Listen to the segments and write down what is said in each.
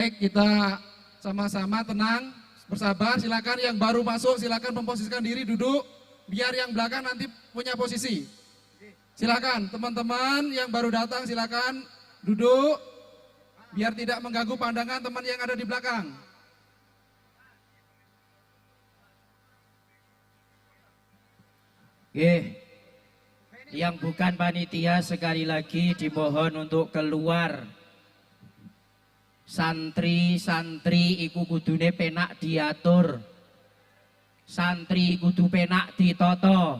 Baik, kita sama-sama tenang, bersabar. Silakan yang baru masuk, silakan memposisikan diri duduk, biar yang belakang nanti punya posisi. Silakan teman-teman yang baru datang, silakan duduk, biar tidak mengganggu pandangan teman yang ada di belakang. Oke, yang bukan panitia sekali lagi dimohon untuk keluar. Santri-santri iku kudune penak diatur. Santri kudu penak ditata.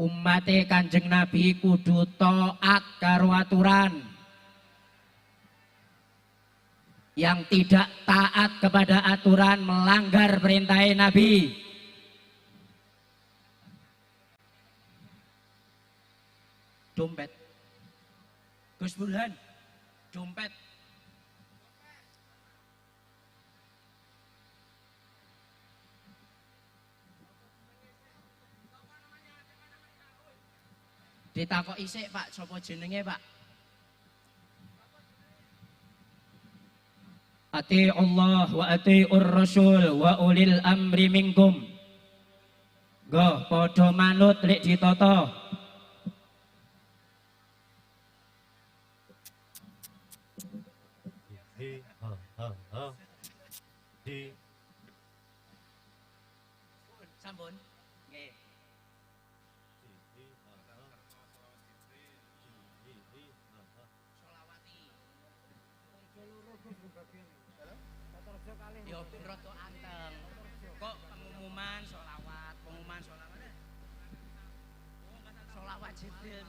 Umate Kanjeng Nabi kudu taat karo aturan. Yang tidak taat kepada aturan melanggar perintah Nabi. Dompet. Gus Burhan, dompet. Ditakoki sik, Pak, sapa jenenge, Pak? Ati Allah wa atiur Rasul wa ulil amri minkum. Nggo padha manut lek ditata. Sampun. Nggih. Yo ben rada anteng. Kok pengumuman sholawat, pengumuman sholawat. Sholawat Jibril.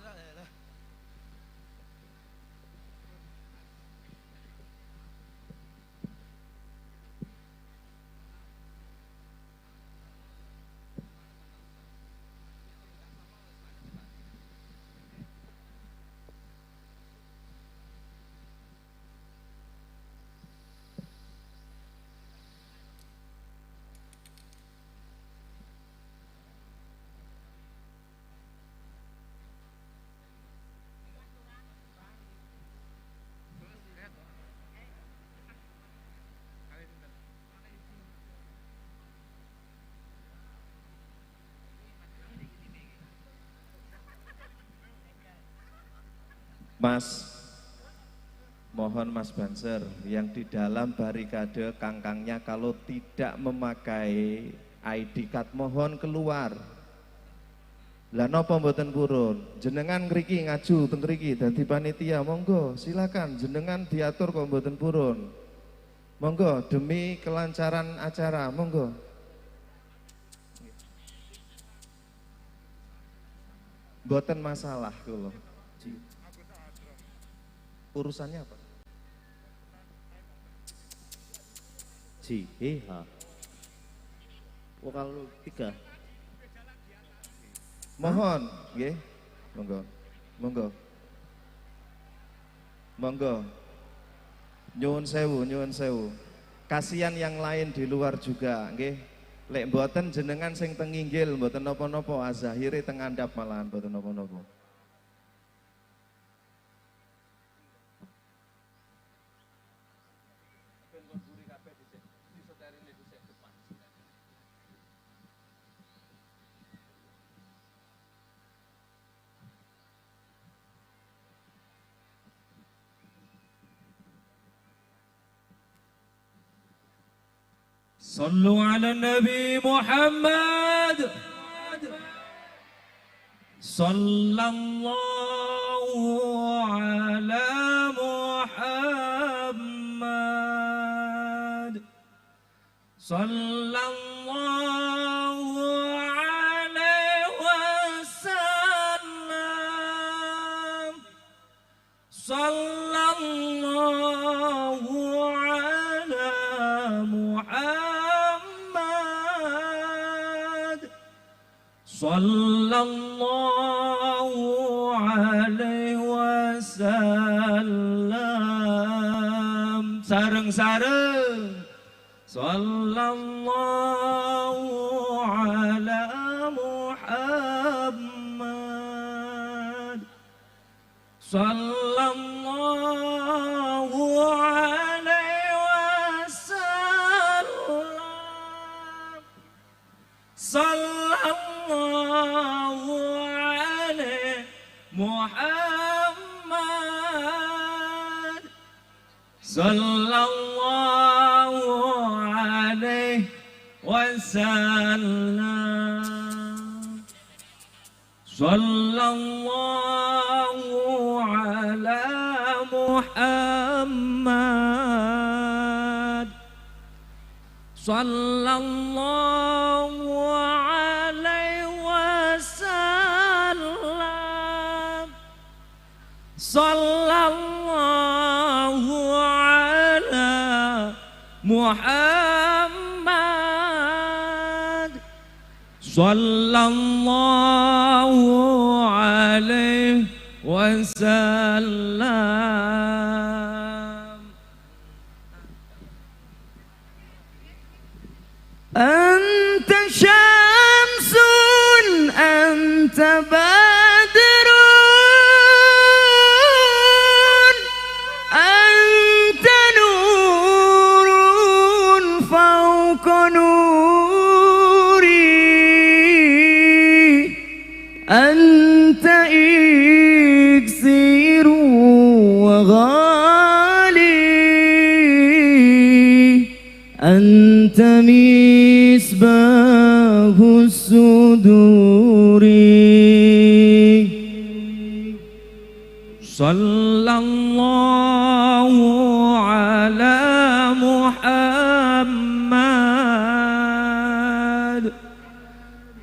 Mas, mohon Mas Banser yang di dalam barikade kangkangnya kalau tidak memakai ID card mohon keluar. Lah napa mboten purun? Jenengan ngriki ngaju teng ngriki dadi panitia, monggo silakan jenengan diatur kok mboten purun. Monggo demi kelancaran acara, monggo. Mboten masalah kula. Urusannya apa? G, E, H. Vokal 3. Mohon, nggih. Monggo. Monggo. Monggo. Nyuwun sewu, nyuwun sewu. Kasihan yang lain di luar juga, nggih. Lek mboten jenengan sing teng inggil mboten napa-napa, azahire teng andhap malahan mboten napa-napa. صلوا على النبي محمد صلى الله على محمد صلى الله عليه وسلم صلى الله على محمد صلى الله عليه وسلم sareng-sareng صلى الله على محمد صلى الله عليه Sallallahu alaihi wasallam. Sallallahu ala Muhammad. Sallallahu alaihi wasallam. Sallallahu ala Muhammad. Sallallahu alaihi wasallam. Anta syamsun, anta badrun, anta nurun fawqa nuri, anta iksiru wa ghali, anta misbahu suduri. Sallallahu ala Muhammad.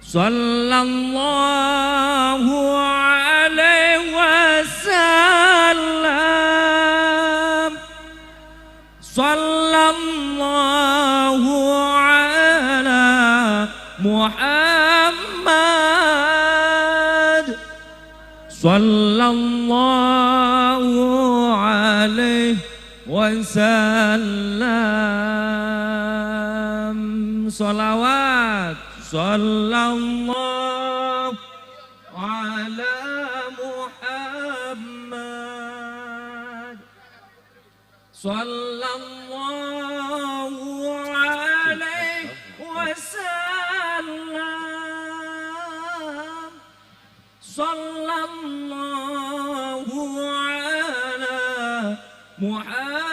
Sallallahu alaihi wasallam. Sallallahu ala Muhammad. Sallallahu alaihi wasallam. Salawat. Sallallahu ala Muhammad. Sallallahu alaihi wasallam. Sallallahu ala Muhammad.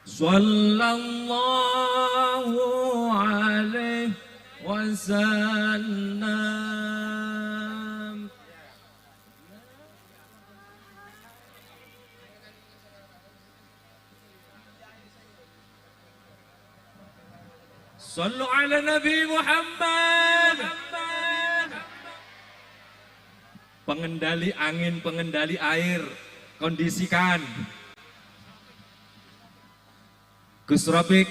Sallallahu alaihi wasallam. Sallu ala Nabi Muhammad. Pengendali angin, pengendali air, kondisikan. Gus Robik.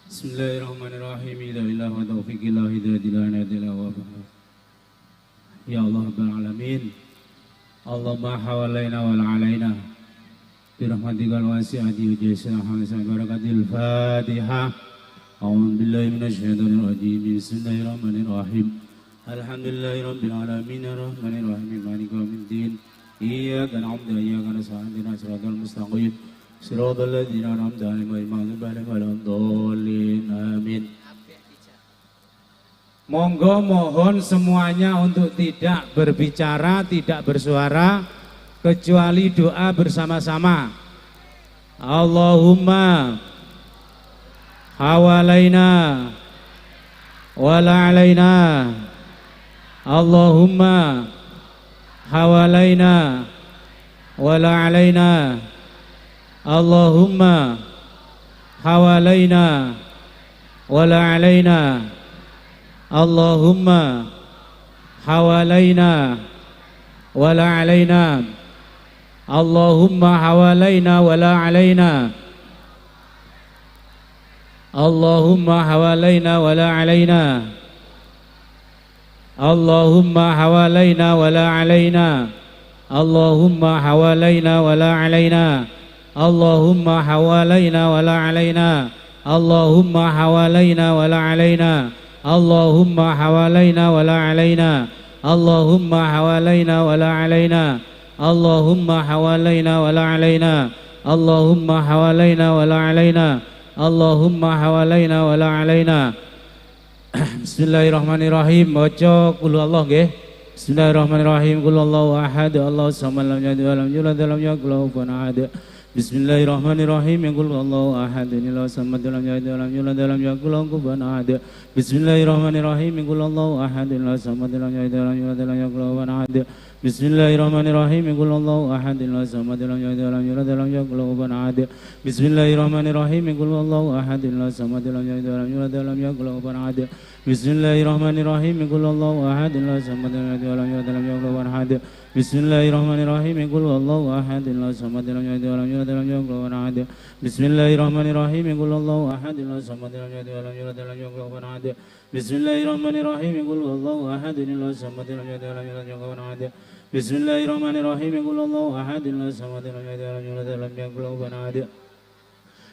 Bismillahirrahmanirrahim. La ilaha wa taufiqillah hidayah ila wa. Ya Allah Rabbal Alamin. Allahumma hawalaina wal alaina bi rahmatikal wasi'ati wa jaisina halisan barakatil Fatihah. A'udzu billahi minasyaitonir rajim. Bismillahirrahmanirrahim. Alhamdulillahi rabbil alamin arrahmanir rahim maliki yaumiddin. Iyyaka na'budu wa iyyaka nasta'in ihdinas siratal mustaqim. Siratal ladzina an'amta 'alaihim ghairil maghdubi 'alaihim waladdallin. Amin. Monggo mohon semuanya untuk tidak berbicara, tidak bersuara, kecuali doa bersama-sama. Allahumma hawalaina wala alaina. Allahumma hawalaina wala alaina. Allahumma hawalaina wala alaina. Allahumma hawalaina wala alaina. Allahumma hawalaina wala alaina. Allahumma hawalaina wala alaina. Allahumma hawalaina wala alaina. Allahumma hawalaina wala alaina. Allahumma hawalaina wala alaina. Allahumma hawalaina wala alaina. Allahumma hawalaina wala alaina. Allahumma hawalaina wala alaina. Allahumma hawalaina wala alaina. Allahumma hawalaina wala alaina. Allahumma hawalaina wala alaina. Bismillahirrahmanirrahim. Maca qul Allah nggih. Bismillahirrahmanirrahim. Qul Allahu ahad, Allahu samad, lam yalid walam yulad walam yakul lahu kufuwan ahad. Bismillahirrahmanirrahim. Qul huwallahu ahad, Allahu samad, lam yalid walam yulad walam yakul lahu kufuwan ahad. Bismillahirrahmanirrahim. Qul huwallahu ahad, Allahu samad, lam yalid walam yulad walam yakul lahu kufuwan ahad. Bismillahirrahmanirrahim. Qul huwallahu ahad, Allahu samad, lam yalid walam yulad walam yakul lahu kufuwan ahad. Bismillahirrahmanirrahim. Qul huwallahu ahad, Allahu samad, lam yalid walam yulad walam yakul lahu kufuwan ahad. Bismillahirrahmanirrahim. Qul huwallahu ahad, Allahu samad, lam yalid walam yulad walam yakul lahu kufuwan ahad. Bismillahirrahmanirrahim. Qul huwallahu ahad, Allahu samad, lam yalid walam yulad walam yakul lahu kufuwan ahad. Bismillahirrahmanirrahim. Qul huwallahu ahad, Allahu samad, lam yalid walam yulad walam yakul lahu kufuwan ahad. Bismillahirrahmanirrahim. Qul huwallahu ahad, Allahu samad, lam yalid walam yulad walam yakul lahu kufuwan ahad.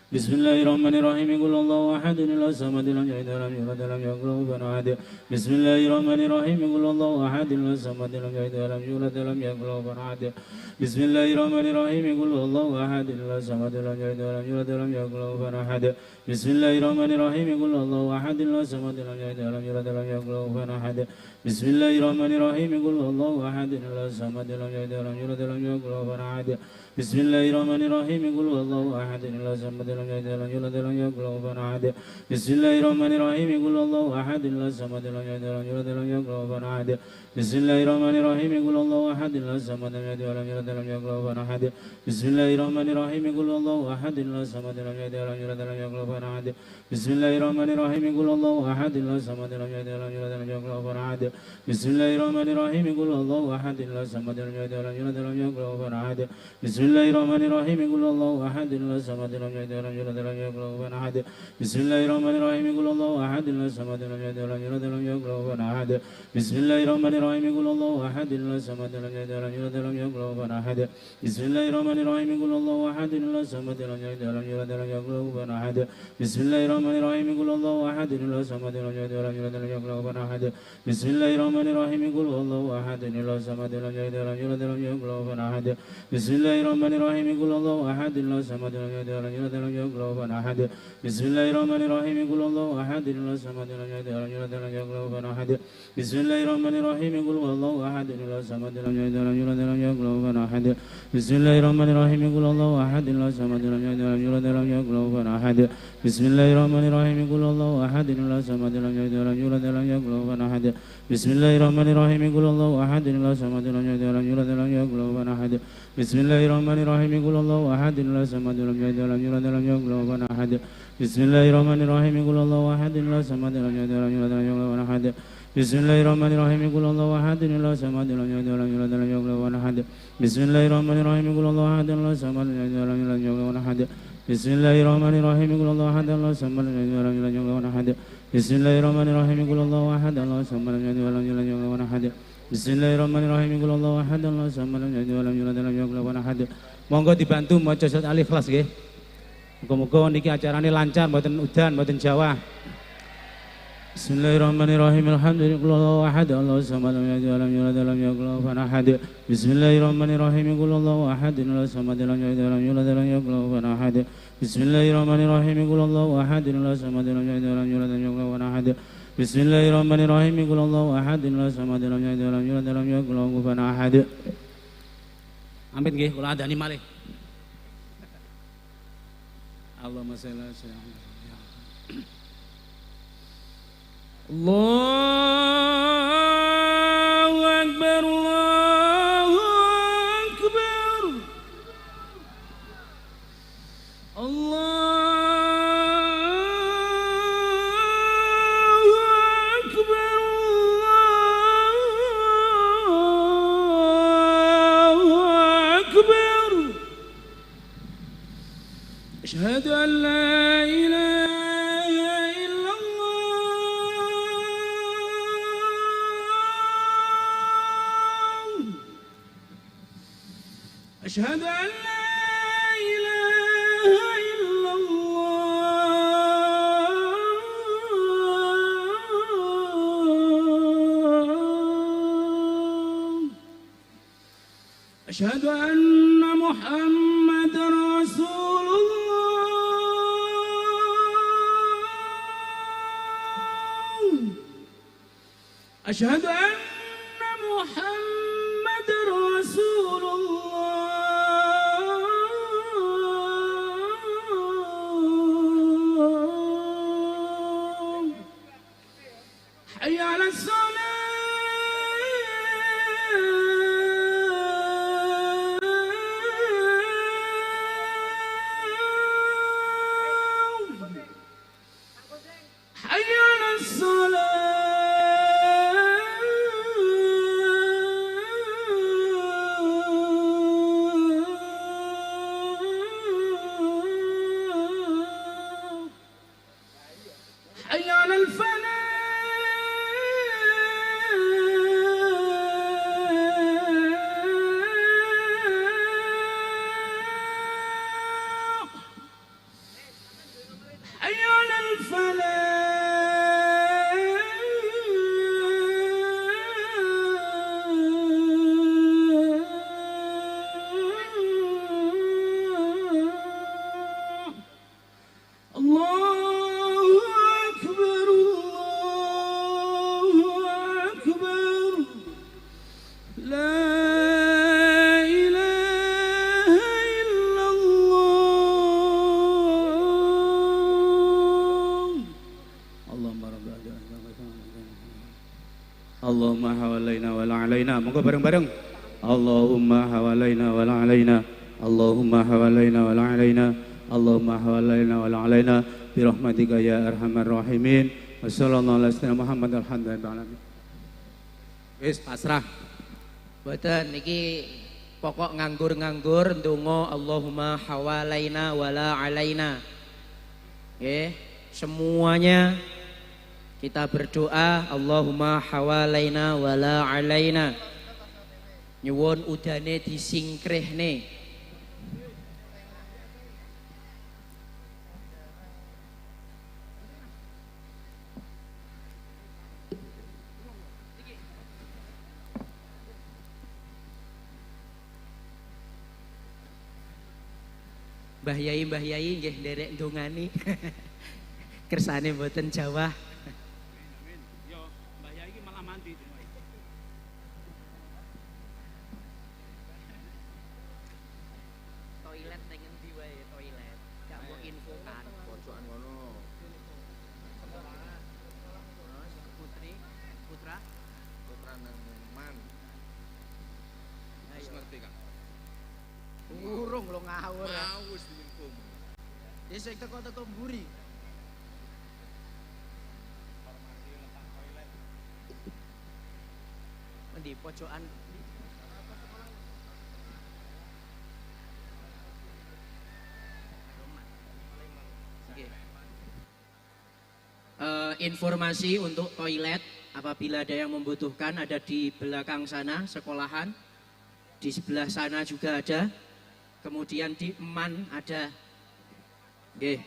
Bismillahirrahmanirrahim. Qul huwallahu ahad, Allahu samad, lam yalid walam yulad walam yakul lahu kufuwan ahad. Bismillahirrahmanirrahim. Qul huwallahu ahad, Allahu samad, lam yalid walam yulad walam yakul lahu kufuwan ahad. Bismillahirrahmanirrahim. Qul huwallahu ahad, Allahu samad, lam yalid walam yulad walam yakul lahu kufuwan ahad. Bismillahirrahmanirrahim. Qul huwallahu ahad, Allahu samad, lam yalid walam yulad walam yakul lahu kufuwan ahad. Bismillahirrahmanirrahim. Qul huwallahu ahad, Allahu samad, lam yalid walam yulad walam yakul lahu kufuwan ahad. Bismillahirrahmanirrahim. Qul huwallahu ahad, Allahu samad, lam yalid walam yulad walam yakul lahu kufuwan ahad. Bismillahirrahmanirrahim. Qul huwallahu ahad, Allahu samad, lam yalid walam yulad walam yakul lahu kufuwan ahad. Bismillahirrahmanirrahim. Qul huwallahu ahad, Allahu samad, lam yalid walam yulad walam yakul lahu kufuwan ahad. Bismillahirrahmanirrahim. Qul huwallahu ahad, Allahu samad, lam yalid walam yulad walam yakul lahu kufuwan ahad. Bismillahirrahmanirrahim. Qul huwallahu ahad, Allahu samad, lam yalid walam yulad walam yakul lahu kufuwan ahad. Bismillahirrahmanirrahim. Qul huwallahu ahad, Allahu samad, lam yalid walam yulad walam yakul lahu kufuwan ahad. Bismillahirrahmanirrahim. Qul huwallahu ahad, Allahu samad, lam yalid walam yulad walam yakul lahu kufuwan ahad. Bismillahirrahmanirrahim. Qul huwallahu ahad, Allahu samad, lam yalid walam yulad walam yakul lahu kufuwan ahad. Bismillahirrahmanirrahim. Qul huwallahu ahad, Allahu samad, lam yalid walam yulad walam yakul lahu kufuwan ahad. Bismillahirrahmanirrahim. Qul huwallahu ahad, Allahu samad, lam yalid walam yulad walam yakul lahu kufuwan ahad. Bismillahirrahmanirrahim. Qul huwallahu ahad, Allahu samad, lam yalid walam yulad walam yakul lahu kufuwan ahad. Bismillahirrahmanirrahim. Qul huwallahu ahad, Allahu samad, lam yalid walam yulad walam yakul lahu kufuwan ahad. Bismillahirrahmanirrahim. Qul huwallahu ahad, Allahu samad, lam yalid walam yulad walam yakul lahu kufuwan ahad. Bismillahirrahmanirrahim. Qul huwallahu ahad, Allahu samad, lam yalid walam yulad walam yakul lahu kufuwan ahad. Bismillahirrahmanirrahim. Qul huwallahu ahad, Allahu samad, lam yalid walam yulad walam yakul lahu kufuwan ahad. Bismillahirrahmanirrahim. Qul huwallahu ahad, Allahu samad, lam yalid walam yulad walam yakul lahu kufuwan ahad. Bismillahirrahmanirrahim. Qul huwallahu ahad, Allahu samad, lam yalid walam yulad walam yakul lahu kufuwan ahad. Bismillahirrahmanirrahim. Qul huwallahu ahad, Allahu samad, lam yalid walam yulad walam yakul lahu kufuwan ahad. Bismillahirrahmanirrahim. Qul huwallahu ahad, Allahu samad, lam yalid walam yulad walam yakul lahu kufuwan ahad. Bismillahirrahmanirrahim. Qul huwallahu ahad, Allahu samad, lam yalid walam yulad walam yakul lahu kufuwan ahad. Bismillahirrahmanirrahim. Qul huwallahu ahad, Allahu samad, lam yalid walam yulad walam yakul lahu kufuwan ahad. Bismillahirrahmanirrahim. Qul huwallahu ahad, Allahu samad, lam yalid walam yulad walam yakul lahu kufuwan ahad. Bismillahirrahmanirrahim. Qul huwallahu ahad, Allahu samad, lam yalid walam yulad walam yakul lahu kufuwan ahad. Bismillahirrahmanirrahim. Qul huwallahu ahad, Allahu samad, lam yalid walam yulad walam yakul lahu kufuwan ahad. Bismillahirrahmanirrahim. Qul huwallahu ahad, Allahu samad, lam yalid walam yulad walam yakul lahu kufuwan ahad. Bismillahirrahmanirrahim. Qul huwallahu ahad, Allahu samad, lam yalid walam yulad walam yakul lahu kufuwan ahad. Monggo dibantu maca surat Al-Ikhlas nggih. Muga-muga niki acarane lancar, mboten udan, mboten jawah. Bismillahirrahmanirrahim. Alhamdulillah ahad, Allahu samad, lam yalid walam yulad walam yakul lahu kufuwan ahad. Bismillahirrahmanirrahim. Qul huwallahu ahad, Allahu samad, lam yalid walam yulad walam yakul lahu kufuwan ahad. Bismillahirrahmanirrahim. Qul huwallahu ahad, Allahu samad, lam yalid walam yulad walam yakul lahu kufuwan ahad. Bismillahirrahmanirrahim. Qul huwallahu ahad, Allahu samad, lam yalid walam yulad walam yakul lahu kufuwan ahad. Amit nggih, kula andani malih. Allahumma shalli ala sayyidina Muhammad. Allahu Akbar, Allahu Akbar, Allahu Akbar, Allahu Akbar. Asyhadu an la ilaha illallah. Asyhadu an la ilaha illallah. أشهد أن محمد رسول الله. أشهد أن محمد رسول الله. حي على الصلاة. حي على الصلاة. حي على الفلاح. حي على الفلاح. الله أكبر الله أكبر لا إله إلا الله. Allahumma rabbi Allahumma hawalaina wala alaina. Monggo bareng-bareng. Allahumma hawalaina wala alaina. Allahumma hawalaina wala alaina. Allahumma hawalaina wala alaina bi rahmatika ya arhamar rahimin. Wassallallahu ala sayyidina Muhammad alhamdulillahi alamin. Wis pasrah. Mboten niki pokok nganggur-nganggur ndonga Allahumma hawalaina wala alaina. Nggih, semuanya kita berdoa Allahumma hawalaina wala alaina. Nyuwun udane disingkrehne. Mbah Yai, Mbah Yai nggih nderek ndongani. Kersane mboten jawah. Amin. Yo, Mbah Yai iki malah mandi. Toilet ning endi wae toilet. Gak mbok infokan. Pojokan ngono. Putri, putra, putra nang Man. Wis ngerti Kak. Urung lo ngawur. Mau wis diinfo. Ya sing teko-teko mburi. Informasi letak toilet. Endi pojokan? Oke. Informasi untuk toilet apabila ada yang membutuhkan ada di belakang sana sekolahan. Di sebelah sana juga ada. Kemudian di Eman ada. Nggih.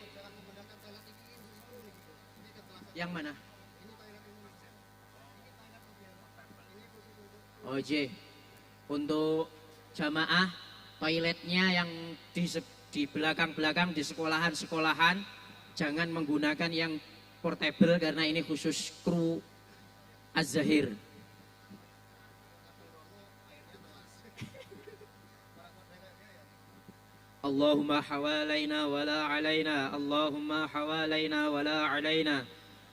Yang mana? Oh, J. Untuk jamaah toiletnya yang di belakang-belakang di sekolahan-sekolahan jangan menggunakan yang portable karena ini khusus kru Az-Zahir. Allahumma hawalaina wala alaina. Allahumma hawalaina wala alaina.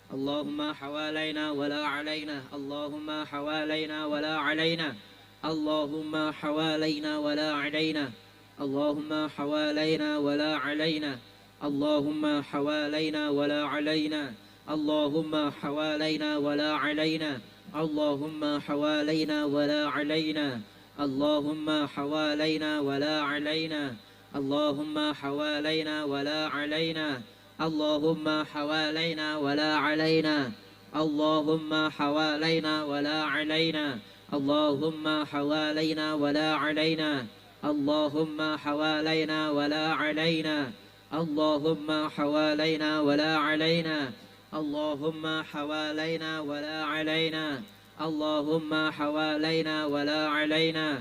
Allahumma hawalaina wala alaina. Allahumma hawalaina wala alaina. Allahumma hawalaina wala alaina. Allahumma hawalaina wala alaina. Allahumma hawalaina wala alaina. Allahumma hawalaina wala alaina. Allahumma hawalaina wala alaina. Allahumma hawalaina wala alaina. Allahumma hawalaina wala alaina. Allahumma hawalaina wala alaina. Allahumma hawalaina wala alaina. Allahumma hawalaina wala alaina. Allahumma hawalaina wala alaina. Allahumma hawalaina wala alaina. Allahumma hawalaina wala alaina. Allahumma hawalaina wala alaina.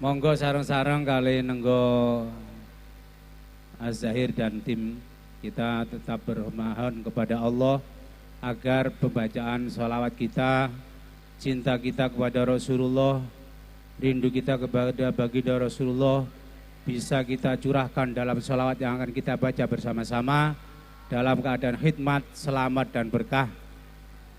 Monggo sareng-sareng kali nenggo Az-Zahir dan tim kita tetap bermohon kepada Allah agar pembacaan sholawat kita, cinta kita kepada Rasulullah, rindu kita kepada baginda Rasulullah bisa kita curahkan dalam sholawat yang akan kita baca bersama-sama dalam keadaan khidmat, selamat dan berkah.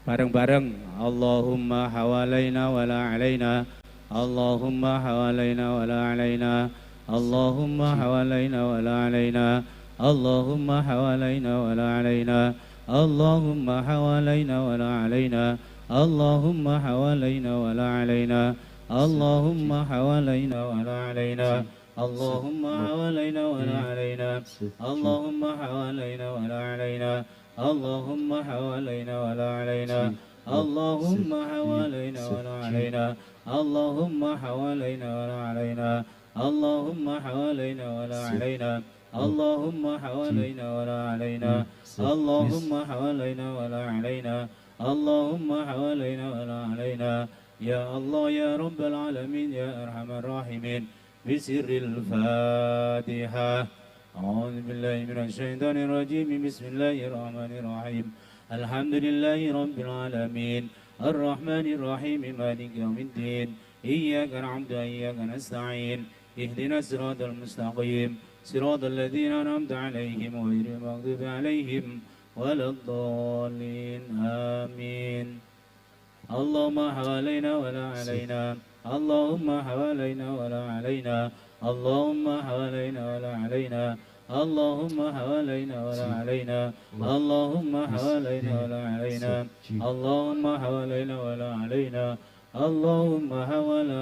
Bareng-bareng Allahumma hawalaina wala alaina, Allahumma hawalaina wala alaina, Allahumma hawalaina wala alaina, Allahumma hawalaina wala alaina, Allahumma hawalaina wala alaina, Allahumma hawalaina wala alaina, Allahumma hawalaina wala alaina, Allahumma hawalaina wala alaina, Allahumma hawalaina wala alaina, Allahumma hawalaina wala alaina, Allahumma hawalaina wala alaina, Allahumma hawalaina wala alaina, Allahumma hawalaina wala alaina, Allahumma hawalaina wala alaina, Allahumma hawalaina wala alaina, Allahumma hawalaina wala alaina. Ya Allah ya Rabbal Alamin ya Arhamar Rahimin. Bisirril Fatihah. A'udzu billahi minasy syaithanir rajim. Bismillahirrahmanirrahim. Alhamdulillahi rabbil alamin. Arrahmanir rahim. Maliki yaumiddin. Iyyaka na'budu wa iyyaka nasta'in. Ihdinas siratal mustaqim. Siratal ladzina an'amta 'alaihim ghairil maghdubi 'alaihim waladdallin. Amin. Allahumma hawalaina wala alaina, Allahumma hawalaina wala alaina, Allahumma hawalaina wala alaina, Allahumma hawalaina wala alaina, Allahumma hawalaina wala alaina, Allahumma hawalaina wala alaina, Allahumma hawalaina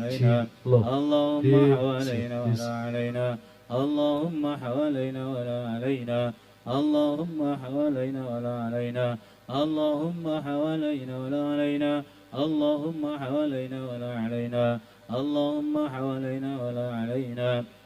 alaina, Allahumma hawalaina wala alaina, Allahumma hawalaina wala alaina, Allahumma hawalaina wala alaina, Allahumma hawalaina wala alaina, Allahumma hawalaina wala alaina, Allahumma hawalaina wala alaina,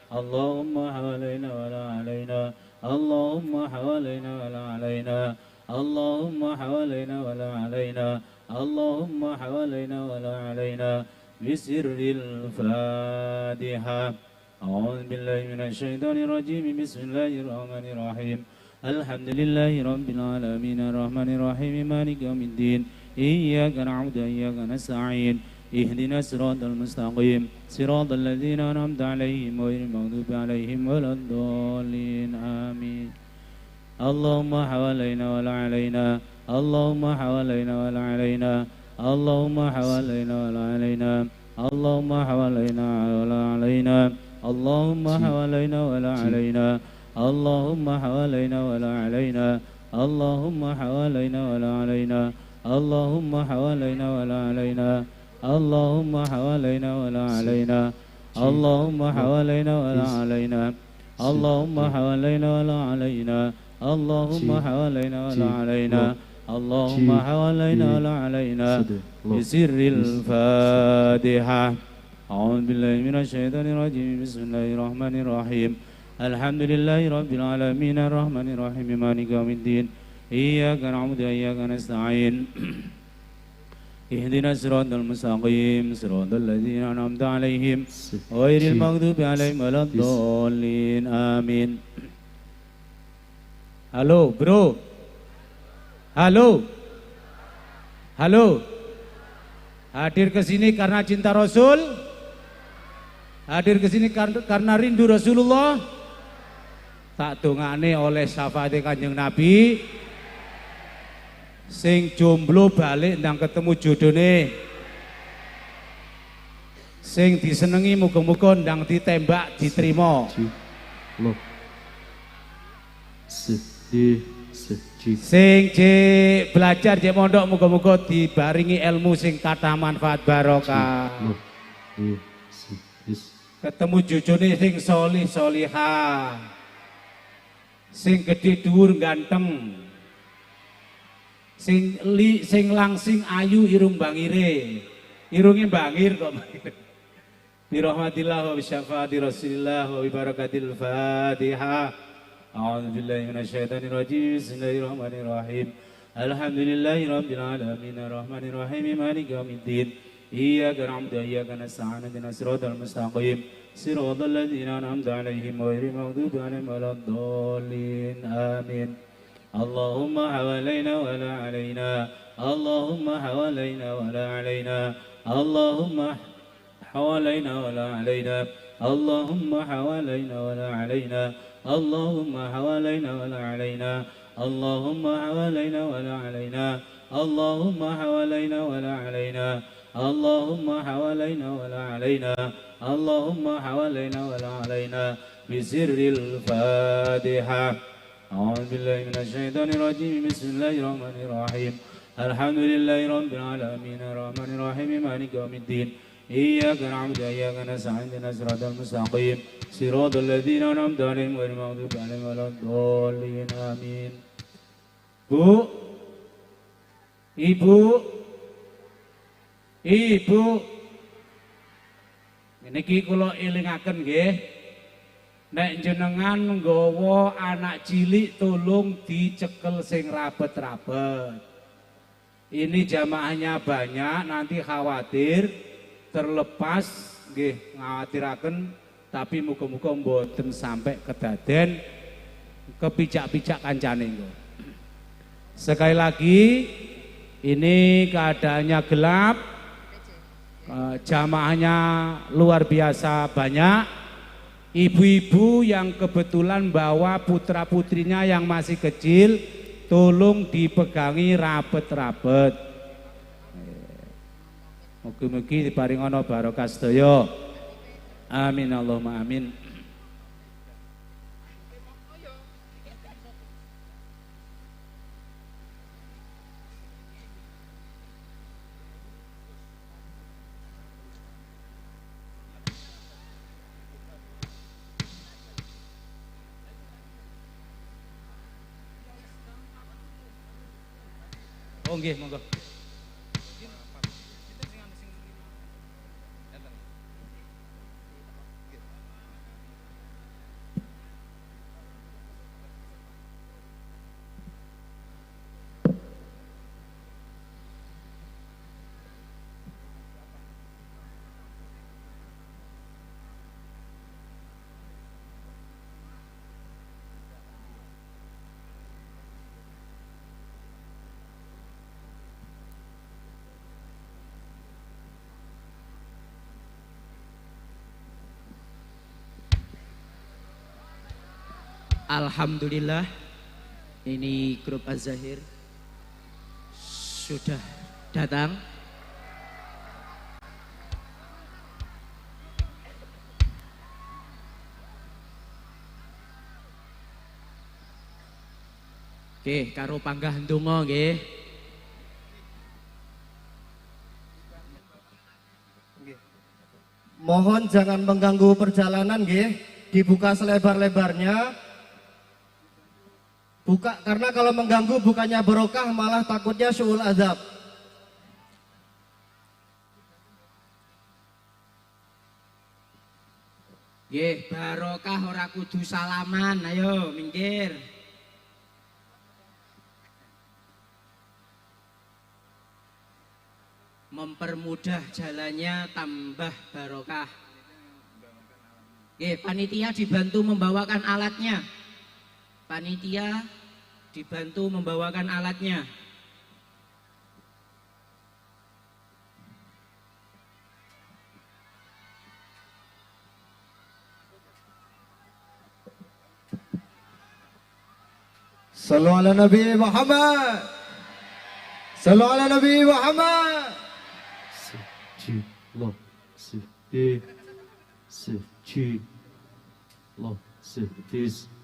Allahumma hawalaina wala alaina, Allahumma hawalaina wala alaina, Allahumma hawalaina wala alaina, Allahumma hawalaina wala alaina. Bisirril Fatihah. A'udzu billahi minasy syaithanir rajim. Bismillahirrahmanirrahim. Alhamdulillahi rabbil alamin arrahmanir rahim maliki yaumiddin. Iyyaka na'budu wa iyyaka nasta'in. Ihdinas siratal mustaqim. Siratal ladzina an'amta 'alaihim ghairil maghdubi 'alaihim waladdallin. Amin. Allahumma hawalaina wala alaina, Allahumma hawalaina wala alaina, Allahumma hawalaina wala alaina, Allahumma hawalaina wala alaina, Allahumma hawalaina wala alaina, Allahumma hawalaina wala alaina, Allahumma hawalaina wala alaina, Allahumma hawalaina wala alaina, Allahumma hawalaina wala alaina, Allahumma hawalaina wala alaina, Allahumma hawalaina wala alaina, Allahumma hawalaina wala alaina, Allahumma hawalaina wala alaina. Bisirril Fatihah. A'udzu billahi minasy syaithanir rajim. Bismillahirrahmanirrahim. Alhamdulillahi rabbil alamin arrahmanir rahim maliki yaumiddin. Iyyaka na'budu wa iyyaka nasta'in. Ihdinas siratal mustaqim, siratal ladzina an'amta 'alaihim ghairil maghdubi 'alaihim waladdallin. Amin. Halo, bro. Halo. Halo. Hadir ke sini karena cinta Rasul. Hadir ke sini karena rindu Rasulullah. Tak dongane oleh syafaate Kanjeng Nabi. Sing jomblo balik ndang ketemu jodone. Sing disenengi muga-muga ndang ditembak diterima. Sing jek belajar jek mondok muga-muga dibaringi ilmu sing kathah manfaat barokah. Ketemu jojone sing solih solihah, sing gedhe dhuwur ganteng, sing li sing langsing ayu irung bangire, irunge bangir kok. Bi rahmatillah wa bi syafaati Rasulillah wa bi barakatil Fatihah. A'udzu billahi minasyaitonir rajim. Bismillahirrahmanirrahim. Alhamdulillahi rabbil alamin arrahmanir rahim maliki yaumiddin. إياك نعبد وإياك نستعين اهدنا الصراط المستقيم صراط الذين أنعمت عليهم غير المغضوب عليهم ولا الضالين آمين. اللهم حوالينا ولا علينا، اللهم حوالينا ولا علينا، اللهم حوالينا ولا علينا، اللهم حوالينا ولا علينا، اللهم حوالينا ولا علينا، اللهم حوالينا ولا علينا، اللهم حوالينا ولا علينا، اللهم حوالينا ولا علينا، اللهم حوالينا ولا علينا بسر الفاتحة. أعوذ بالله من الشيطان الرجيم. بسم الله الرحمن الرحيم. الحمد لله رب العالمين الرحمن الرحيم مالك يوم الدين. إياك نعبد وإياك نستعين اهدنا الصراط المستقيم صراط الذين أنعمت عليهم غير المغضوب عليهم ولا الضالين آمين. Bu, Ibu, Ibu, niki kula elingaken nggih. Nek jenengan nggawa anak cilik tolong dicekel sing rapet-rapet. Ini jamaahnya banyak, nanti khawatir terlepas nggih, ngawatiraken, tapi muga-muga mboten sampai kedaden kepijak-pijak kancane engko. Sekali lagi ini keadaannya gelap, jamaahnya luar biasa banyak. Ibu-ibu yang kebetulan bawa putra-putrinya yang masih kecil, tolong dipegangi rapet-rapet. Mugi-mugi diparingono barokah sedaya. Amin Allahumma amin. Oh nggih, monggo. Alhamdulillah, ini grup Az-Zahir sudah datang. Oke, karo panggah ndonga nggih. Mohon jangan mengganggu perjalanan nggih, dibuka selebar-lebarnya. Buka, karena kalau mengganggu bukannya barokah, malah takutnya su'ul azab. Nggih, barokah ora kudu salaman, ayo minggir. Mempermudah jalannya tambah barokah. Nggih, panitia dibantu membawakan alatnya. Panitia dibantu membawakan alatnya. Sallu ala Nabi Muhammad. Sallu ala Nabi Muhammad. 7, 6, 7, 7, 6, 7.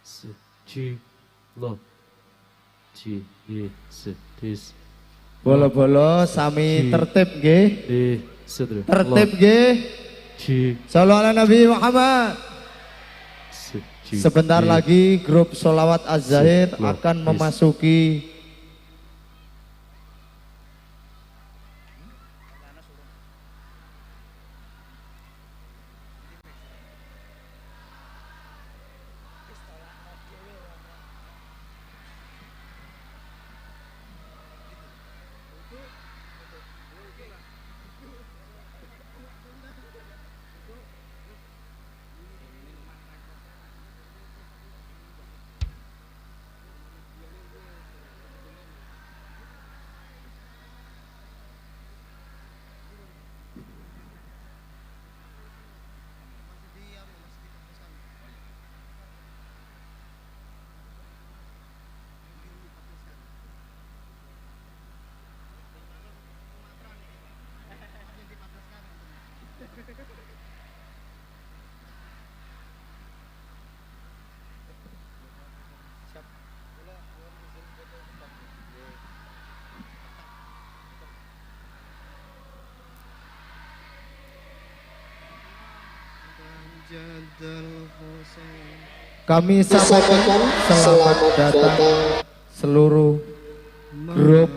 4 7 6 7 1 10. Bolo-bolo sami tertib nggih. Tertib nggih. Sallu ala Nabi Muhammad. Sebentar lagi grup Sholawat Az-Zahir akan memasuki Kami sampaikan selamat datang seluruh grup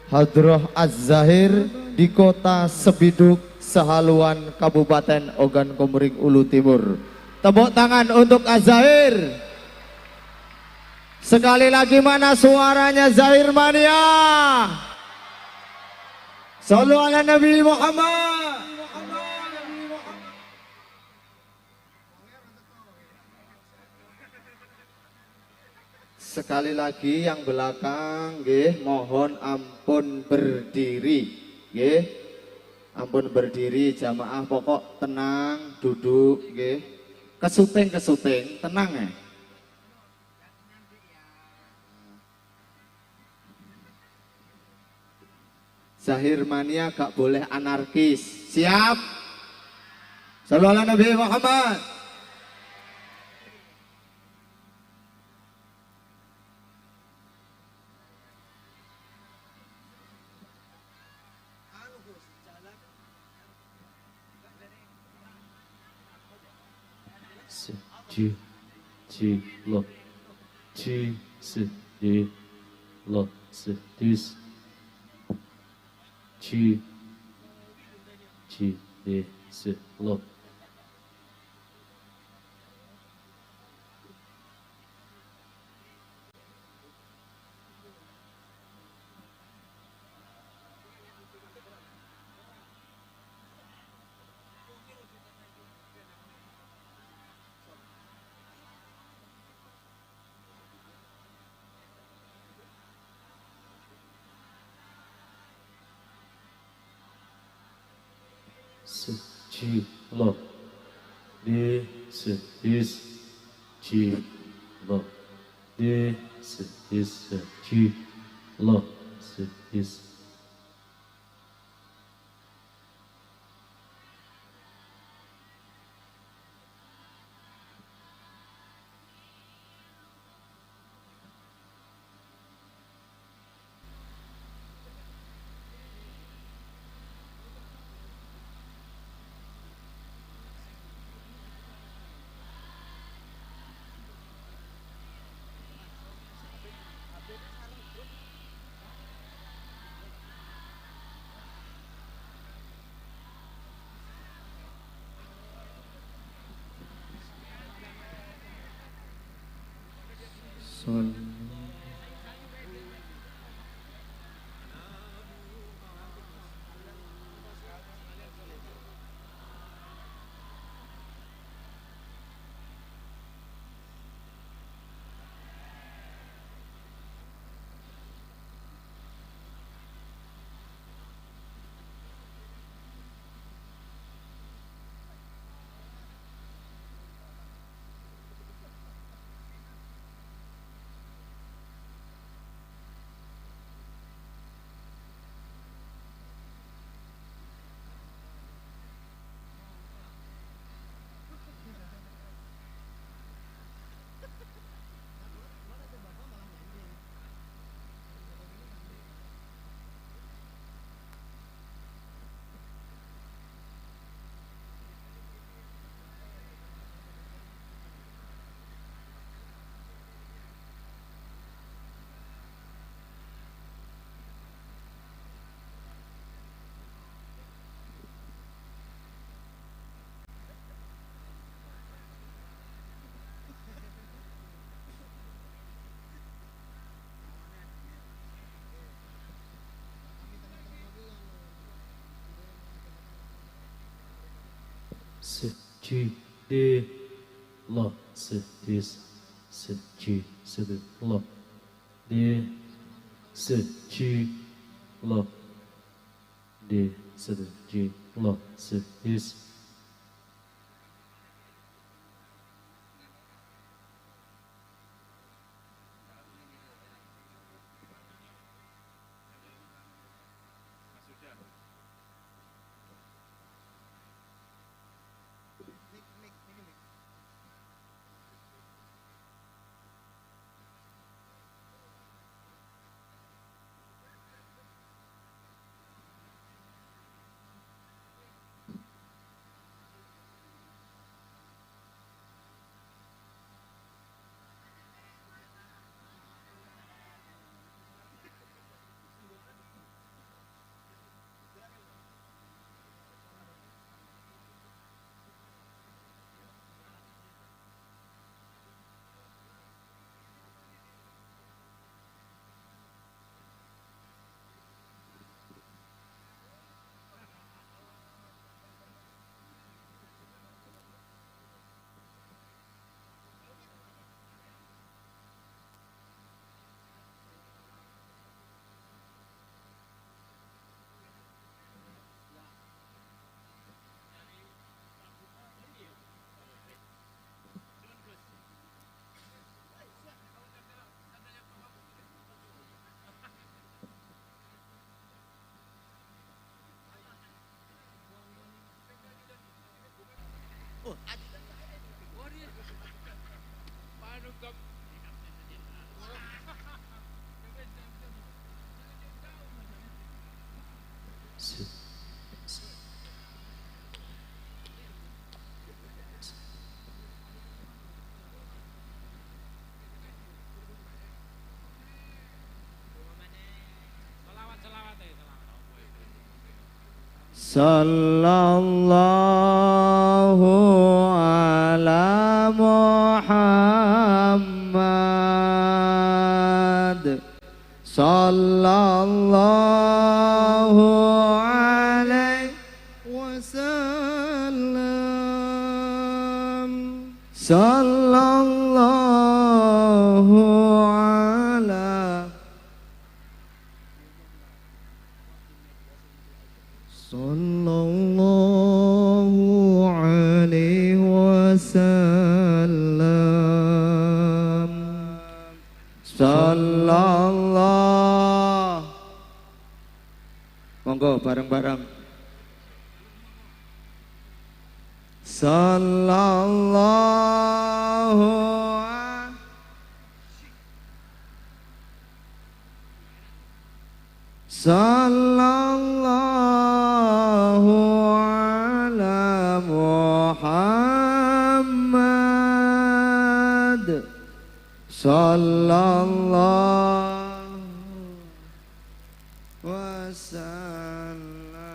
Hadroh Az-Zahir di kota Sebiduk, Sehaluan, Kabupaten Ogan Komering Ulu Timur. Tepuk tangan untuk Az-Zahir. Sekali lagi mana suaranya Zahir Mania? Sallu ala Nabi Muhammad. Sekali lagi yang belakang nggih, mohon ampun berdiri nggih. Ampun berdiri jamaah, pokok tenang duduk nggih. Kesuting-kesuting tenang ya. Zahir Mania gak boleh anarkis. Siap? Sallu ala Nabi Muhammad. 7 7 6 7 4 6 10 7 7 6 6. 7 6 2 10 7 6 2 10 7 6 10. S G D L S D S G S D L D S G L D S D G L S S. Sallallahu ala Muhammad. Sallallahu alaihi wasallam. Sallallahu ala Sallallahu alaihi wasallam. Sallallahu. Monggo bareng-bareng. Sallallahu Sallallahu ala Muhammad. Sallallahu wasallam.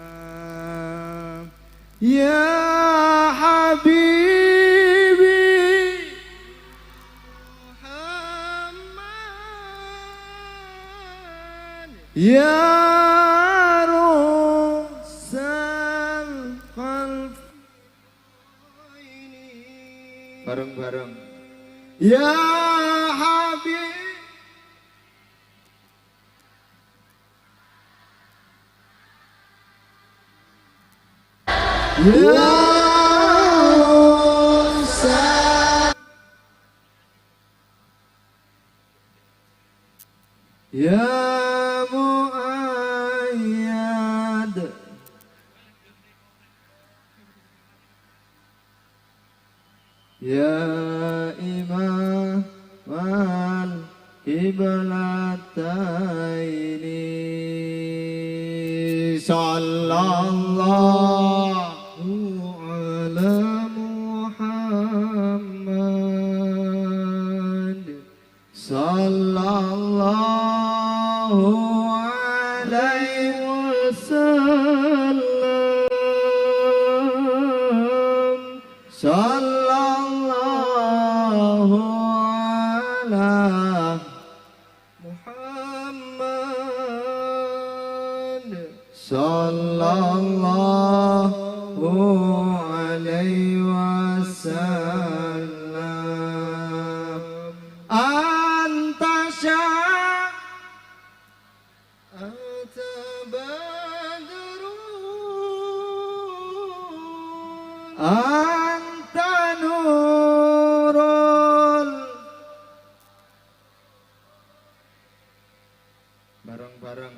Ya Habibi Muhammad. Ya bareng-bareng. Ya Habib. Ya Musa. Ya Muayyad. Ya Imam al-Qiblataini. Sallallahu ala Muhammad. Sallallahu alaihi wasallam. Sallallahu ala Muhammad. Sallallahu alaihi alaihi wasallam. Anta anta badrun, anta nurul. Bareng-bareng.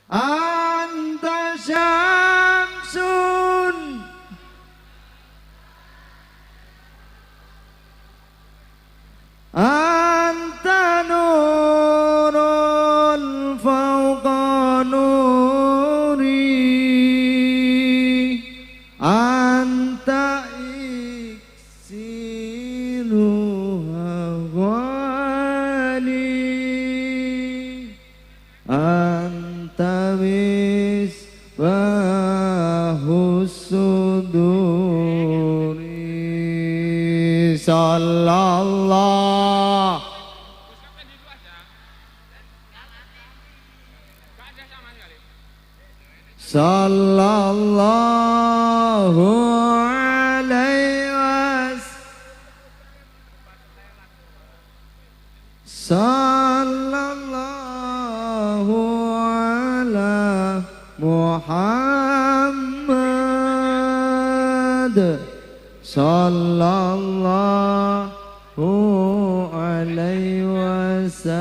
Anta syamsun, anta nurun fauqa nuri, anta iksiru ghali, anta misbahus suduri. Sallallahu. Sallallahu alaihi wasallam. Sallallahu ala Muhammad. Sallallahu alaihi wasallam.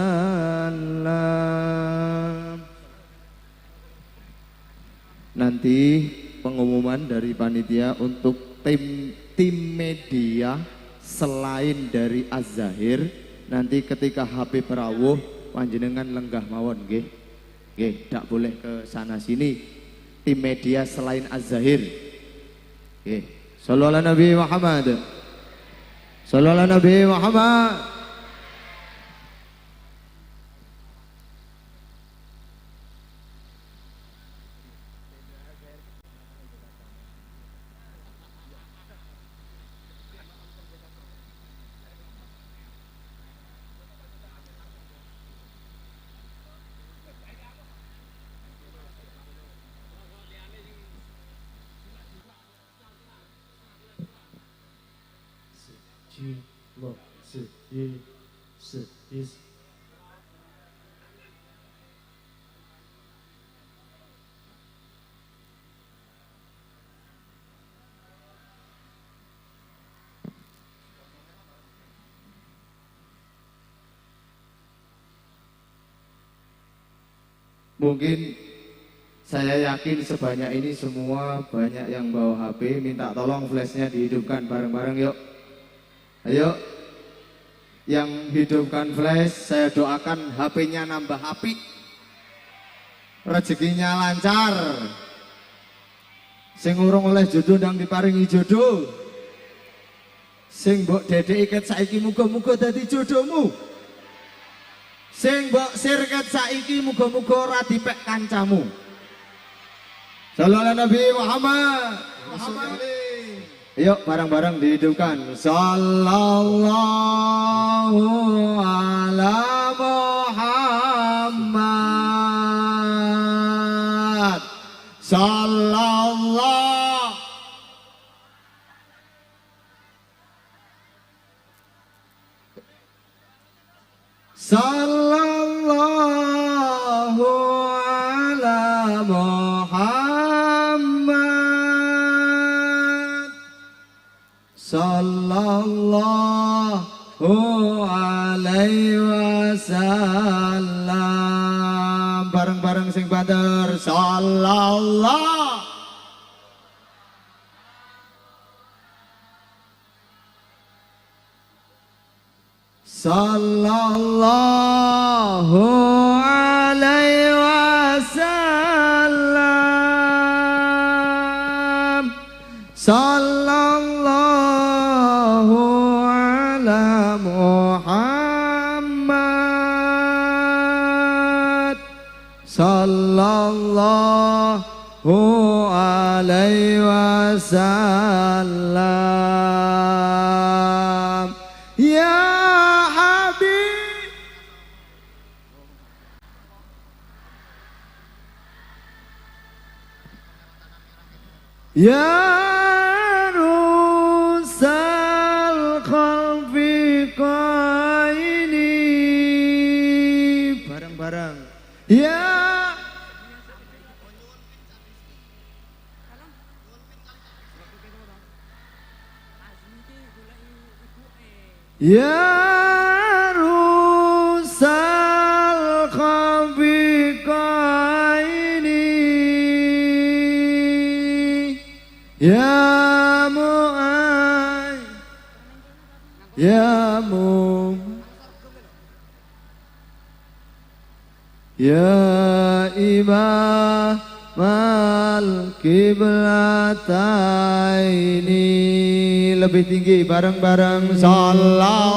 Nanti pengumuman dari panitia untuk tim media selain dari Az-Zahir, nanti ketika HP rawuh panjenengan lenggah mawon nggih. Nggih, ndak boleh ke sana sini. Tim media selain Az-Zahir. Nggih. Sallu ala Nabi Muhammad. Sallu ala Nabi Muhammad. Mungkin saya yakin sebanyak ini semua banyak yang bawa HP, minta tolong flashnya dihidupkan bareng-bareng yuk. Ayo, yang hidupkan flash, saya doakan HP-nya nambah api, rezekinya lancar. Sing urung oleh jodoh ndang diparingi jodoh. Sing mbok dedeki ket saiki muga-muga dadi jodohmu. Sing mbok sirket saiki muga-muga ora dipek kancamu. Sallu ala Nabi Muhammad. Yuk bareng-bareng dihidupkan. Sallallahu ala Muhammad. Sallallahu. Sallallahu ala Muhammad. Sallallahu alaihi wasallam. Bareng-bareng sing banter. Sallallahu. Sallallahu alaihi wasallam. Sallallahu ala Muhammad. Sallallahu alaihi wasallam. Ya Habib. Ya Ruh Ya rusal khafiqaini ya mu'ay ya mu ya imamal kiblataini. Lebih tinggi bareng-bareng sallallahu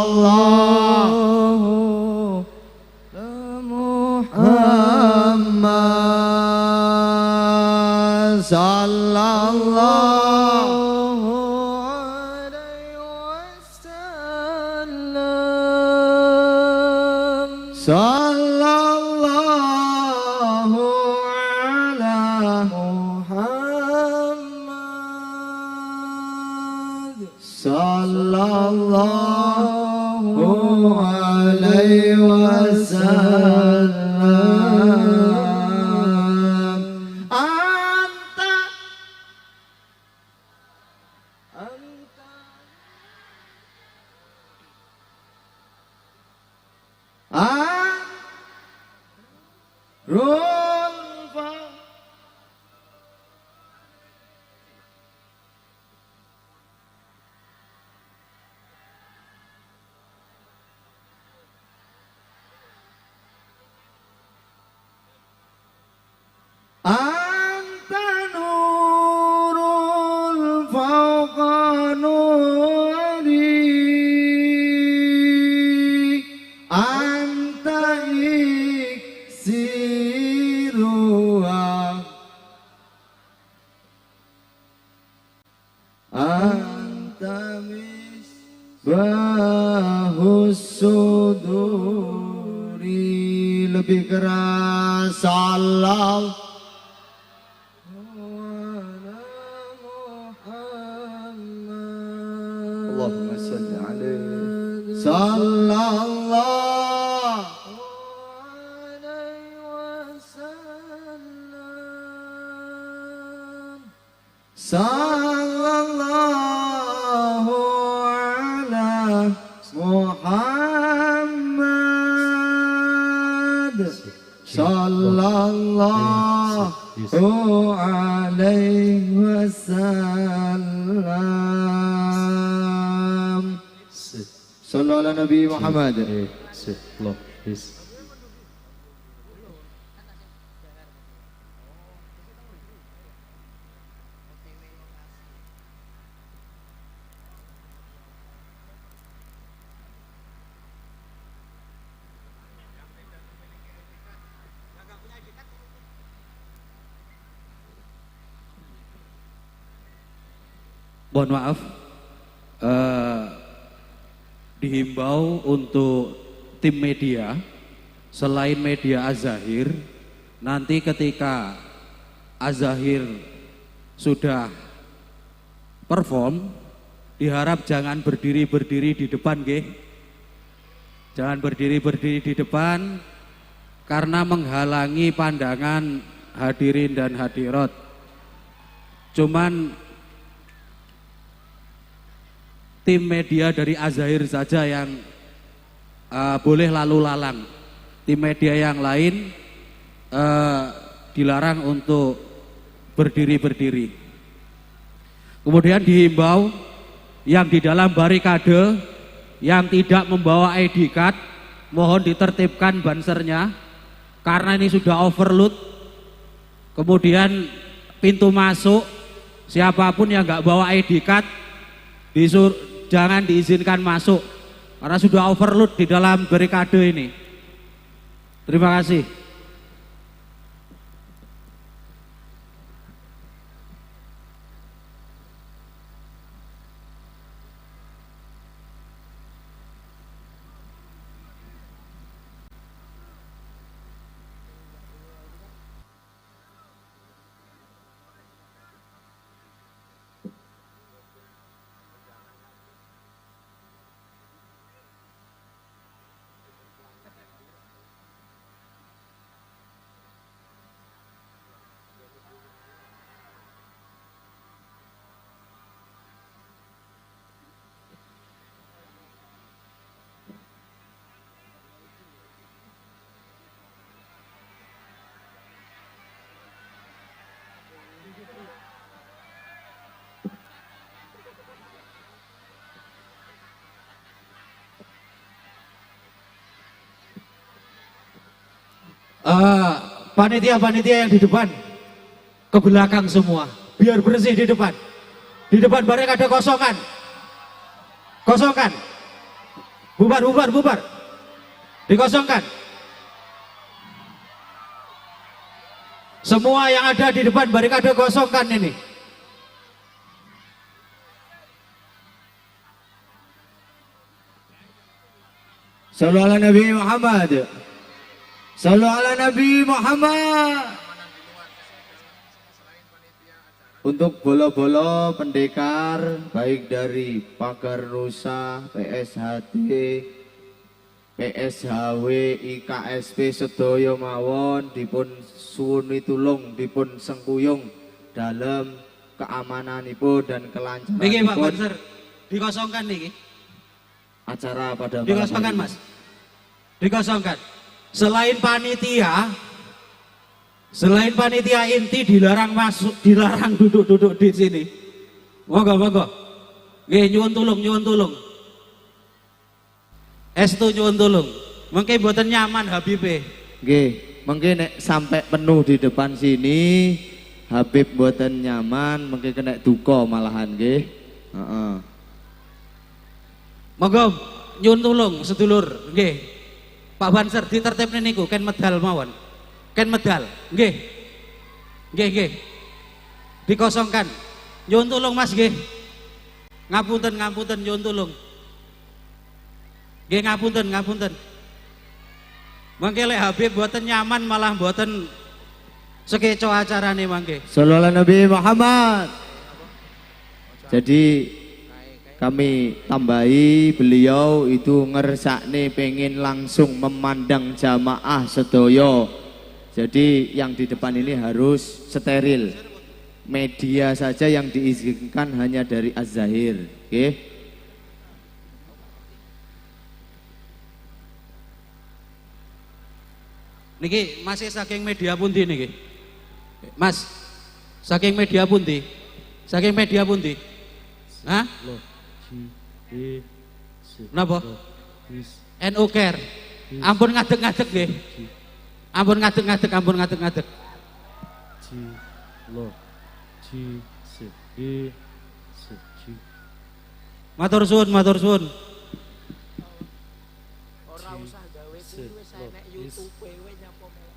Muhammad sallallahu alaihi wasallam sallallahu ala Muhammad sallallahu alaihi wasallam. Anta anta Rulfa anta nurul fawqa nuri anta iksiruha anta misbahus suduri. Lebih keras sallallahu Allahumma salli alaihi sallallahu alaihi wasallam sallallahu ala Muhammad sallallahu alaihi wasallam. Sallu ala Nabi Muhammad. Mohon maaf, dihimbau untuk tim media, selain media Az-Zahir, nanti ketika Az-Zahir sudah perform, diharap jangan berdiri-berdiri di depan, nggih. Jangan berdiri-berdiri di depan karena menghalangi pandangan hadirin dan hadirat. Cuman tim media dari Az-Zahir saja yang boleh lalu lalang. Tim media yang lain dilarang untuk berdiri-berdiri. Kemudian dihimbau yang di dalam barikade yang tidak membawa ID card, mohon ditertibkan bansernya karena ini sudah overload. Kemudian pintu masuk siapapun yang nggak bawa ID card jangan diizinkan masuk karena sudah overload di dalam barikade ini. Terima kasih. Panitia-panitia yang di depan ke belakang semua, biar bersih di depan. Di depan bareng ada kosongan. Kosongkan. Bubar, bubar, bubar. Dikosongkan. Semua yang ada di depan barikade kosongkan ini. Sallu ala Nabi Muhammad. Sallu ala Nabi Muhammad. Untuk bolo-bolo pendekar baik dari Pagar Nusa, PSHT, PSHW, IKSP sedaya mawon dipun suwuni tulung, dipun sengkuyung dalam keamananipun dan kelancaranipun. Niki Pak Banser, dikosongkan niki. Acara pada malam dikosongkan hari. Mas. Dikosongkan. Selain panitia inti dilarang masuk, dilarang duduk-duduk di sini. Monggo, monggo. Nggih, nyuwun tulung, nyuwun tulung. Estu nyuwun tulung. Mengke mboten nyaman Habibe. Nggih, mengke nek sampai penuh di depan sini Habib mboten nyaman, mengke kena duka malahan nggih. Heeh. Monggo nyuwun tulung sedulur, nggih. Pak Banser ditertibne niku ken medal mawon. Ken medal, nggih. Nggih, nggih. Dikosongkan. Nyuwun tulung Mas nggih. Ngapunten, ngapunten nyuwun tulung. Nggih ngapunten, ngapunten. Mangke lek Habib mboten nyaman malah mboten sekeco acarane mangke. Sallu ala Nabi Muhammad. Jadi kami tambahi beliau itu ngersakne pengen langsung memandang jamaah sedaya. Jadi yang di depan ini harus steril. Media saja yang diizinkan hanya dari Az-Zahir. Oke. Niki masih saking media pundi niki? Mas, saking media pundi? Saking media pundi? Hah? Napa? NU Care. Ampun ngadeg-ngadeg nggih. Ampun ngadeg-ngadeg, ampun ngadeg-ngadeg. Matur suwun, matur suwun. Ora usah gawe kuwi wis enek YouTube kowe nyapa melok.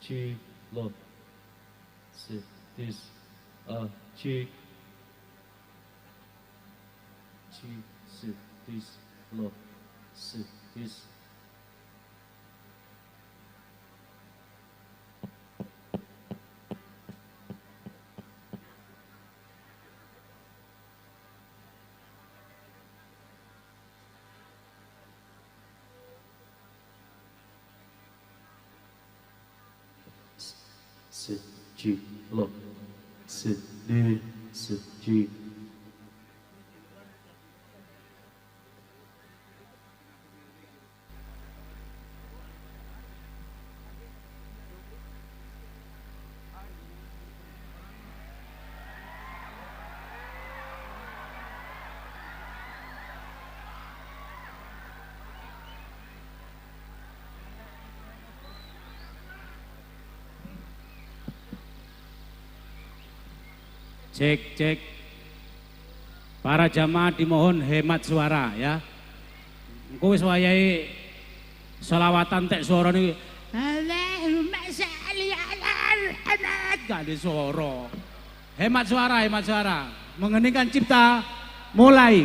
C L C S A C C C S L C S C G L C D C G Cek, cek. Para jamaah dimohon hemat suara ya. Engko wis wayahe selawatan tek suara niki. Allahumma shalli ala Muhammad. Gak ada suara. Hemat suara, hemat suara. Mengheningkan cipta, mulai.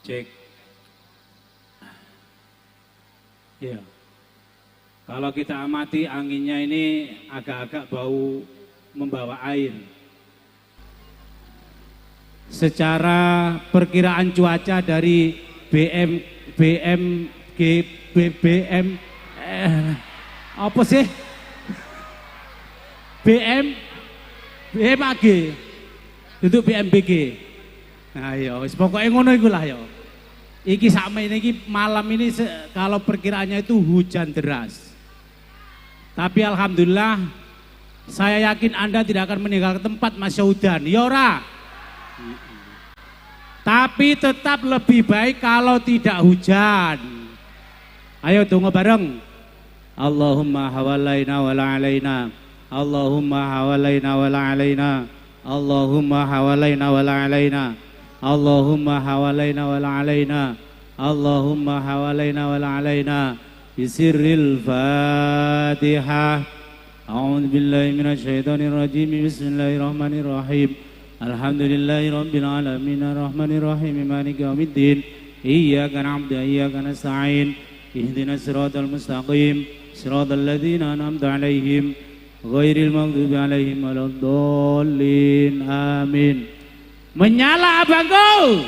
Cek. Ya. Kalau kita amati anginnya ini agak-agak bau membawa air. Secara perkiraan cuaca dari BM BMG BBM apa sih? BM BMAG. Itu BMBG. Nah, ya wis pokoke ngono iku lah ya. Iki sakmene iki malam ini kalau perkiraannya itu hujan deras. Tapi alhamdulillah saya yakin Anda tidak akan meninggalkan tempat masih udan. Ya ora. Tapi tetap lebih baik kalau tidak hujan. Ayo tunggu bareng. Allahumma hawalaina wala alaina. Allahumma hawalaina wala alaina. Allahumma hawalaina wala alaina. Allahumma hawalaina wala alaina. Allahumma hawalaina wala alaina. Bisirril Fatihah. A'udzu billahi minasyaitonir rajim. Bismillahirrahmanirrahim. Alhamdulillahi rabbil alamin arrahmanir rahim maliki yaumiddin. Iyyaka na'budu wa iyyaka nasta'in. Ihdinas siratal mustaqim. Siratal ladzina an'amta 'alaihim ghairil maghdubi 'alaihim waladdallin. Amin. Menyala abangku.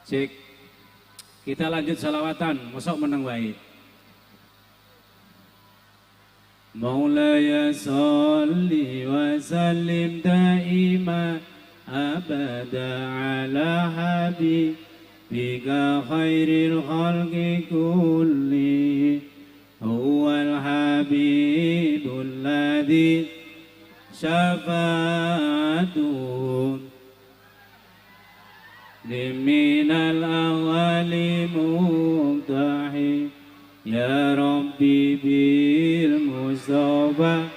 Cek. Kita lanjut salawatan, mosok meneng wae. Maulaya sholli wa sallim daima abada ala habibika khairil khalqi kulli huwal habibul ladzi syafa'atuhu minal awali mumtahi ya Rabbi bil mustafa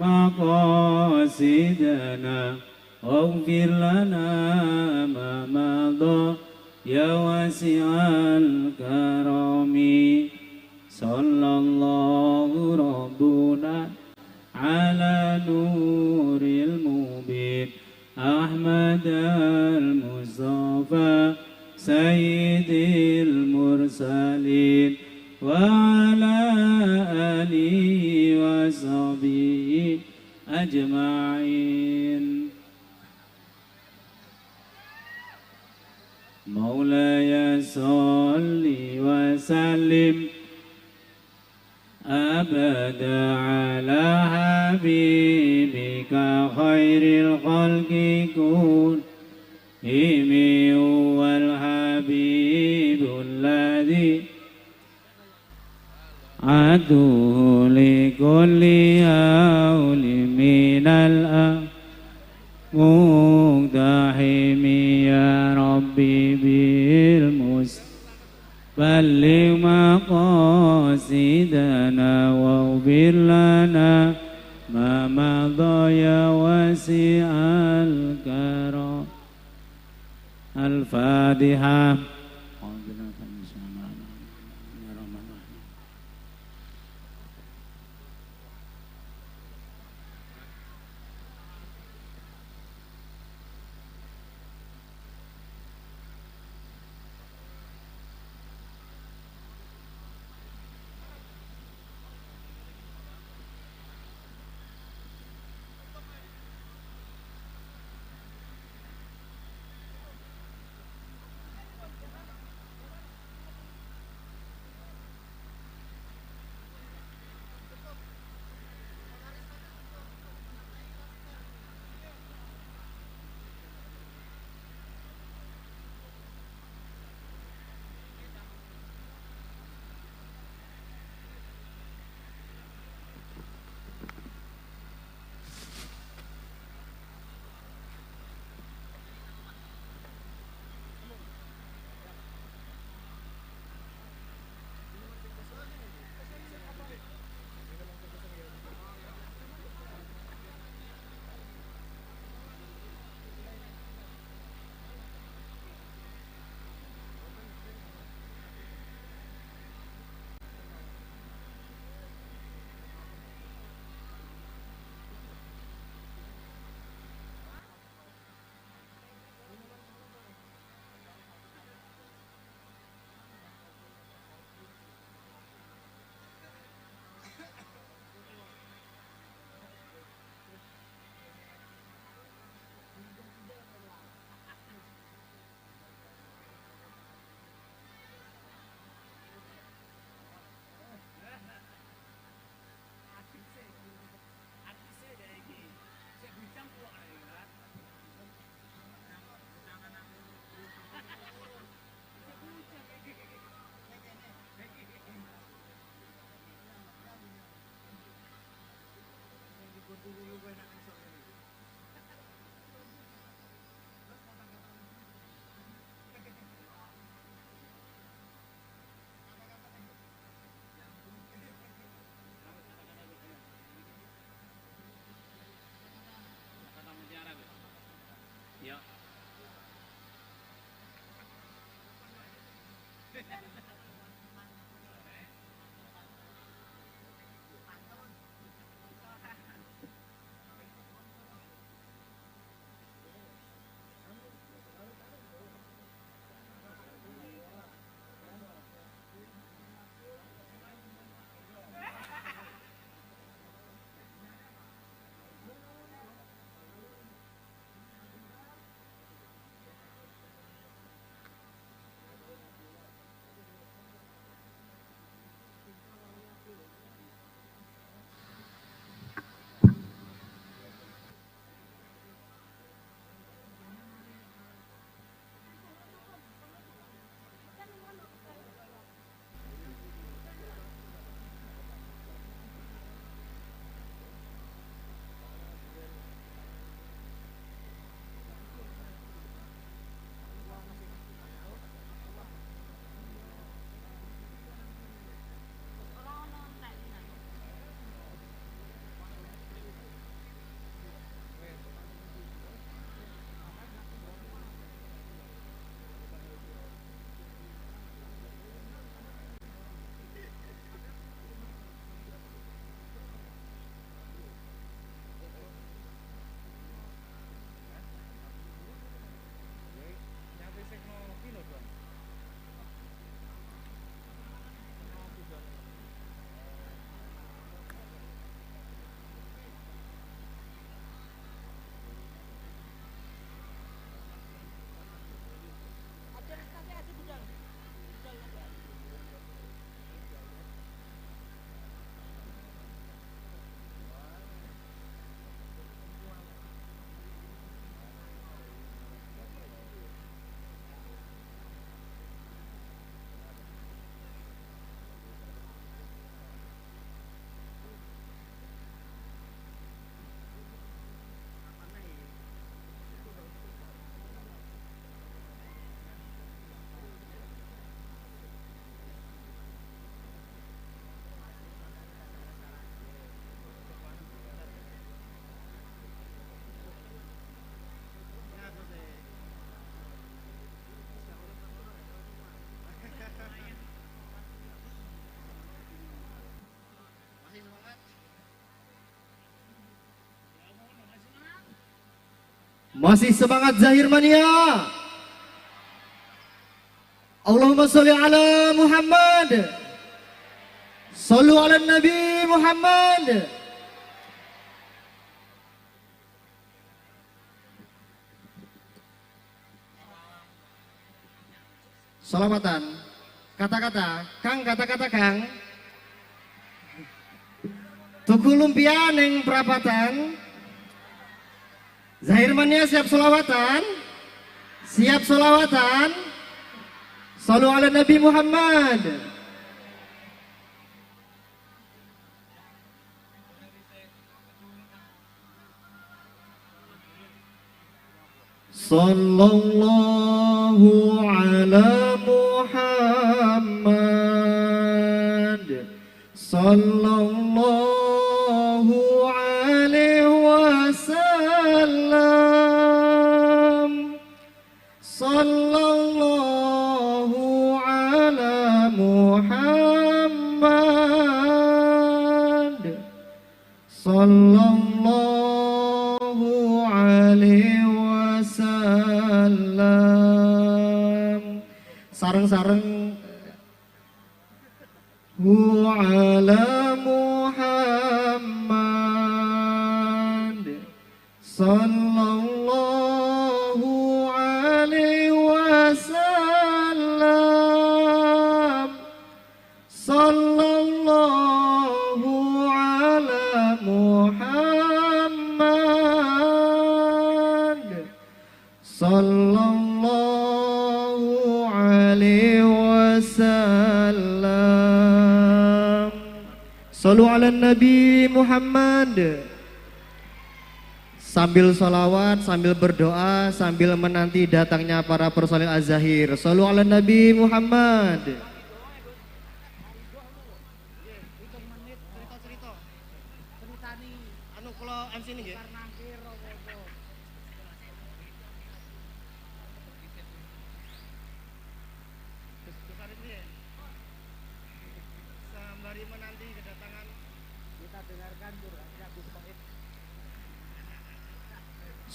maqasidana waghfir lana ma madha ya wasi'al karami sallallahu rabbuna ala nuril mubin Ahmad al-Mustafa Sayyidil Mursalin wa ala alihi wa sahbihi ajma'in. Maulaya salli wa sallim abada ala habibika khairil khalqi kullihim wal habibul ladzi aduhu li kulli hauli minal muqtahimi ya rabbi bil mus balligh maqasidana waghfir lana ma madha ya wasi'al karam. Al-Fatihah. Masih semangat Zahir Mania. Allahumma sholli ala Muhammad. Sallu ala Nabi Muhammad. Salawatan. Kata-kata, Kang, kata-kata Kang. Tuku lumpia neng perapatan. Zahir Mania siap solawatan? Siap solawatan? Sallu ala Nabi Muhammad. Sallallahu ala Muhammad. Sallallahu alaihi wasallam. Sallallahu ala Muhammad. Sallallahu alaihi wasallam. Sareng-sareng hu ala Muhammad. Sallallahu alaihi wasallam. Sallallahu ala Muhammad. Sallallahu alaihi wasallam. Sallu ala Nabi Muhammad. Sambil sholawat, sambil berdoa, sambil menanti datangnya para personil Az-Zahir. Sallu ala Nabi Muhammad.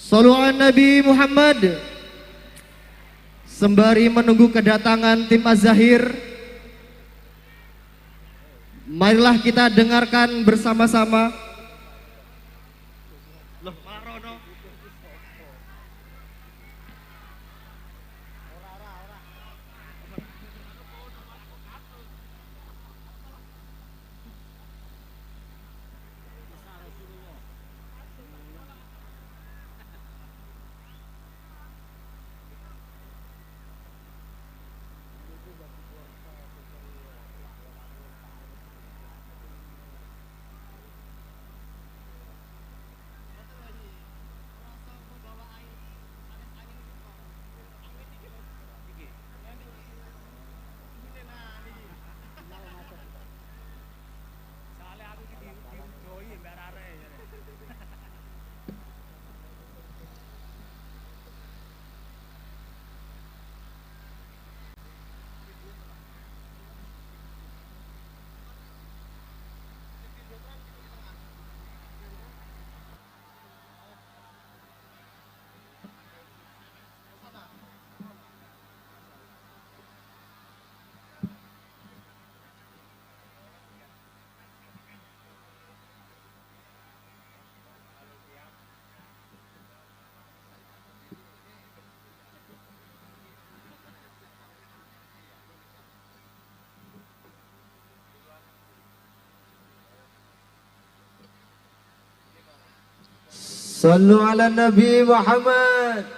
Sallu ala Nabi Muhammad. Sembari menunggu kedatangan tim Az-Zahir, marilah kita dengarkan bersama-sama. Sallu ala Nabi Muhammad.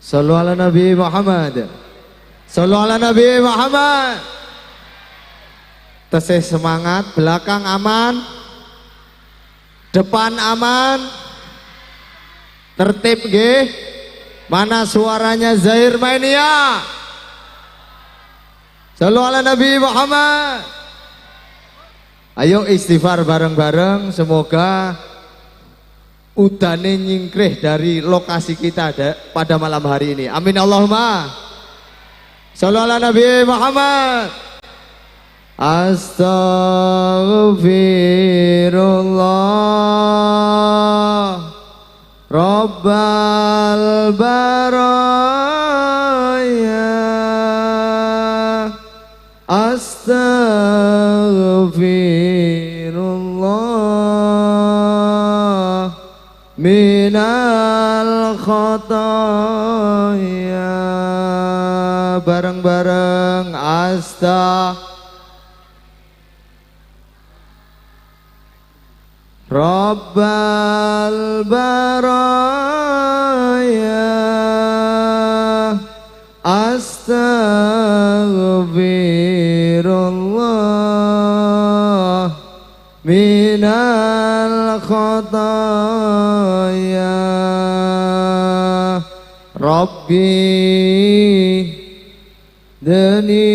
Sallu ala Nabi Muhammad. Sallu ala Nabi Muhammad. Tesih semangat, belakang aman, depan aman, tertib nggih. Mana suaranya Zahir Mania? Sallu ala Nabi Muhammad. Ayo istighfar bareng-bareng, semoga udane nyingkrih dari lokasi kita pada malam hari ini. Amin Allahumma. Sallu ala Nabi Muhammad. Astaghfirullah Rabbal baraya, astaghfirullah minal khotoya. Bareng-bareng asta Rabbal baraya, astaghfirullah minal khotoya. Rabbi dani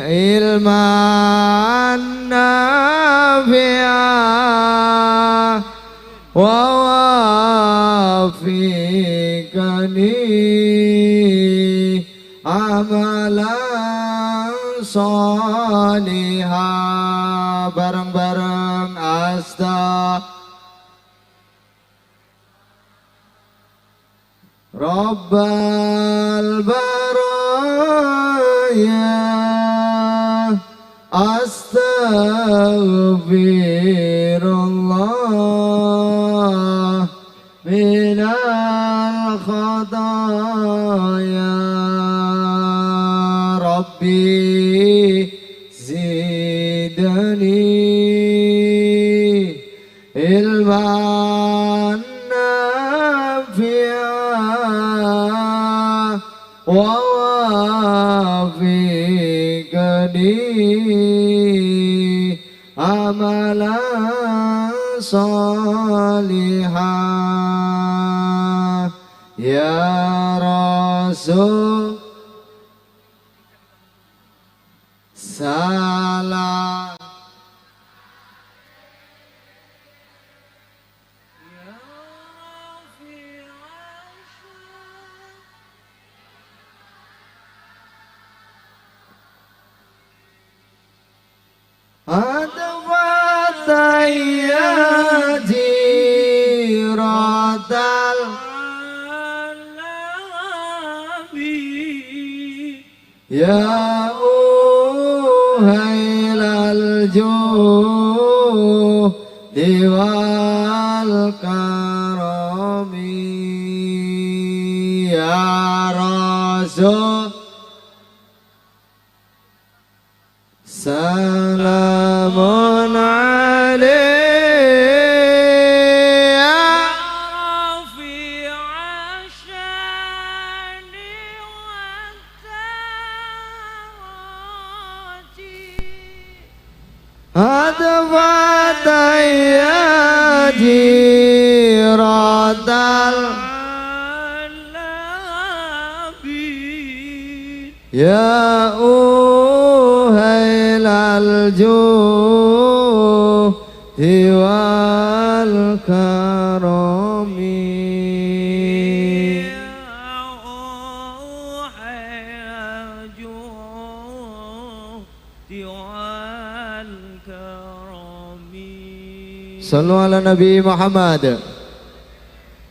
ilman nafi'a wa wafiqani amalan sholiha. Bareng-bareng asta Rabbal baraya, astaghfirullah minal khotoya. Rabbi zidni ilman nafi'a wa wafiqni amalan sholiha. Ya Rasul salam. Jiratal ya uhailal judi wal karami ya Rasul salamun alaik jiratal ya uhailal judi wal karami ya uhailal judi wal karami. Sallu ala Nabi Muhammad.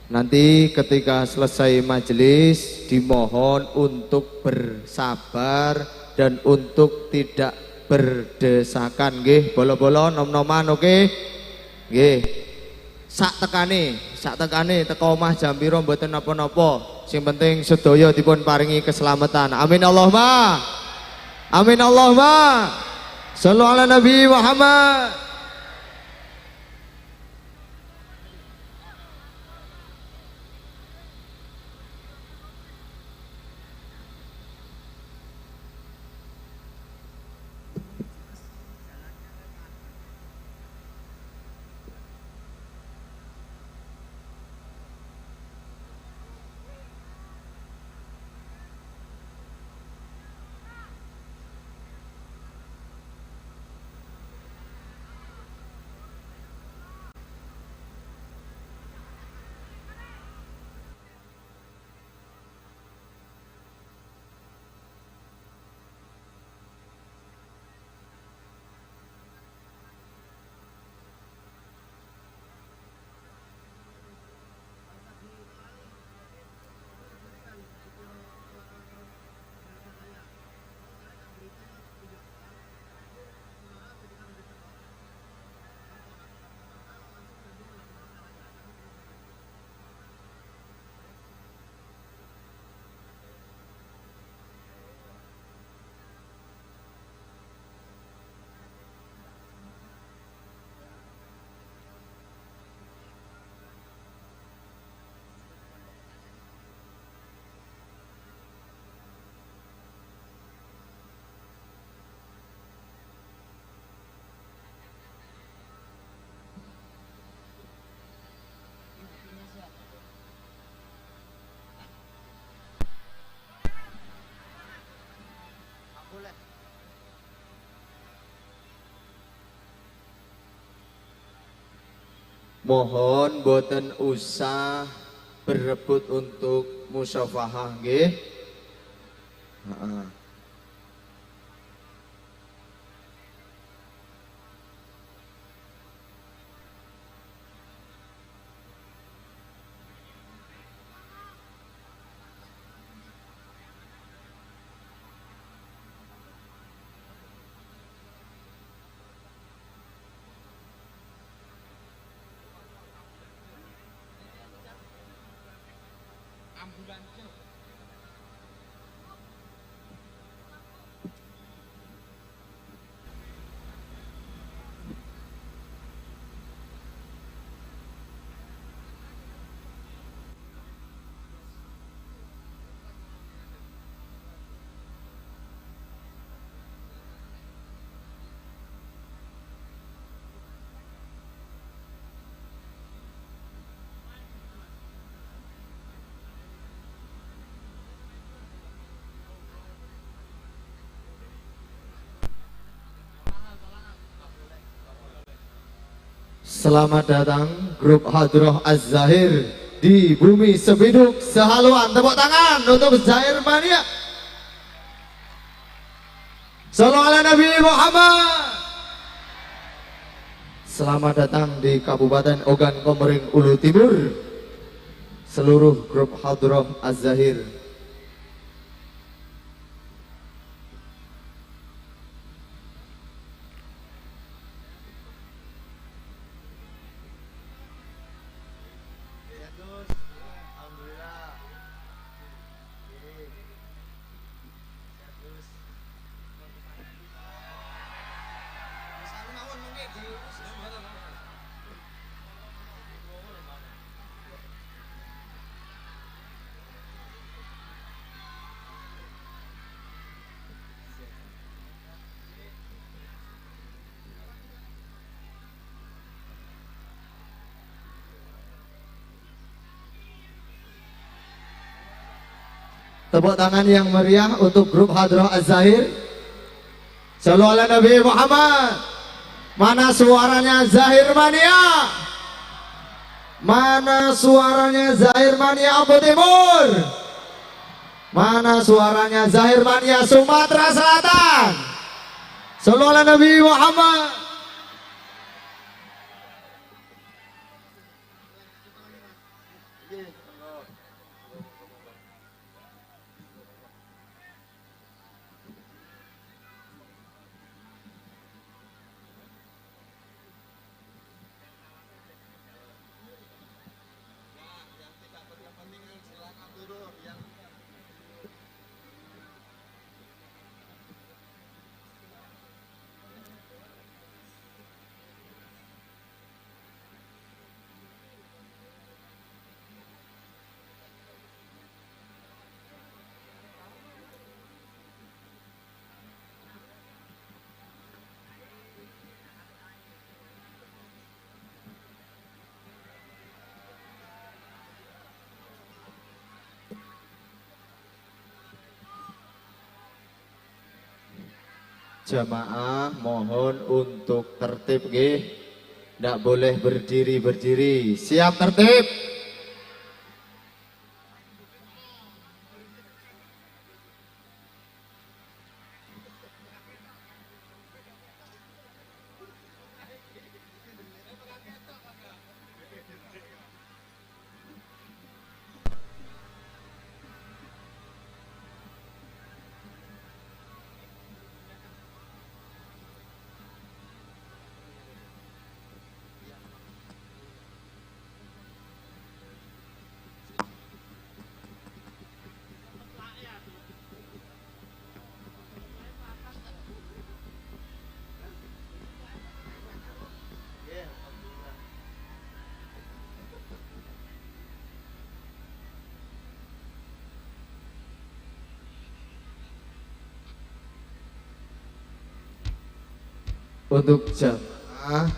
Nanti ketika selesai majelis dimohon untuk bersabar dan untuk tidak berdesakan nggih, bolo-bolo nom-noman oke nggih. Sak tekane teko omah jam pira mboten napa-napa. Sing penting sedaya dipun paringi keselamatan. Amin Allahumma. Amin Allahumma. Sallu ala Nabi Muhammad. Mohon boten usah berebut untuk musafahah nggih. Heeh. Selamat datang grup Hadroh Az-Zahir di bumi Sebiduk Sehaluan. Tepuk tangan untuk Zahir Mania. Sallu ala Nabi Muhammad. Selamat datang di Kabupaten Ogan Komering Ulu Timur. Seluruh grup Hadroh Az-Zahir. Tepuk tangan yang meriah untuk grup Hadroh Az-Zahir. Sallu ala Nabi Muhammad. Mana suaranya Zahir Mania? Mana suaranya Zahir Mania Ambon Timur? Mana suaranya Zahir Mania Sumatera Selatan? Sallu ala Nabi Muhammad. Jamaah mohon untuk tertib nggih. Ndak boleh berdiri-berdiri. Siap tertib. Untuk jamaah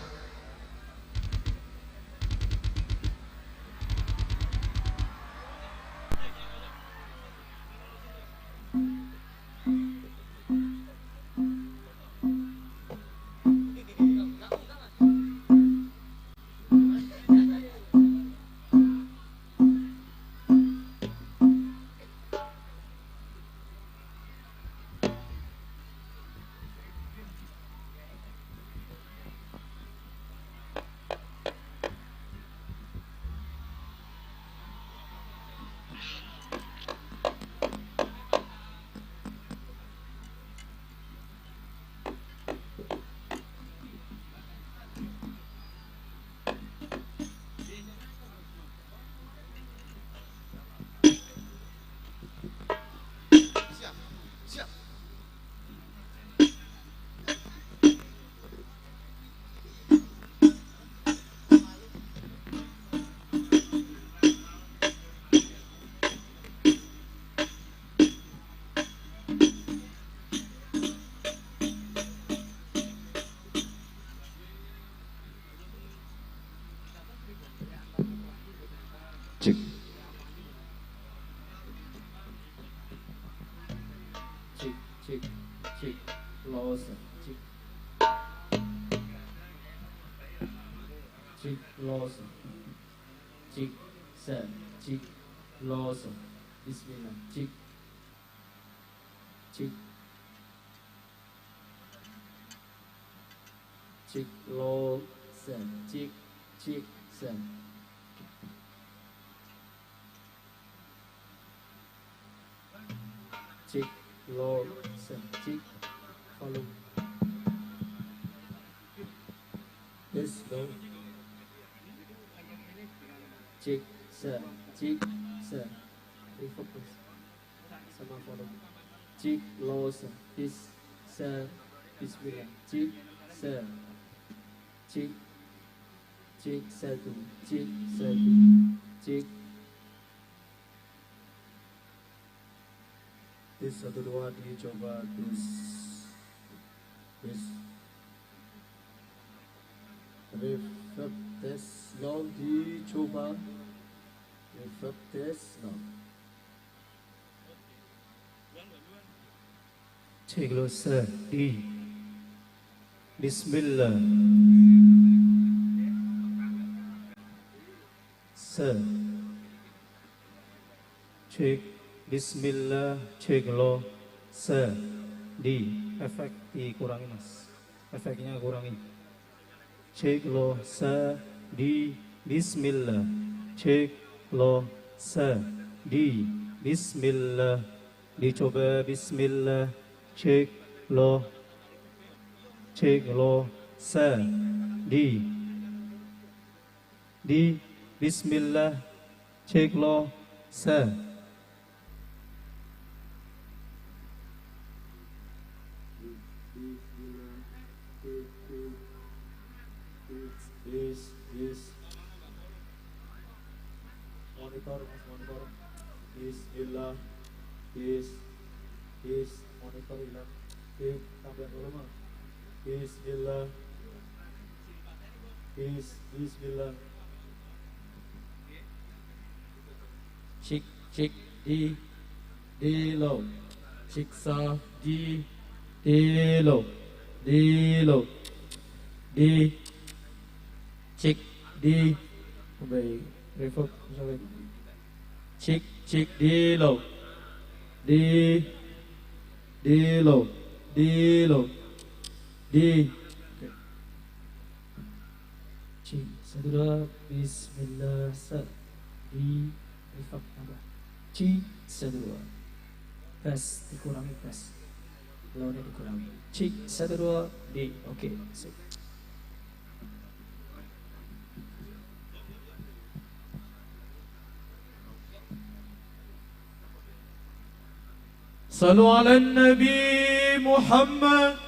Cek. Cek cek cek los cek. Cek los. Cek se cek los. Bismillah. Cek. Cek. Cek lo se cek cek se. Cek lo se cek volume. Yes low. Cek se cek se. Refocus sama volume. Cek lo se is se bismillah. Cek se cek cek satu cek satu cek. Tes 1 2 dicoba tes tes reverb tes low dicoba reverb tes low. Cek lo se di bismillah se cek bismillah cek lo se di efek dikurangi mas, efeknya kurangi. Cek lo se di bismillah cek lo se di bismillah dicoba bismillah cek lo se di di bismillah cek lo se. This this monitor mas monitor. Bismillah this this monitor hilang. Tambah volume. Bismillah this bismillah. Cek cek di di lo cek sa di di lo di lo di cek di baik reverb misalnya. Cek cek di lo di di lo di lo di. Cek 1 2 bismillah se di reverb tambah. C 1 2 bass dikurangi bass low-nya dikurangi. Cek 1 2 di. Oke sip. صلوا على النبي محمد.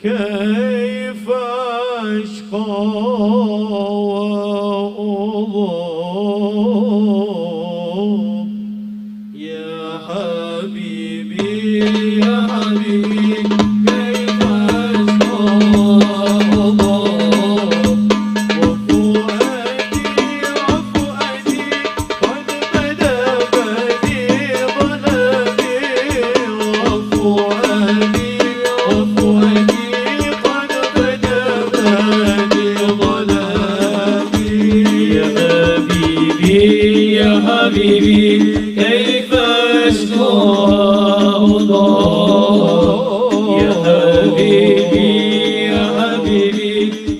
كيف أشقى وأضاب حبيبي يا حبيبي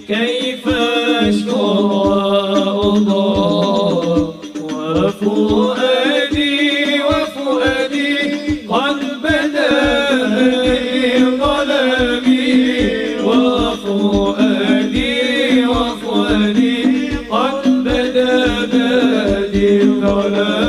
كيف أشكو وفؤادي وفؤادي قد بدا بدي ظلامي وفؤادي وفؤادي قد بدا بدي ظلامي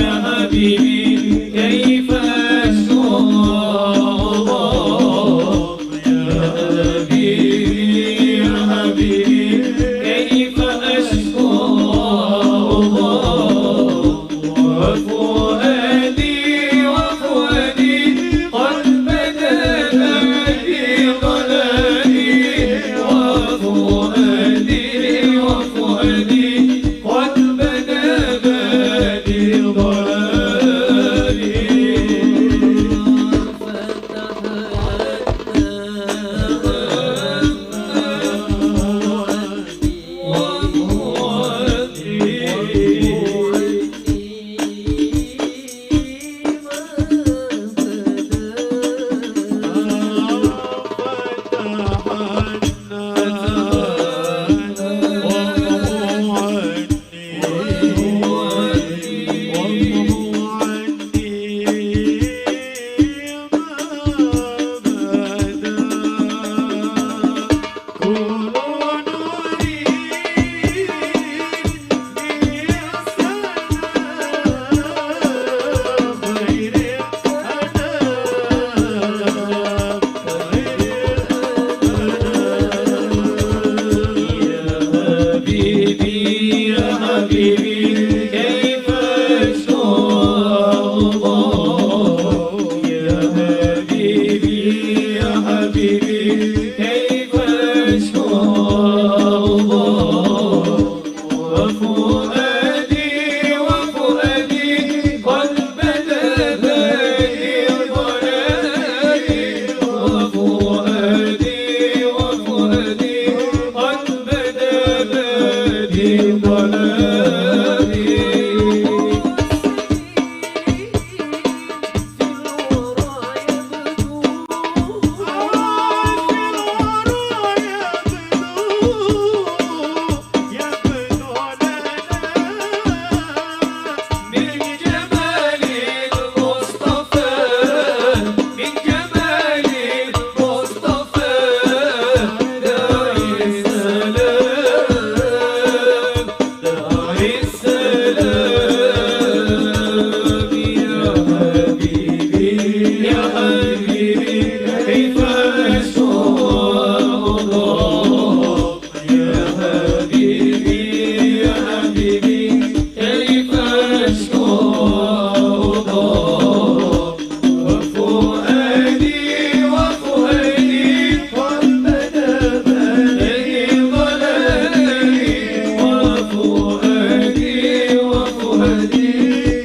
يا حبيبي يا حبيبي كيف أشكو يا حبيبي يا حبيبي كيف أشكو وفؤادي وفؤادي قد بدا لي ظلامي وفؤادي وفؤادي قد بدا بدي ظلامي.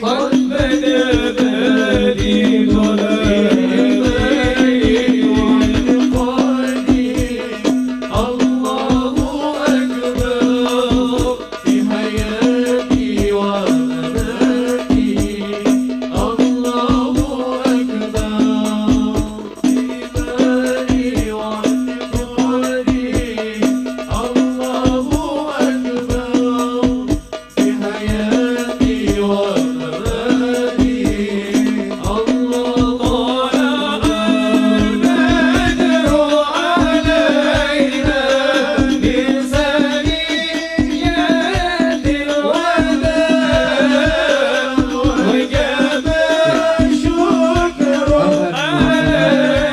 قد بدا بادي ظلام.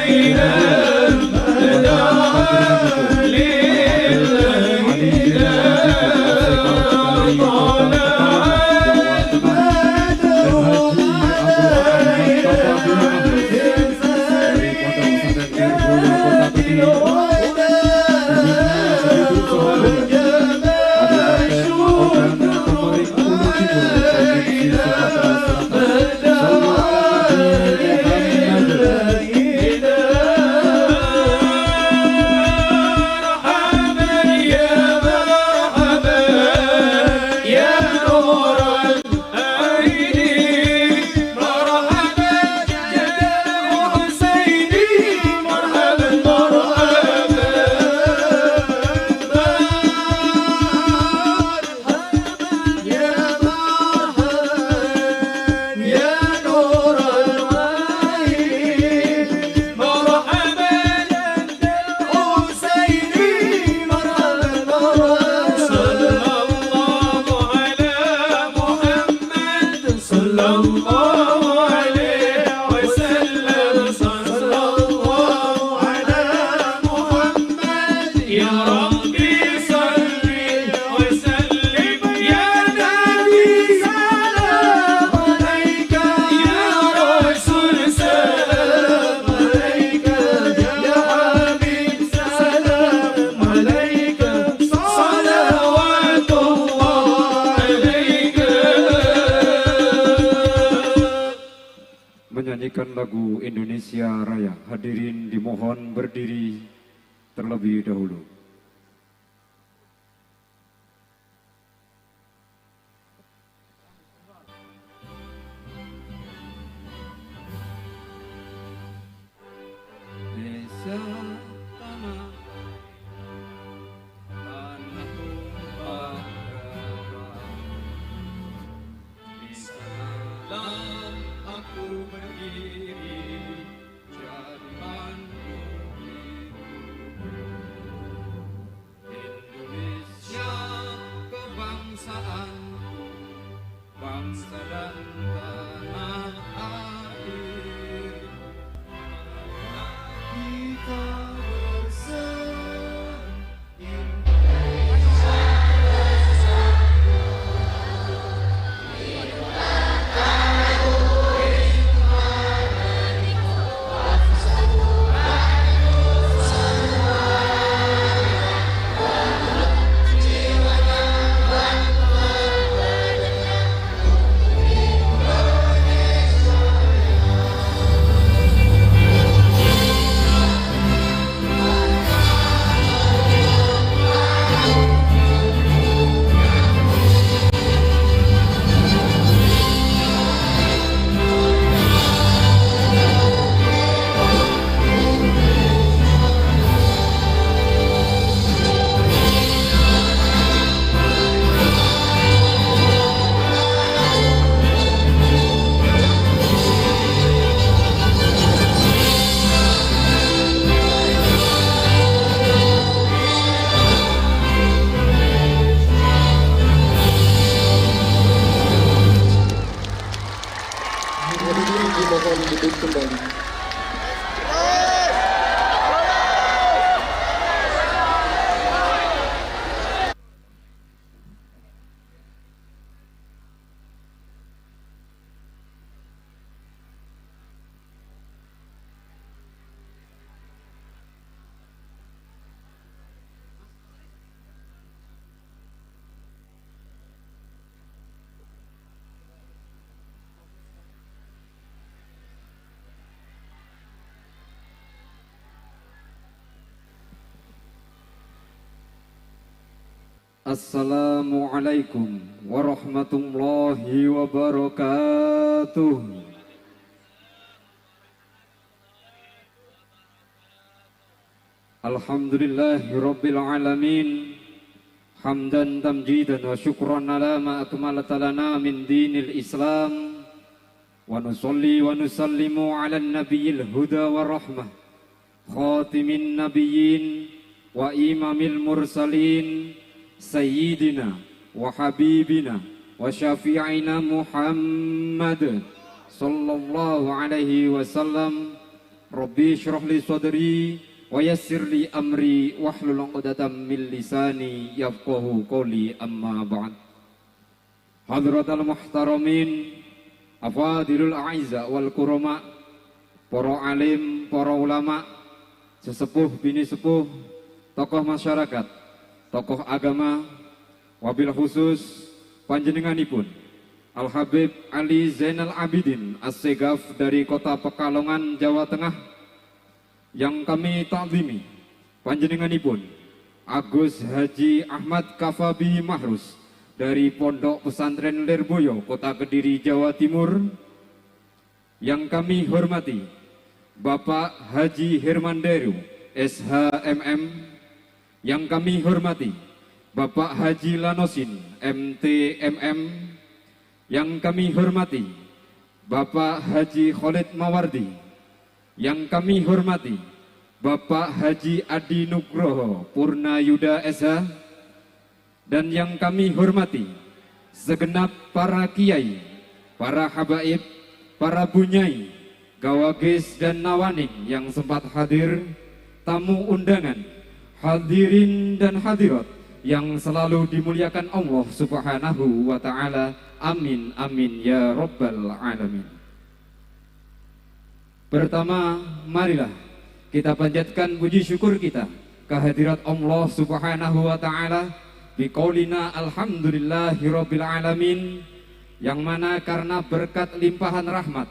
علينا بدعا لله إذا طلع البدر علينا من ثنيات الوداع وجب الشكر علينا بدعا لله إذا مرحبا يا مرحبا يا نور العين، مرحبا جد الحسين، مرحبا مرحبا يا مرحبا يا نور العين، مرحبا جد الحسين، مرحبا مرحبا. صلى الله على محمد، صلى الله عليه وسلم، صلى الله على محمد. يا ربي صل وسلم، يا نبي سلام عليك، يا رسول سلام عليك، يا حبيب سلام عليك، صلوات الله عليك. Menyanyikan lagu Indonesia Raya. Hadirin dimohon berdiri terlebih dahulu. Desa tanah tanah tumpah darah, di sanalah aku berdiri jadi pandu biru. Indonesia kebangsaanku, bangsa dan tanah air. Kita bersama. Hadirin dimohon duduk kembali. Assalamualaikum warahmatullahi wabarakatuh. Alhamdulillahi rabbil alamin. Hamdan tamjidan wa syukran ala ma akmalata lana min dinil Islam. Wa nusalli wa nusallimu ala nabiyil huda wa rahmah, khatimin nabiyyin wa imamil mursalin, sayyidina wa habibina wa syafi'ina Muhammad sallallahu alaihi wasallam. Rabbi shrah li sadri wa yassir li amri wahlul 'uqdatam min lisani yafqahu qawli, amma ba'd. Hadratal muhtaramin, afadilul a'izza wal kurama, para alim, para ulama, sesepuh bini sepuh, tokoh masyarakat, tokoh agama, wabil khusus panjenenganipun Al Habib Ali Zainal Abidin Assegaf dari Kota Pekalongan, Jawa Tengah, yang kami takzimi panjenenganipun Agus Haji Ahmad Kafabi Mahrus dari Pondok Pesantren Lirboyo, Kota Kediri, Jawa Timur, yang kami hormati Bapak Haji Herman Deru SHMM, yang kami hormati Bapak Haji Lanosin MTMM, yang kami hormati Bapak Haji Khalid Mawardi, yang kami hormati Bapak Haji Adi Nugroho Purna Yuda SH, dan yang kami hormati segenap para kiai, para habaib, para bunyai, gawagis dan nawaning yang sempat hadir, tamu undangan, hadirin dan hadirat yang selalu dimuliakan Allah Subhanahu wa ta'ala. Amin amin ya rabbal alamin. Pertama, marilah kita panjatkan puji syukur kita kehadirat Allah Subhanahu wa ta'ala biqaulina alhamdulillahirabbil alamin, yang mana karena berkat limpahan rahmat,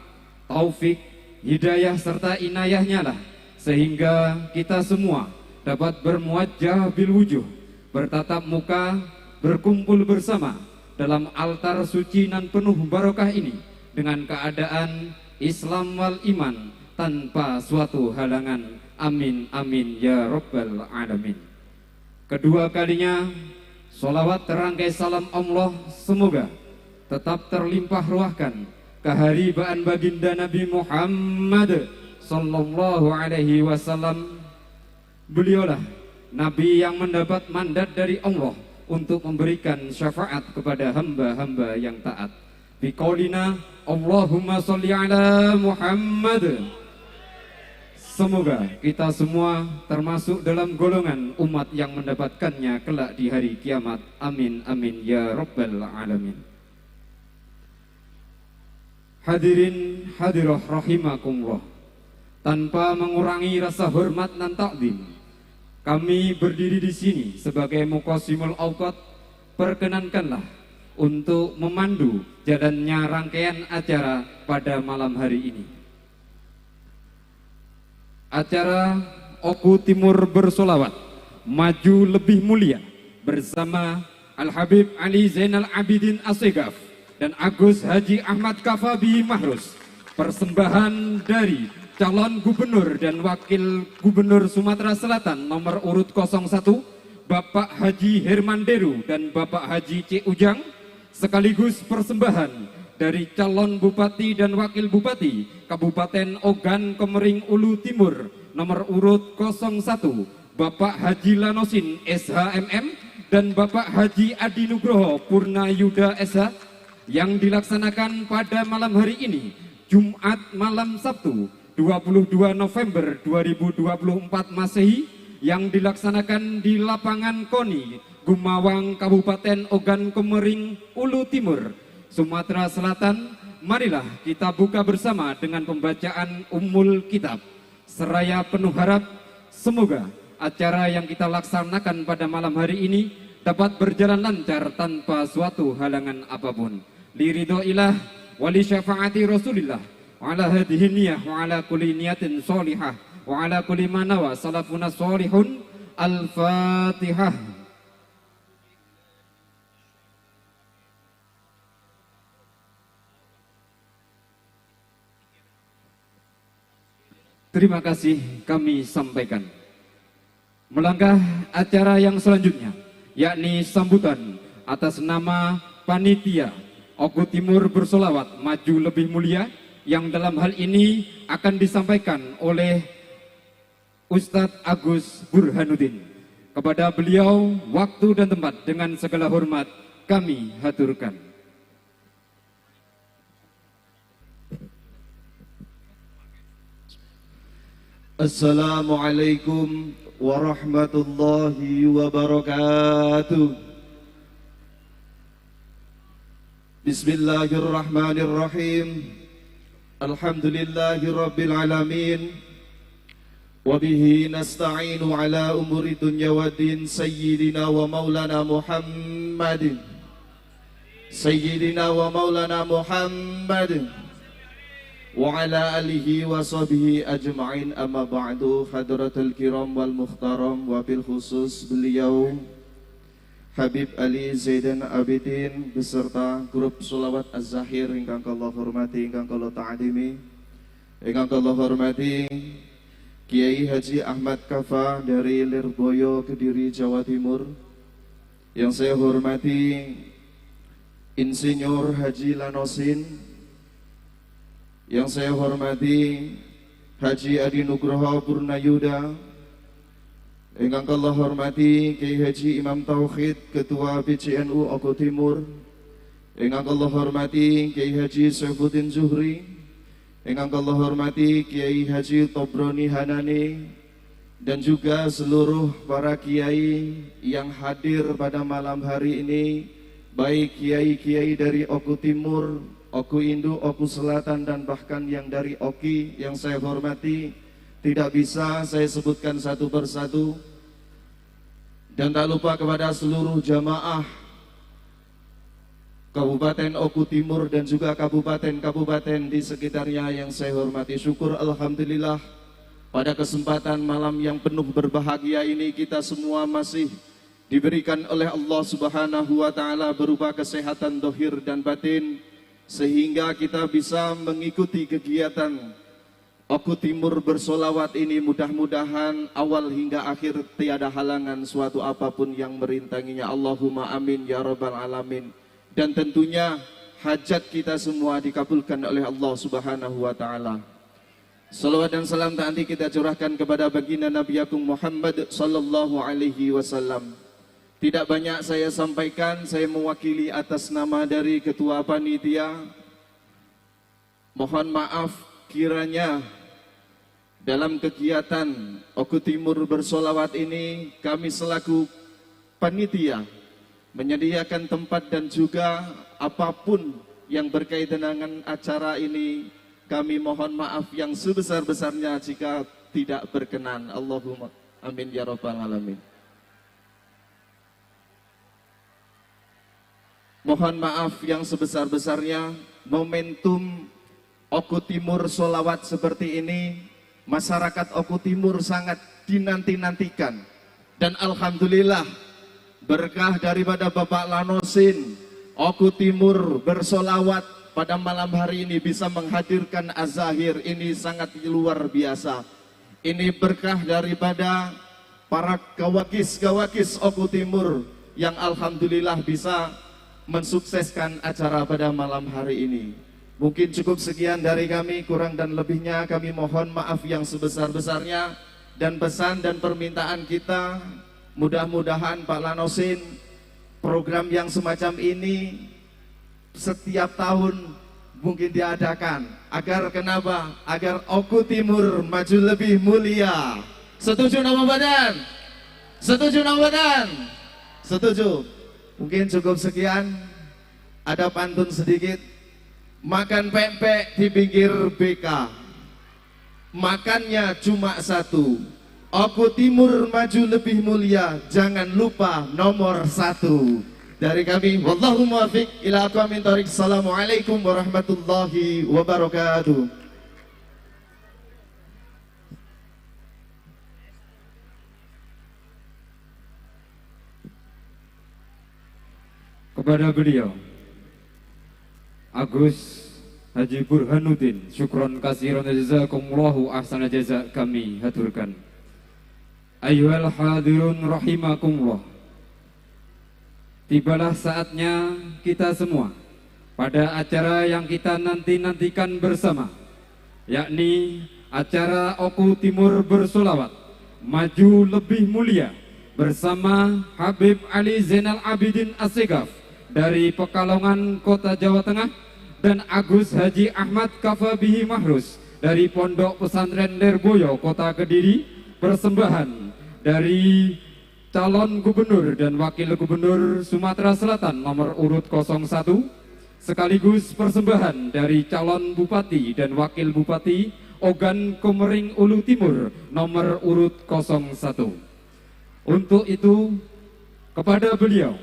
taufik, hidayah serta inayahnya lah sehingga kita semua dapat bermuajjah bil wujuh, bertatap muka, berkumpul bersama dalam altar suci nan penuh barokah ini dengan keadaan Islam wal iman tanpa suatu halangan. Amin amin ya rabbal alamin. Kedua kalinya, sholawat terangkai salam Allah semoga tetap terlimpah ruahkan keharibaan baginda Nabi Muhammad sallallahu alaihi wasallam. Beliaulah Nabi yang mendapat mandat dari Allah untuk memberikan syafaat kepada hamba-hamba yang taat. Biqaulina Allahumma sholli ala Muhammad. Semoga kita semua termasuk dalam golongan umat yang mendapatkannya kelak di hari kiamat. Amin amin ya rabbal alamin. Hadirin hadirah rahimakumullah, tanpa mengurangi rasa hormat dan takzim, kami berdiri di sini sebagai muqassimul awqat. Perkenankanlah untuk memandu jalannya rangkaian acara pada malam hari ini. Acara Oku Timur Bersolawat Maju Lebih Mulia bersama Al Habib Ali Zainal Abidin Assegaf dan Agus Haji Ahmad Kafabi Mahrus, persembahan dari calon gubernur dan wakil gubernur Sumatera Selatan nomor urut 01 Bapak Haji Herman Deru dan Bapak Haji C. Ujang, sekaligus persembahan dari calon bupati dan wakil bupati Kabupaten Ogan Komering Ulu Timur nomor urut 01 Bapak Haji Lanosin SHMM dan Bapak Haji Adi Nugroho Purna Yuda SH, yang dilaksanakan pada malam hari ini, Jumat malam Sabtu 22 November 2024 Masehi, yang dilaksanakan di lapangan KONI Gumawang, Kabupaten Ogan Komering Ulu Timur, Sumatera Selatan. Marilah kita buka bersama dengan pembacaan Ummul Kitab. Seraya penuh harap, semoga acara yang kita laksanakan pada malam hari ini dapat berjalan lancar tanpa suatu halangan apapun. Liridho ilah wali syafaati Rasulillah wa ala hadhihi niyah wa ala kulli niyatin sholihah wa ala kulli manawa salafuna sholihun. Al-Fatihah. Terima kasih kami sampaikan. Melangkah acara yang selanjutnya, yakni sambutan atas nama panitia Oku Timur Bersolawat Maju Lebih Mulia, yang dalam hal ini akan disampaikan oleh Ustadz Agus Burhanuddin. Kepada beliau, waktu dan tempat dengan segala hormat kami haturkan. Assalamualaikum warahmatullahi wabarakatuh. Bismillahirrahmanirrahim. Alhamdulillahi rabbil alamin. Wabihi nasta'inu ala umuri dunya waddin. Sayyidina wa maulana Muhammadin. Sayyidina wa maulana Muhammadin wa ala alihi wa sahbihi ajma'in. Amma ba'du. Hadratul kiram wal mukhtaram, wa bil khusus beliau Habib Ali Zaidan Abidin beserta grup Sholawat Az-Zahir ingkang kula hormati, ingkang kula ta'dimi, ingkang kula hormati Kiai Haji Ahmad Kafa dari Lirboyo, Kediri, Jawa Timur. Yang saya hormati Insinyur Haji Lanosin. Yang saya hormati Haji Adi Nugroho Purnayuda. Ingkang kula hormati Kiai Haji Imam Tauhid, Ketua PCNU Oku Timur. Ingkang kula hormati Kiai Haji Saifuddin Zuhri. Ingkang kula hormati Kiai Haji Tobroni Hanani, dan juga seluruh para kiai yang hadir pada malam hari ini, baik kiai-kiai dari Oku Timur, Oku Indu, Oku Selatan, dan bahkan yang dari Oki yang saya hormati. Tidak bisa saya sebutkan satu persatu. Dan tak lupa kepada seluruh jamaah Kabupaten Oku Timur dan juga kabupaten-kabupaten di sekitarnya yang saya hormati. Syukur alhamdulillah pada kesempatan malam yang penuh berbahagia ini kita semua masih diberikan oleh Allah Subhanahu wa Ta'ala berupa kesehatan dohir dan batin, sehingga kita bisa mengikuti kegiatan Oku Timur bersolawat ini. Mudah-mudahan awal hingga akhir tiada halangan suatu apapun yang merintanginya. Allahumma amin ya rabbal alamin. Dan tentunya hajat kita semua dikabulkan oleh Allah Subhanahu wa Ta'ala. Salawat dan salam tak henti kita curahkan kepada baginda Nabi Agung Muhammad sallallahu alaihi wasallam. Tidak banyak saya sampaikan, saya mewakili atas nama dari Ketua Panitia. Mohon maaf kiranya dalam kegiatan Oku Timur bersolawat ini kami selaku panitia menyediakan tempat dan juga apapun yang berkaitan dengan acara ini, kami mohon maaf yang sebesar-besarnya jika tidak berkenan. Allahumma amin ya rabbal alamin. Mohon maaf yang sebesar-besarnya. Momentum Oku Timur solawat seperti ini, masyarakat Oku Timur sangat dinanti-nantikan. Dan alhamdulillah berkah daripada Bapak Lanosin, Oku Timur bersolawat pada malam hari ini bisa menghadirkan Az-Zahir ini sangat luar biasa. Ini berkah daripada para gawakis-gawakis Oku Timur yang alhamdulillah bisa mensukseskan acara pada malam hari ini. Mungkin cukup sekian dari kami, kurang dan lebihnya kami mohon maaf yang sebesar-besarnya. Dan pesan dan permintaan kita, mudah-mudahan Pak Lanosin, program yang semacam ini setiap tahun mungkin diadakan. Agar kenapa? Agar Oku Timur maju lebih mulia. Setuju nama badan? Setuju nama badan? Setuju. Mungkin cukup sekian. Ada pantun sedikit. Makan pempek di pinggir BK, makannya cuma satu. Oku Timur maju lebih mulia, jangan lupa nomor satu. Dari kami, wallahu muwaffiq ila aqwamit thoriq. Assalamualaikum warahmatullahi wabarakatuh. Kepada beliau Agus Haji Burhanuddin, syukron kasiron jazakumullahu ahsana jaza kami haturkan. Ayyuhal hadirun rahimakumullah. Tibalah saatnya kita semua pada acara yang kita nanti-nantikan bersama, yakni acara Oku Timur bersolawat maju lebih mulia bersama Habib Ali Zainal Abidin Assegaf dari Pekalongan, Kota Jawa Tengah, dan Agus Haji Ahmad Kafabihi Mahrus dari Pondok Pesantren Lirboyo, Kota Kediri, persembahan dari calon gubernur dan wakil gubernur Sumatera Selatan nomor urut 01, sekaligus persembahan dari calon bupati dan wakil bupati Ogan Komering Ulu Timur nomor urut 01. Untuk itu kepada beliau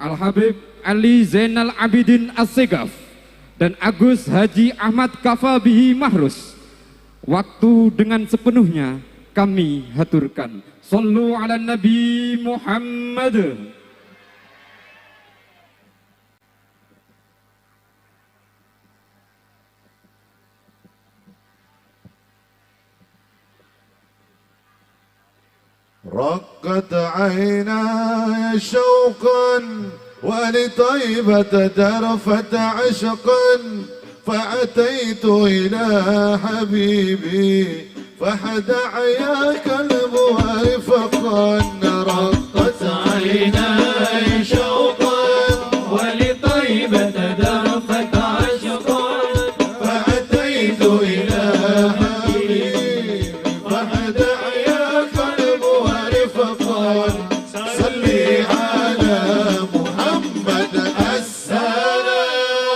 Al-Habib Ali Zainal Abidin Assegaf dan Agus Haji Ahmad Kafabihi Mahrus, waktu dengan sepenuhnya kami haturkan. Sallu ala Nabi Muhammad. رقت عيناي شوقا ولطيبة ترفت عشقا، فأتيت إلى حبيبي فحدع يا كلب ورفقا. رقت عيناي شوقا ولطيبة ترفت عشقا، فأتيت إلى حبيبي فحدع يا كلب ورفقا. صلي على محمد السلام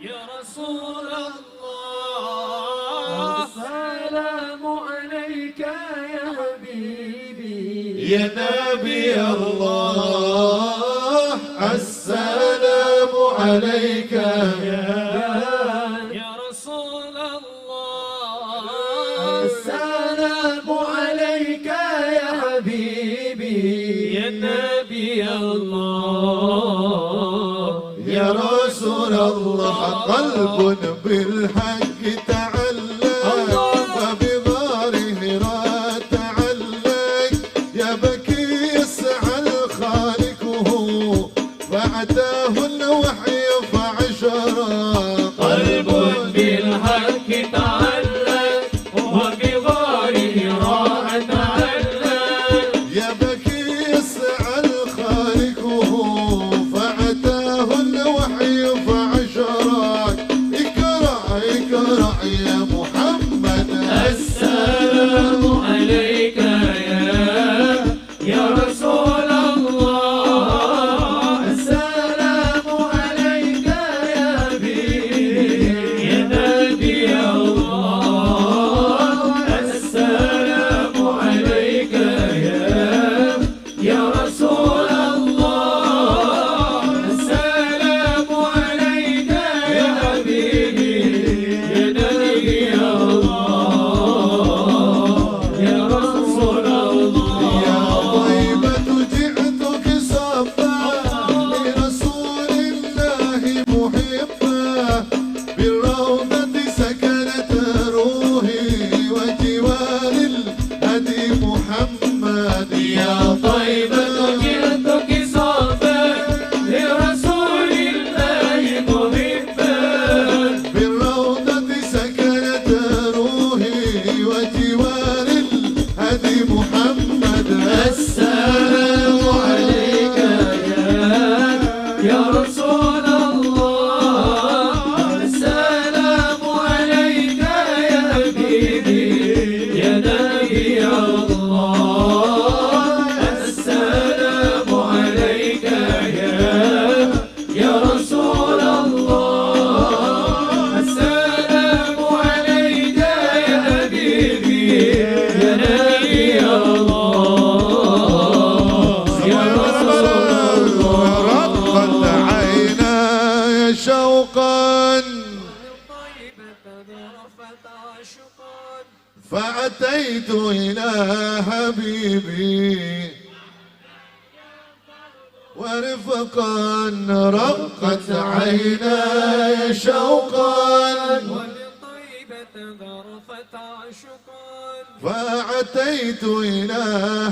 يا رسول الله، السلام عليك يا حبيبي يا نبي الله، السلام عليك يا رسول الله، السلام عليك يا حبيبي يا نبي الله يا رسول الله. قلب بالحق تعلق وبغاره تعلق، يا بكي يسعى خالقه فأتاه الوحي فعشرا. قلب بالحق تعلق وبغاره تعلق، يا بكي يسعى خالقه فأتاه الوحي فعشرا. اقرأ اقرأ يا محمد. السلام عليك يا رسول الله، السلام عليك يا حبيبي يا نبي الله، السلام عليك يا رسول الله، السلام عليك يا حبيبي يا نبي الله يا رسول الله. يا طيبة جئتك صفا لرسول الله محبا، بالروضة سكنت روحي وجوار الهدي محمد. يا طيبة جئتك صفا لرسول الله محبا، بالروضة سكنت روحي وجوار الهدي محمد. السلام عليك يا رسول الله، السلام عليك يا حبيبي يا نبي الله، السلام عليك يا رسول الله، السلام عليك يا حبيبي يا نبي الله يا رسول الله. رقت عيناي شوقا فأتيت إلى حبيبي ورفقا. رقت عيناي شوقا فأتيت إلى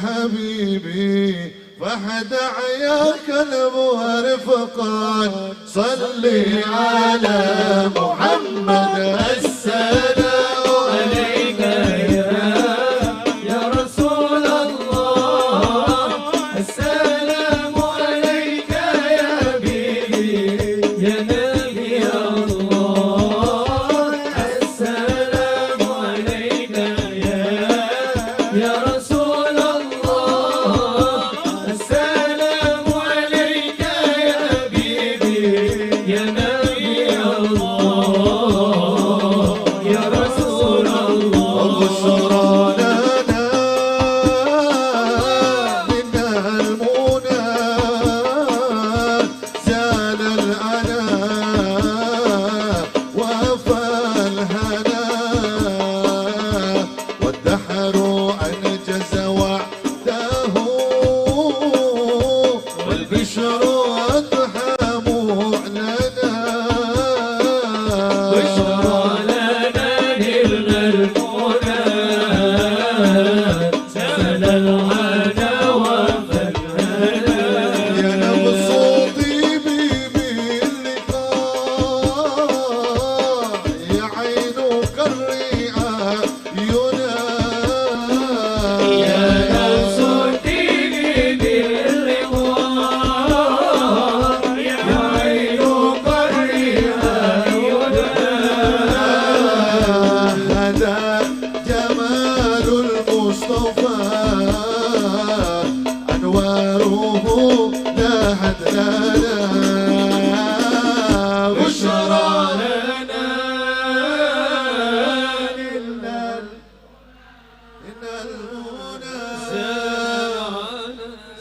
حبيبي فحدع يا كلب ورفقا. صلي على محمد. السلام عليك يا رسول الله، السلام عليك يا حبيبي يا نبي الله، أعينا. يا نفس ائتيني باللقاء، يا عين قري أعينا. هذا جمال المصطفى أنواره لاحت لنا. بشرى لنا إن المنى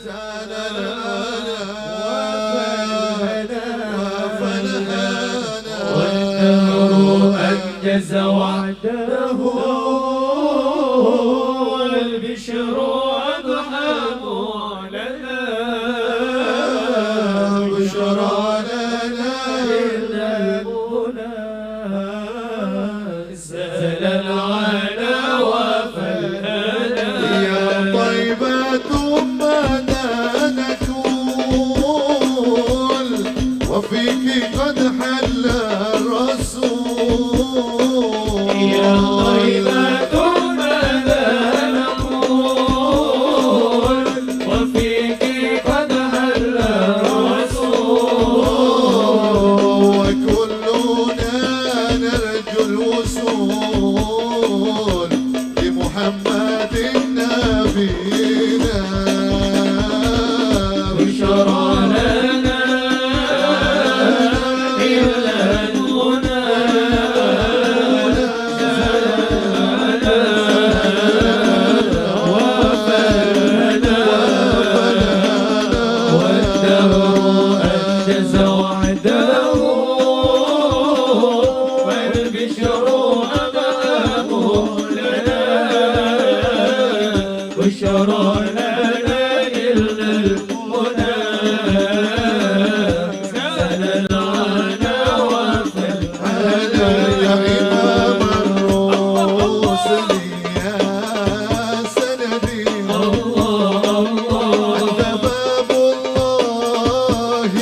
زال الأنا وفلهنا. والدهر أنجز وعده والبشر أضحى معلنا. بشرى لنا إلا المنى زال العنا وفلهنا. يا طيبة ماذا نقول وفيك قد حل الرسول. يا طيبة ماذا نقول وفيك قد حل الرسول. وكلنا نرجو الوصول لمحمد نبينا. بشرى لنا إلا المنى وفلنا. والدهر أنجز وعده والبشر أضحى لنا. بشرى لنا إلا المنى زال العنا وفلنا. يا إمام الرسل يا سندي، أنت باب الله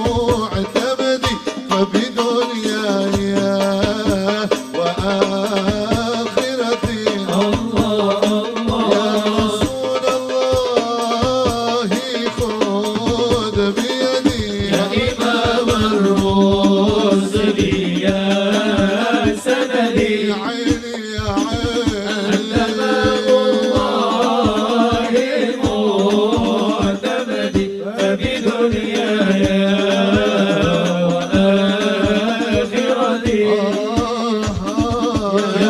ومعتمدي، فبدنياي وآخرتي. يا رسول الله خذ بيدي. يا إمام الرسل يا سندي، يا عيني يا عيني، أنت باب الله معتمدي، فبدنياي وآخرتي. يا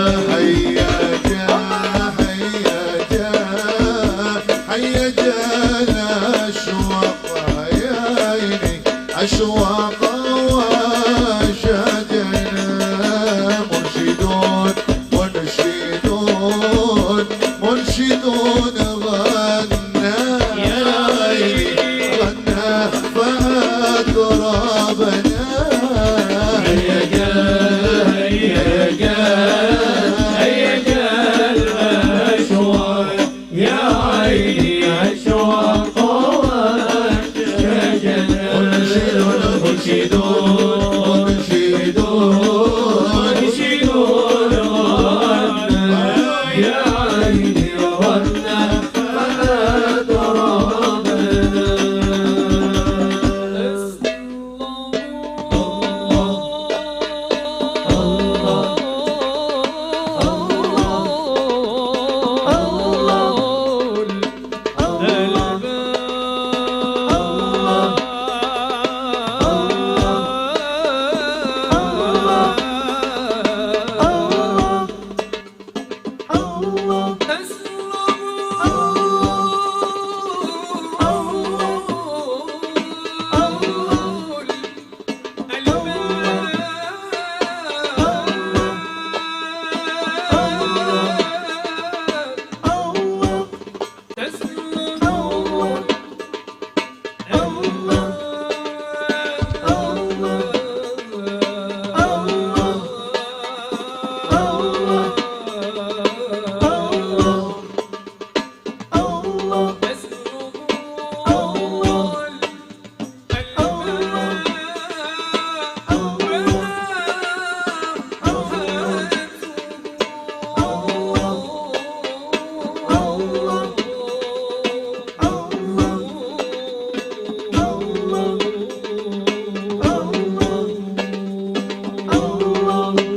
هيا جاء هيا جاء هيا جاء الأشواق يا عيني أشواق وشجنا مرشدون منشدون منشدون غنى يا عيني غنى فأطربنا هيا جاء هيا جاء هيا جاء الأشواق يا عيني أشواق وشجنا منشدون منشدون منشدون غنى يا عيني غنى فأطربنا.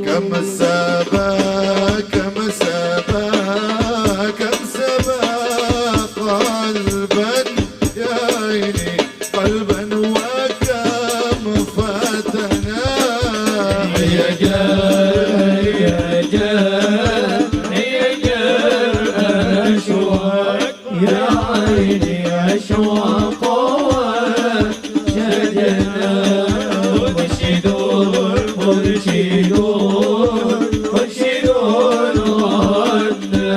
كم سبا كم سبا كم سبا قلبا يا عيني قلبا وكم فتنا هيا جاء هيا جاء هيا جاء الأشواق يا عيني أشواق وشجنا منشدون منشدون منشدون غنى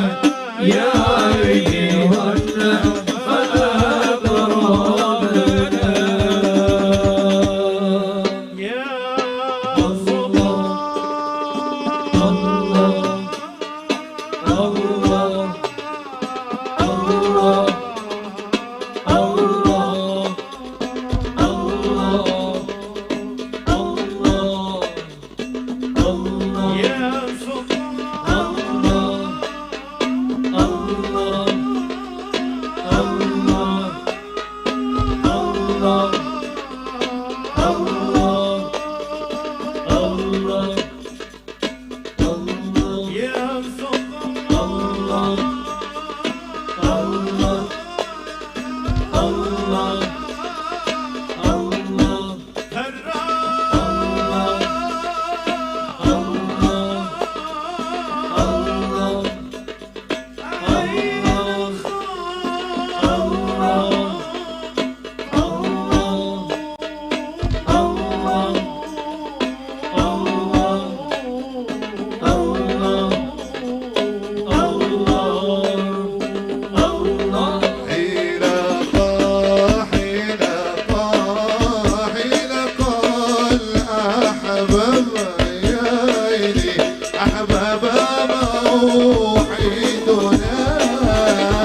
يا عيني غنى فأطربنا. يا الله الله الله الله الله الله الله الله يا سلطان الله الله الله الله الله الله الله يا سلطان الله الله الله الله الله الله الله حين قال حين قال حين قال أحباب يا عيني أحباب موعدنا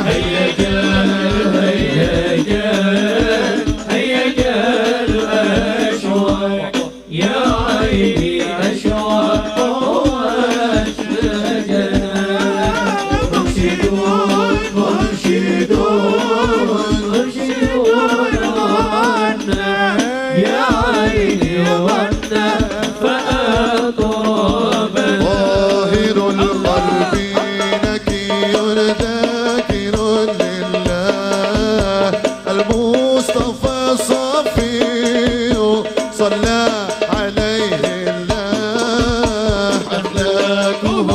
هيا جاء هيا جاء هيا جاء الأشواق يا عيني أشواق وشجنا منشدون منشدون منشدون غنى يا عيني غنى فأطربنا. طاهر القلب نكي ذاكر لله المصطفى صفي صلى عليه الله أخلاقه.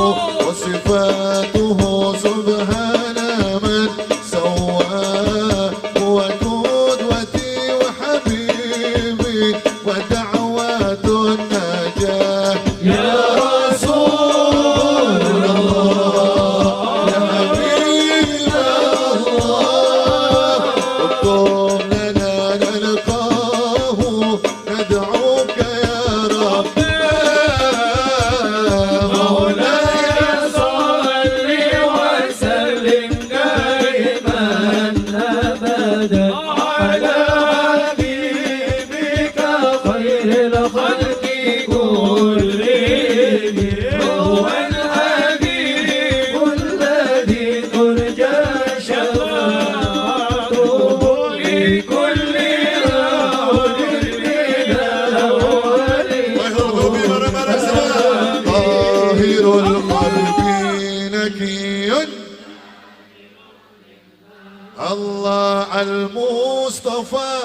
المصطفى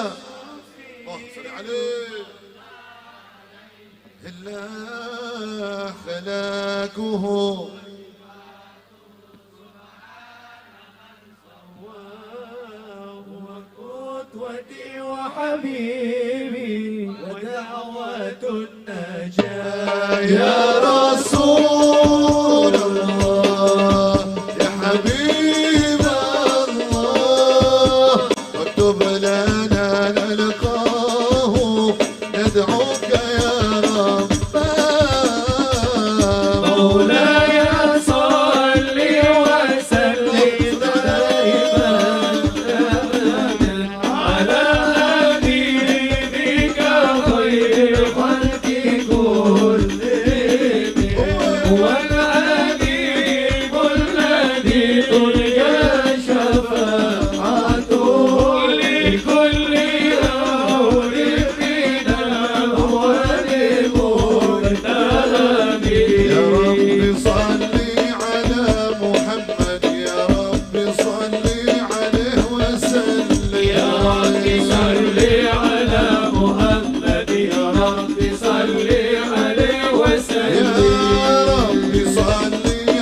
اللهم صل عليه إلا خلاكه قدوتي وحبيبي ودعوة النجاة يا رسول الله يا حبيب الله اكتب لنا نلقاه ندعوك يا رب مولاي صل وسلم دائما أبدا على حبيبك خير الخلق كلهم هو الحبيب الذي ترجى شفاعته لكل هول فينا ولمرتهم. يا رب صل على محمد يا رب صل عليه وسلم يا رب صل على محمد يا رب صل عليه وسلم يا رب صل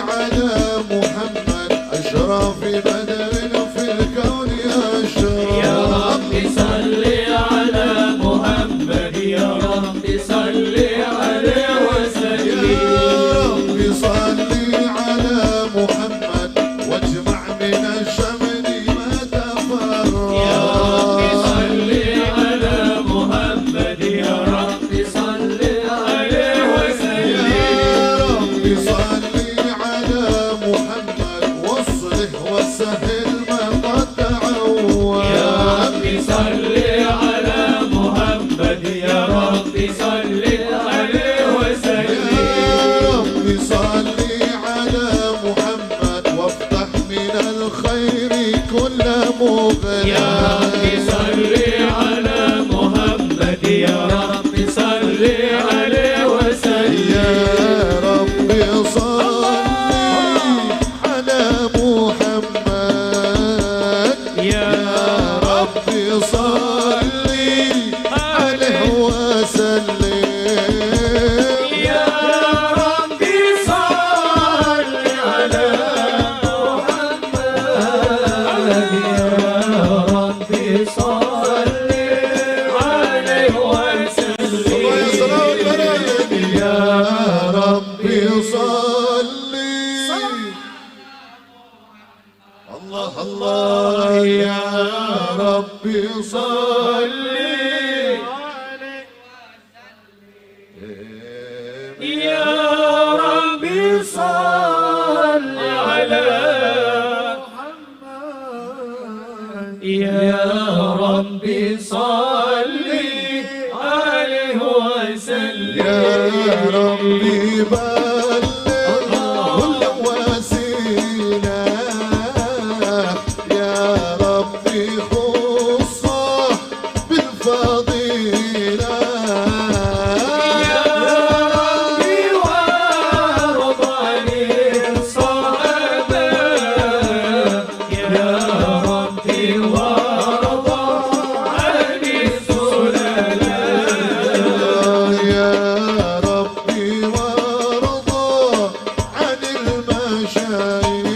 على محمد أشرف بدر في الكون أشرف يا رب صل على محمد يا رب صل عليه وسلم يا رب صل على محمد واجمع من الشمل ما تفرق يا رب صل على محمد يا رب صل عليه وسلم يا رب صل على محمد واصلح وسهل ما قد تعود يا رب صل على محمد يا رب صل عليه وسلم يا رب صل على محمد وافتح من الخير كل مغلق يا رب صل على محمد يا رب صل عليه وسلم يا رب صل على محمد يا رب صل عليه وسلم يا رب صل على محمد يا رب صل عليه وسلم يا رب صل الله الله يا رب صل يا رب صل على محمد يا رب صل عليه وسلم يا رب بلغ الوسيلة يا رب خصه بالفضيلة يا رب وارض عن الصحابة يا رب وارض عن السلالة يا ربي وارض عن المشايخ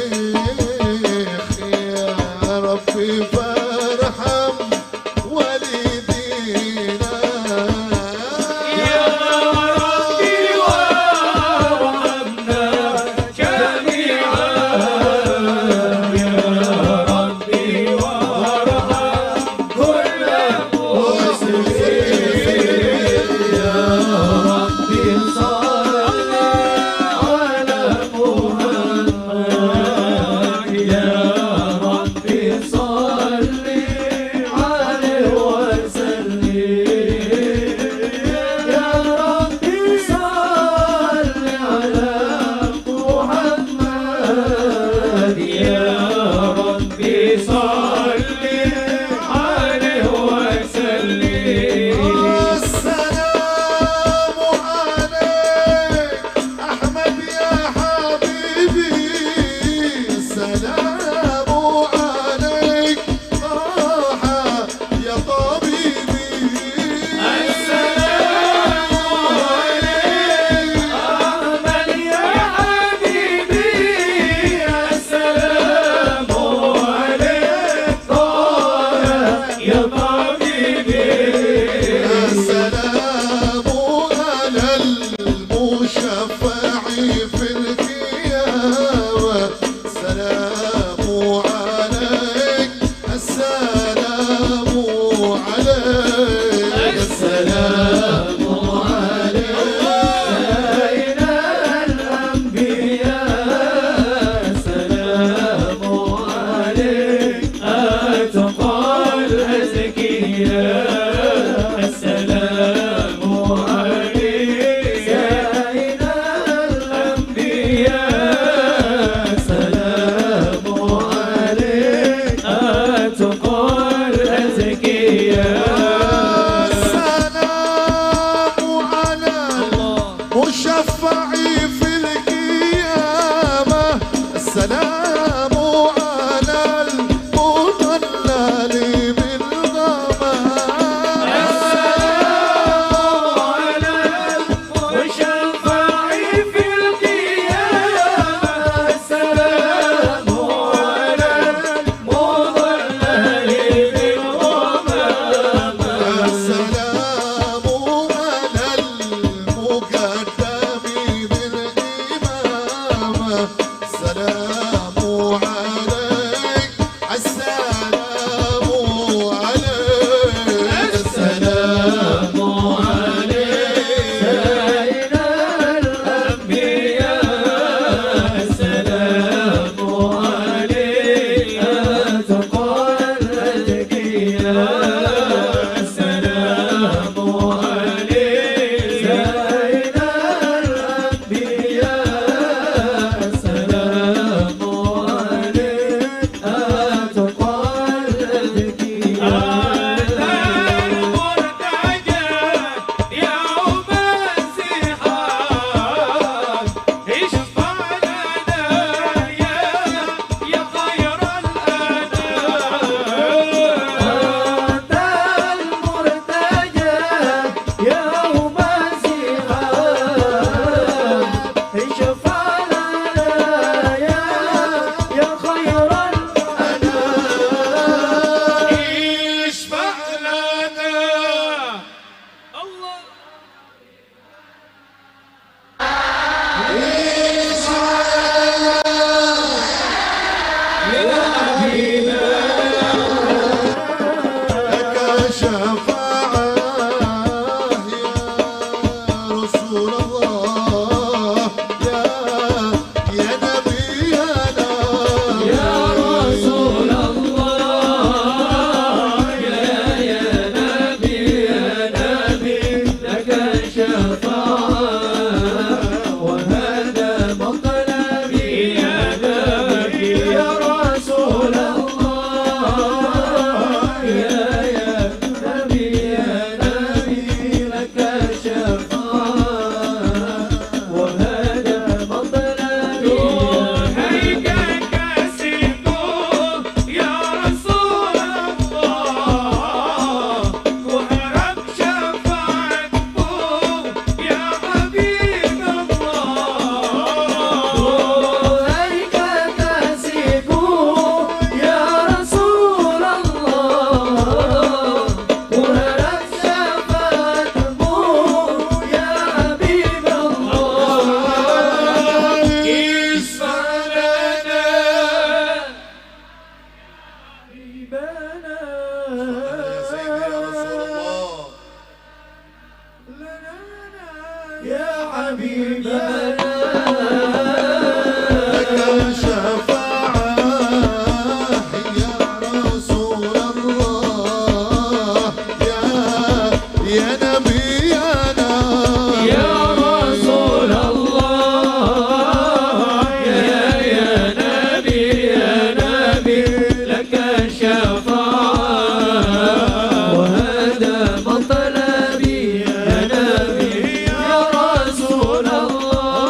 يا ربي فارحم والدينا عليك السلام عليك زين الأنبياء السلام عليك أتقى الأزكياء السلام عليك زين الأنبياء السلام عليك أتقى الأزكياء السلام على المشفع في القيامة السلام على المضلل بالغمام السلام على المشفع في القيامة السلام على المضلل بالغمام السلام على المقدم بالإمامة السلام عليك السلام عليك السلام عليك زين الأنبياء السلام عليك أتقى الأزكياء السلام عليك زين الأنبياء السلام عليك أتقى الأزكياء المرتجى يوم الزحام اشفع لنا يا خير الأنام أنت المرتجى يوم الزحام اشفع لنا يا خير الأنام اشفع لنا لك شفاعة يا رسول الله يا نبينا يا رسول الله يا نبي يا نبي لك الشفاعة وهذا مطلبي يا نبي يا رسول الله يا نبي يا نبي لك الشفاعة وهذا مطلبي يا رسول الله وهرب شفاعتكم يا حبيب الله هيك كاسكو يا رسول الله وهرب شفاعتكم يا حبيب الله اشفع لنا يا سيدي يا رسول الله يا حبيبنا لك شفاعة يا رسول الله يا نبينا يا رسول الله يا نبي يا نبي لك الشفاعة وهذا مطلبي يا نبي يا رسول الله.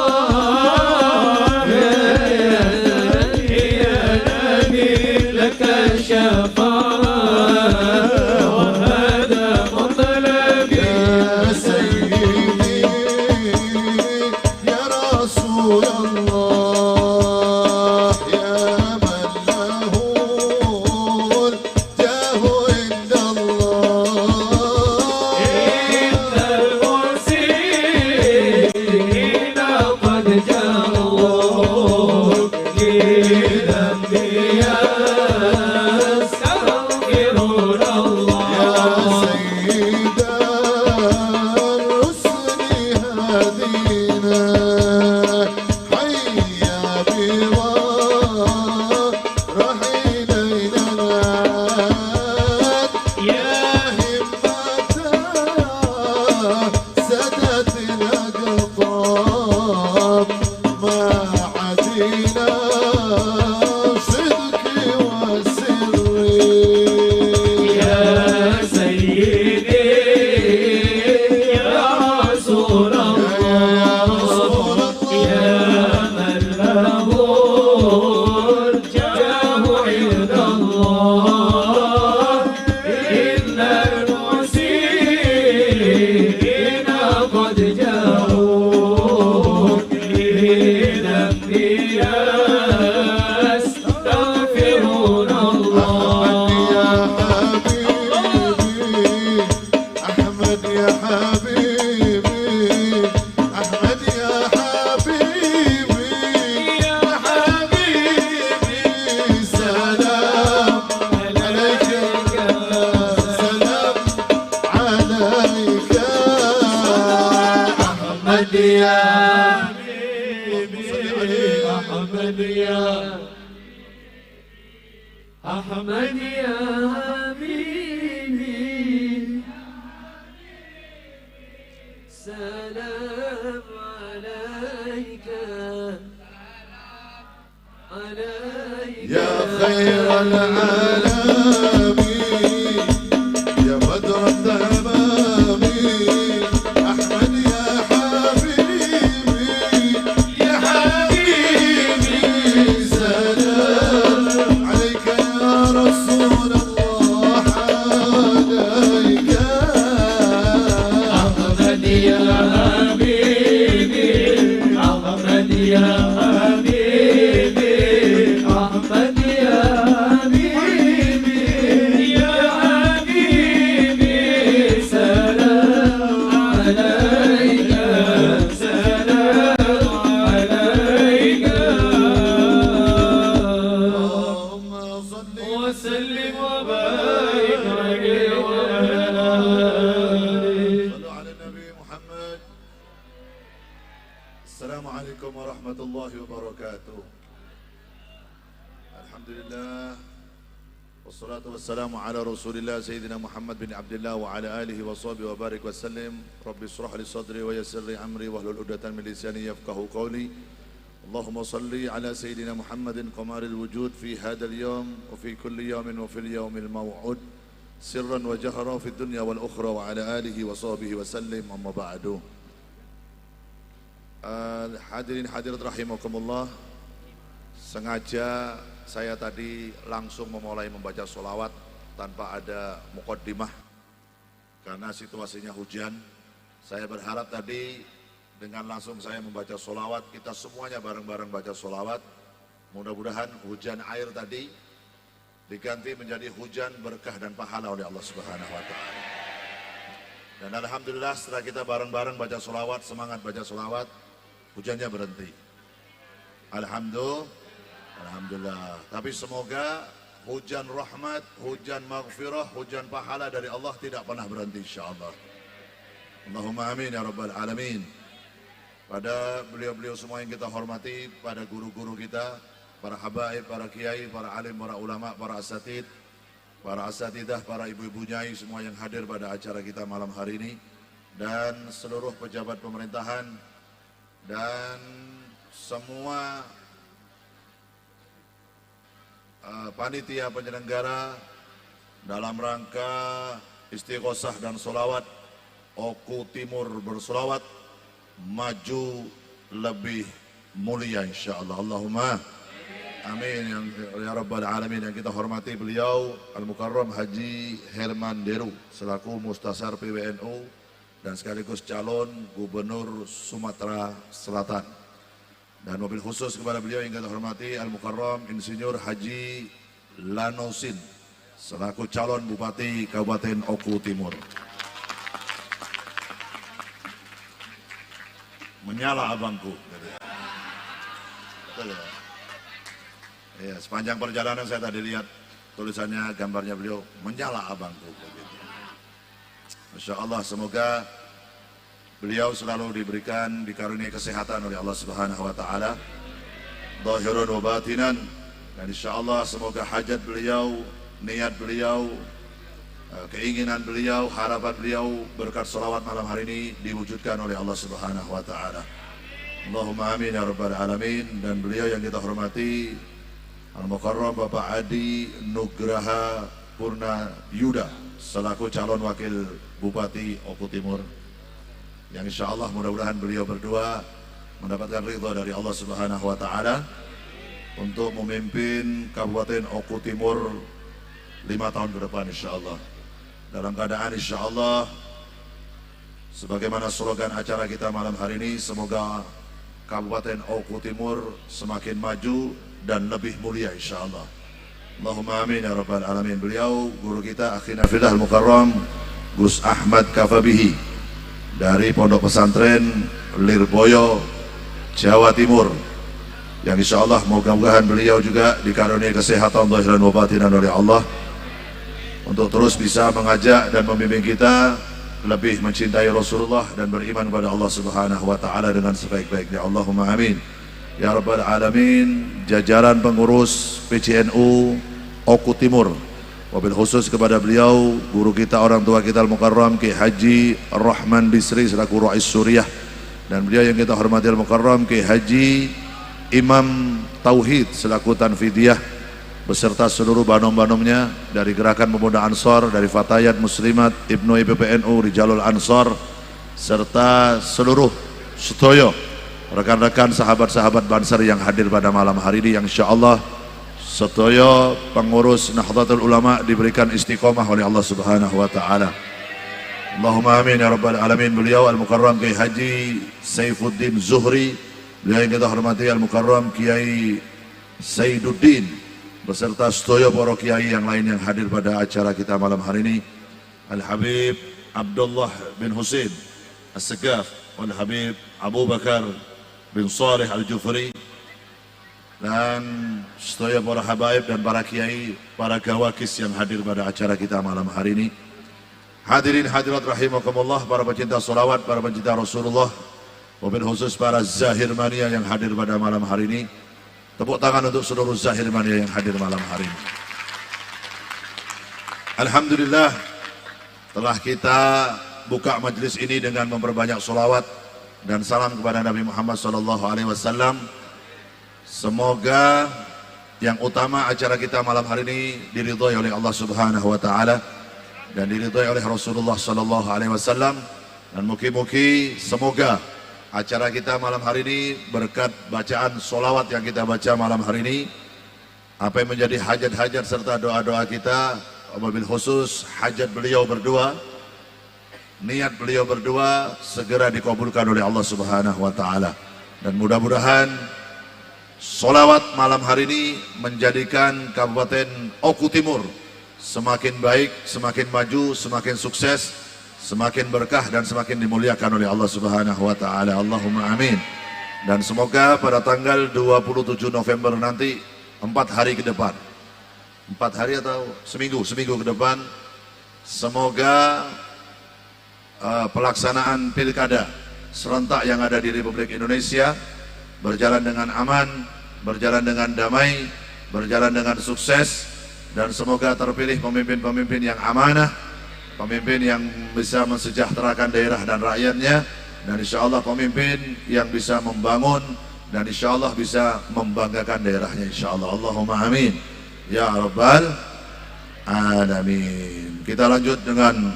أحمد يا حبيبي أحمد يا أحمد يا حبيبي سلام عليك عليك يا خير العالم يا بدر التمام أحمد يا حبيبي يا حبيبي سلام عليك يا رسول الله عليك أحمد يا حبيبي أحمد يا حبيبي أحمد يا حبيبي يا حبيبي سلام عليك سلام عليك اللهم صل وسلم وبارك عليه وعلى آله. صلوا على النبي محمد. السلام عليكم ورحمة الله وبركاته. الحمد لله والصلاة والسلام على رسول الله سيدنا محمد بن عبد الله وعلى آله وصحبه وبارك وسلم. رب اشرح لي صدري ويسر لي أمري واحلل عقدة من لساني يفقهوا قولي. اللهم صل على سيدنا محمد قمر الوجود في هذا اليوم وفي كل يوم وفي اليوم الموعود سرا وجهرا في الدنيا والأخرى وعلى آله وصحبه وسلم. أما بعد. Hadirin hadirat rahimakumullah. Sengaja saya tadi langsung memulai membaca sholawat tanpa ada muqaddimah karena situasinya hujan. Saya berharap tadi dengan langsung saya membaca sholawat, kita semuanya bareng-bareng baca sholawat, mudah-mudahan hujan air tadi diganti menjadi hujan berkah dan pahala oleh Allah Subhanahu wa Ta'ala. Dan alhamdulillah setelah kita bareng-bareng baca sholawat, semangat baca sholawat, hujannya berhenti. Alhamdulillah. Alhamdulillah. Tapi semoga hujan rahmat, hujan maghfirah, hujan pahala dari Allah tidak pernah berhenti insyaallah. Allahumma amin ya rabbal alamin. Pada beliau-beliau semua yang kita hormati, pada guru-guru kita, para habaib, para kiai, para alim, para ulama, para asatid, para asatidah, para ibu-ibu nyai semua yang hadir pada acara kita malam hari ini, dan seluruh pejabat pemerintahan dan semua panitia penyelenggara dalam rangka istighosah dan solawat Oku Timur bersolawat maju lebih mulia insyaallah. Allahumma amin ya rabbal alamin. Yang kita hormati beliau Al-Mukarram Haji Herman Deru selaku Mustasar PWNU dan sekaligus calon Gubernur Sumatera Selatan. Dan mobil khusus kepada beliau yang kita hormati Al-Mukarram Insinyur Haji Lanosin selaku calon Bupati Kabupaten Oku Timur. Menyala abangku. Betul ya? Ya, sepanjang perjalanan saya tadi lihat tulisannya, gambarnya beliau, menyala abangku. Masya Allah, semoga beliau selalu diberikan, dikaruniai kesehatan oleh Allah Subhanahu wa Ta'ala, zahirun wa batinan. Dan insya Allah semoga hajat beliau, niat beliau, keinginan beliau, harapan beliau berkat sholawat malam hari ini diwujudkan oleh Allah Subhanahu wa Ta'ala. Allahumma amin ya rabbal alamin. Dan beliau yang kita hormati Al-Mukarram Bapak Adi Nugraha Purna Yuda selaku calon wakil Bupati Oku Timur, yang insya Allah mudah-mudahan beliau berdua mendapatkan ridha dari Allah Subhanahu wa Ta'ala untuk memimpin Kabupaten Oku Timur 5 tahun ke depan insya Allah. Dalam keadaan insya Allah sebagaimana slogan acara kita malam hari ini, semoga Kabupaten Oku Timur semakin maju dan lebih mulia insya Allah. Allahumma amin ya rabbal alamin. Beliau guru kita akhina fillah al-mukarram Gus Ahmad Kafabihi dari Pondok Pesantren Lirboyo, Jawa Timur, yang insya Allah moga-mogahan beliau juga dikaruniai kesehatan zahiran wa batinan oleh Allah untuk terus bisa mengajak dan membimbing kita lebih mencintai Rasulullah dan beriman kepada Allah Subhanahu wa taala dengan sebaik-baiknya. Allahumma amin. Ya Rabbal Alamin, jajaran pengurus PCNU Oku Timur, wabil khusus kepada beliau guru kita, orang tua kita Al-Mukarram Ki Haji Rahman Bisri selaku Rais Suriah, dan beliau yang kita hormati Al-Mukarram Ki Haji Imam Tauhid selaku Tanfidiyah, beserta seluruh banom-banomnya dari Gerakan Pemuda Ansor, dari Fatayat Muslimat, Ibnu IPPNU, Rijalul Ansor, serta seluruh sedoyo rekan-rekan sahabat-sahabat Banser yang hadir pada malam hari ini, yang insya Allah sedoyo pengurus Nahdlatul Ulama diberikan istiqomah oleh Allah Subhanahu wa taala. Allahumma amin ya rabbal alamin. Beliau Al-Mukarram Kiai Haji Saifuddin Zuhri, beliau yang kita hormati Al-Mukarram Kiai Saiduddin, beserta sedoyo para kiai yang lain yang hadir pada acara kita malam hari ini, Al-Habib Abdullah bin Husain As-Segaf, Al-Habib Abu Bakar bin Saleh Al-Jufri, dan sedoyo para habaib dan para kiai, para gawakis yang hadir pada acara kita malam hari ini. Hadirin hadirat rahimakumullah, para pecinta solawat, para pecinta Rasulullah, wabil khusus para Zahir Mania yang hadir pada malam hari ini. Tepuk tangan untuk seluruh Zahir Mania yang hadir malam hari ini. Alhamdulillah telah kita buka majelis ini dengan memperbanyak solawat dan salam kepada Nabi Muhammad SAW. Semoga yang utama acara kita malam hari ini diridhoi oleh Allah Subhanahu Wa Taala dan diridhoi oleh Rasulullah SAW, dan mugi-mugi semoga acara kita malam hari ini berkat bacaan solawat yang kita baca malam hari ini, apa yang menjadi hajat-hajat serta doa-doa kita, wabil khusus hajat beliau berdua, niat beliau berdua segera dikabulkan oleh Allah Subhanahu wa taala. Dan mudah-mudahan solawat malam hari ini menjadikan Kabupaten Oku Timur semakin baik, semakin maju, semakin sukses, semakin berkah dan semakin dimuliakan oleh Allah Subhanahu wa taala. Allahumma amin. Dan semoga pada tanggal 27 November nanti, 4 hari ke depan, 4 hari atau seminggu ke depan, semoga pelaksanaan pilkada serentak yang ada di Republik Indonesia berjalan dengan aman, berjalan dengan damai, berjalan dengan sukses, dan semoga terpilih pemimpin-pemimpin yang amanah, pemimpin yang bisa mensejahterakan daerah dan rakyatnya, dan insya Allah pemimpin yang bisa membangun dan insya Allah bisa membanggakan daerahnya, insya Allah. Allahumma amin ya rabbal alamin. Kita lanjut dengan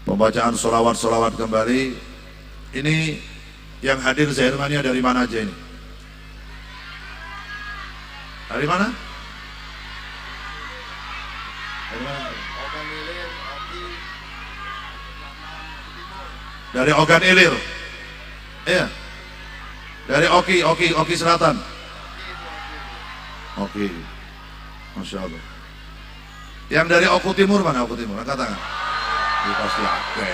pembacaan solawat-solawat kembali. Ini yang hadir Zahir Mania dari mana aja ini? Dari mana? Dari mana? Dari Ogan Ilir, iya. Dari Oki, Oki Selatan. Oki, Masya Allah. Yang dari Oku Timur mana? Oku Timur, angkat tangan. Ini pasti akeh.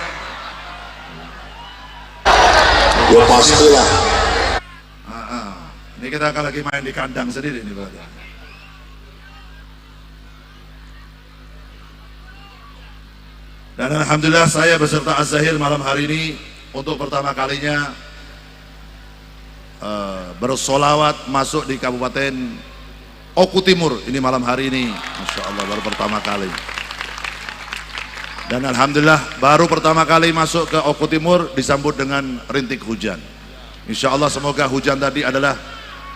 Ya pastilah. Ini kita akan lagi main di kandang sendiri ini berarti. Dan alhamdulillah saya beserta Az-Zahir malam hari ini untuk pertama kalinya bersolawat masuk di Kabupaten Oku Timur ini malam hari ini. Masya Allah, baru pertama kali. Dan alhamdulillah baru pertama kali masuk ke Oku Timur disambut dengan rintik hujan. Insya Allah semoga hujan tadi adalah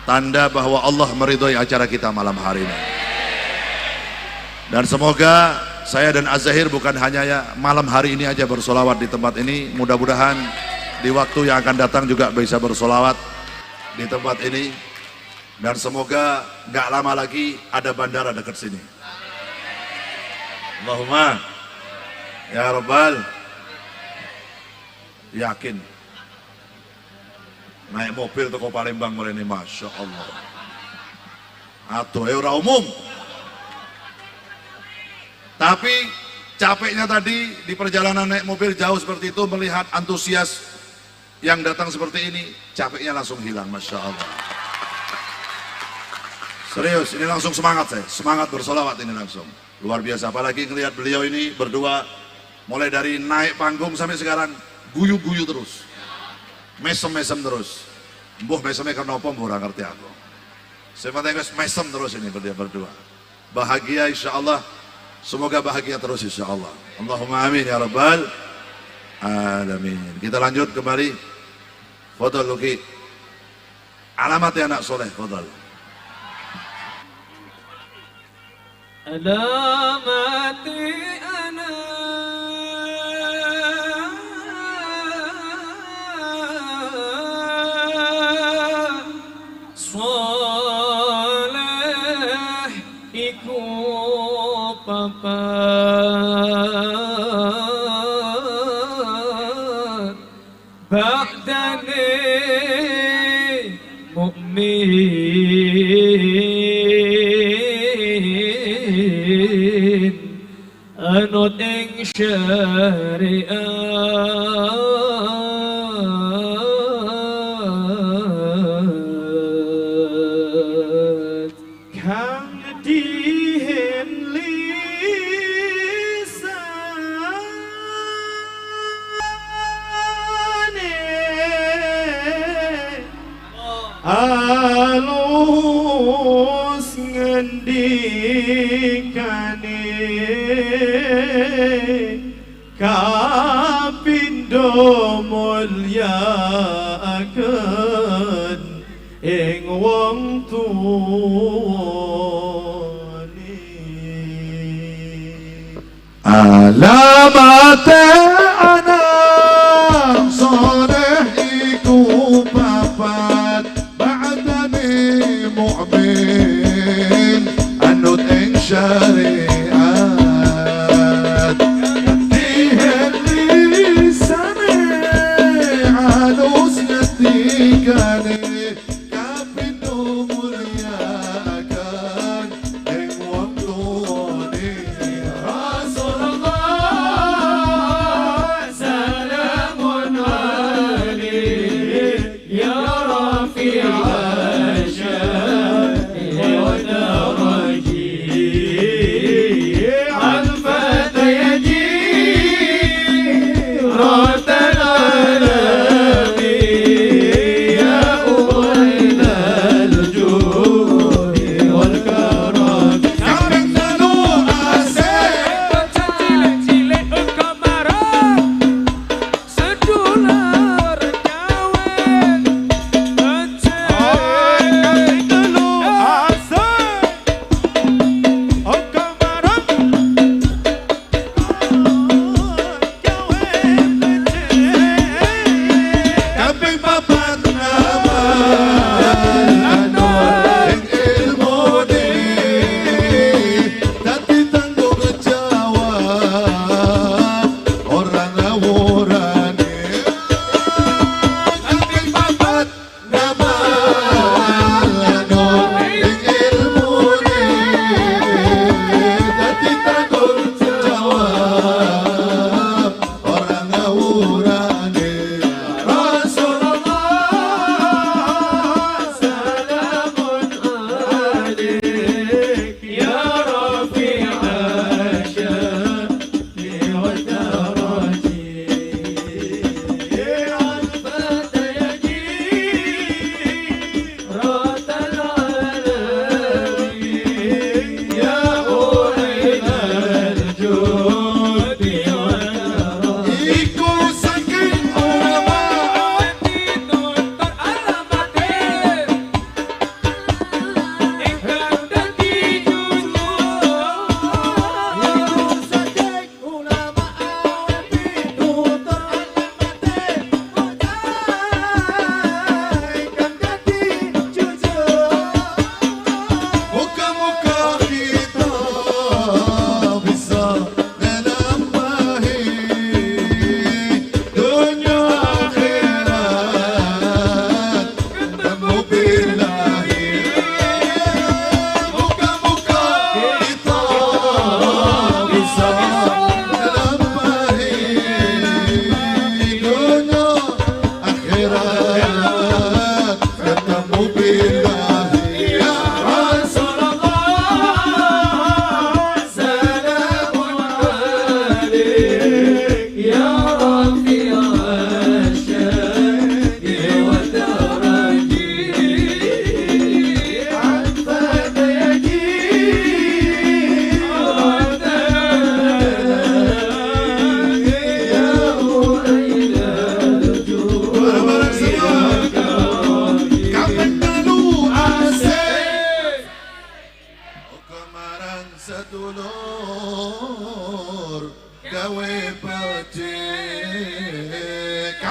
tanda bahwa Allah meridhoi acara kita malam hari ini. Dan semoga saya dan Az-Zahir bukan hanya ya malam hari ini aja bersolawat di tempat ini, mudah-mudahan di waktu yang akan datang juga bisa bersolawat di tempat ini. Dan semoga nggak lama lagi ada bandara dekat sini. Allahumma ya Rabbal, yakin naik mobil toko Palembang mulai ini, Masya Allah. Atau ora umum. Tapi capeknya tadi di perjalanan naik mobil jauh seperti itu, melihat antusias yang datang seperti ini, capeknya langsung hilang, Masya Allah. Serius, ini langsung semangat saya, semangat bersolawat ini langsung. Luar biasa, apalagi ngelihat beliau ini berdua, Mulai dari naik panggung sampai sekarang guyu-guyu terus. Mesem-mesem terus. Mbuh mesemnya karena apa mbuh ora ngerti aku. Sing penting wis mesem terus ini berdua berdua. Bahagia insya Allah. Semoga bahagia terus insya Allah. Allahumma amin ya rabbal alamin. Kita lanjut kembali. Foto Luki. Alamatnya anak soleh, foto. Alamati ana soleh iku papat ba'dane mukmin anut ing syariat Kang dihen lisane alus ngendikane kapindo mulyakaken ing wong tuwane. Alamate anak soleh iku papat ba'dane mu'min anut ing syariat dihen lisane alus ngendikane kapindo mulyakan ing wong tuwane. Rasulullah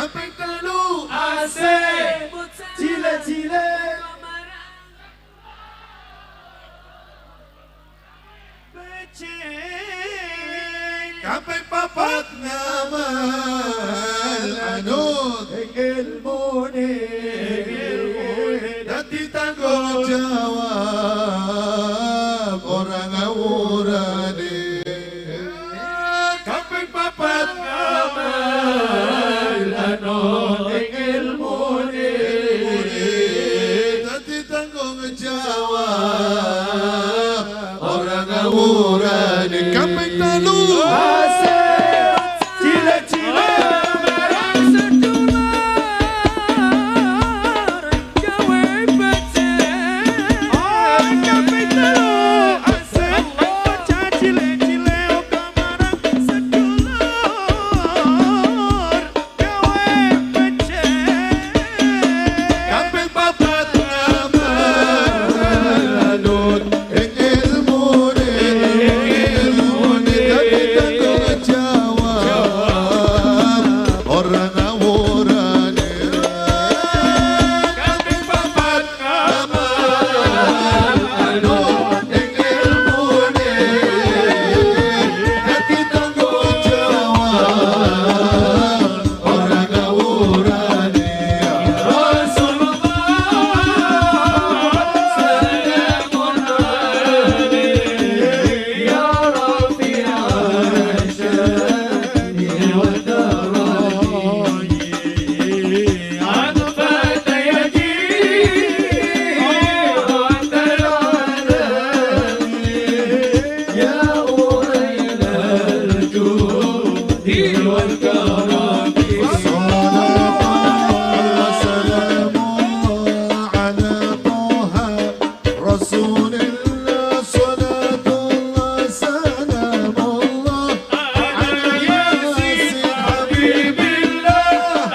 Kaping telu AC cilik-cilik becik. Kaping papat ngamal anut ing ilmune, dadi tanggung jawab ora ngawurane. Kaping papat ngamal anut ing ilmune, dadi tanggung jawab ora ngawurane. Kaping telu AC cilik-cilik marang sedulur gawe becik. Kaping telu AC bocah cilik-cilik uga marang sedulur gawe becik. Kaping papat ngamal anut ing ilmune, dadi tanggung jawab ora ngawurane. Kaping papat ngamal anut ing ilmune, dadi tanggung jawab ora ngawurane. Rasulullah salamun alaihi ya rafi'a syani wa darajati anfata yaji wa talani ya uraina al-judi wal karami. Salamullah ala Toha Rasulillah, salatullah salamullah ala Yasin Habibillah,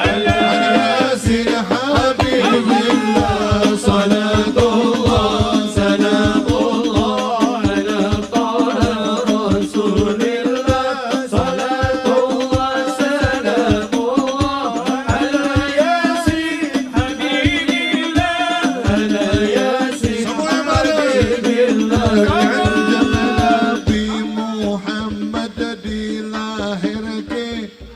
ala Yasin Habibillah, salatullah salamullah ala Toha Rasulillah, salatullah salamullah ala Yasin Habibillah, ala Yasin Habibillah. Kanjeng Nabi Muhammad dilahirke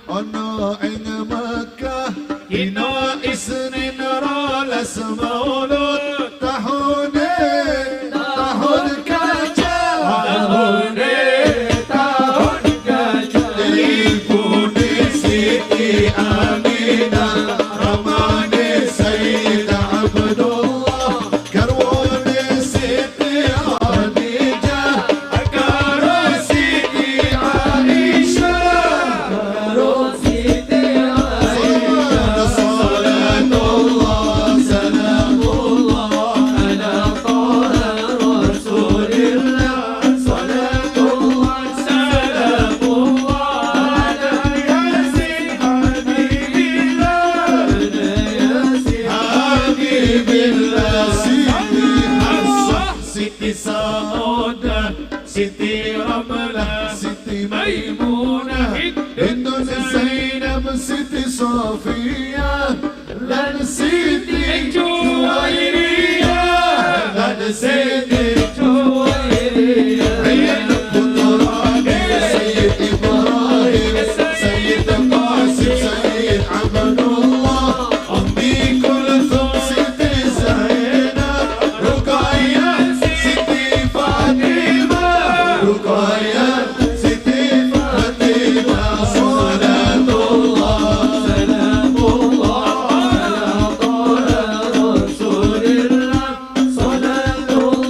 ana ing Mekah dina Isnin 12 Maulud tahune tahun gajah, Tahune tahun gajah. Ibune Siti Aminah, ramane Sayyid Abdullah, garwane Siti Khadijah, karo Siti Aisyah. Karo Siti Aisyah. Salatullah salamullah ala Toha Rasulillah, salatullah salamullah ala Yasin Habibillah, ala Yasin Habibillah. Siti Hafsah, Siti Saudah, Siti Ramlah, Siti Maimunah, Hindun Zainab, Siti Sofia, lan Siti Juwairiyah, lan Siti Juwairiyah. Putrane Sayyid Ibrahim, Sayyid Qasim, Sayyid Abdullah, Ummi Kulthum, Siti Zainab, Ruqayyah, Siti Fatimah, Ruqayyah, Siti Fatimah. Salatullah salamullah ala Toha Rasulillah, salatullah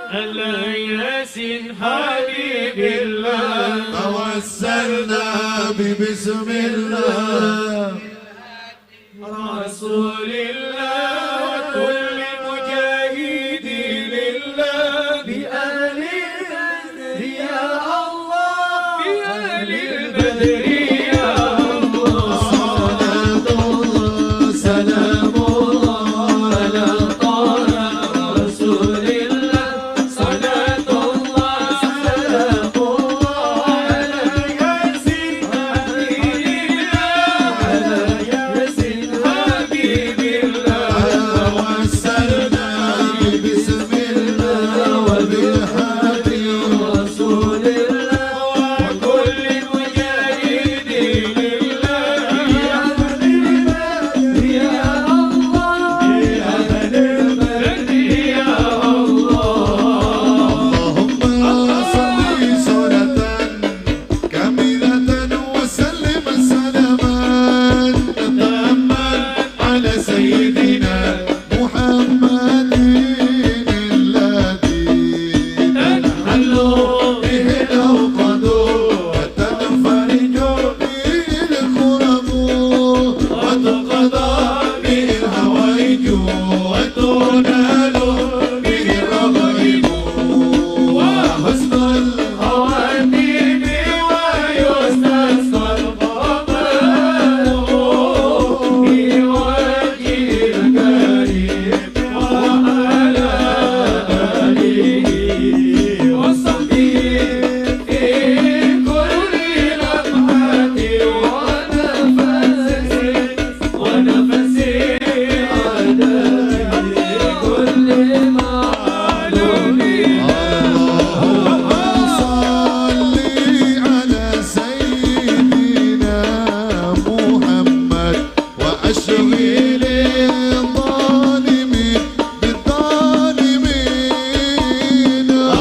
على ياسين حبيب الله. توسلنا ببسم الله رسول الله وكل مجاهد لله بأهل البدر يا الله، بأهل البدر يا الله. صلاة الله سلام الله على طه رسول الله، صلاة الله سلام الله على ياسين حبيب الله، على ياسين حبيب الله. توسلنا ببسم الله وبالهادي رسول الله وكل مجاهد لله بأهل البدر يا الله، بأهل البدر يا الله. اللهم صل صلاة كاملة وسلم سلاما تاما على سيدنا محمد الذي تنحل به العقد وتنفرج به الكرب وتقضى به الحوائج وتنال به الرغائب وحسن الخواتيم ويستسقى الغمام بوجه الكريم وعلى آله وصحبه في كل لمحة ونفس ونفس عدد كل معلوم. اللهم صل على سيدنا محمد وأشغل الظالمين بالظالمين.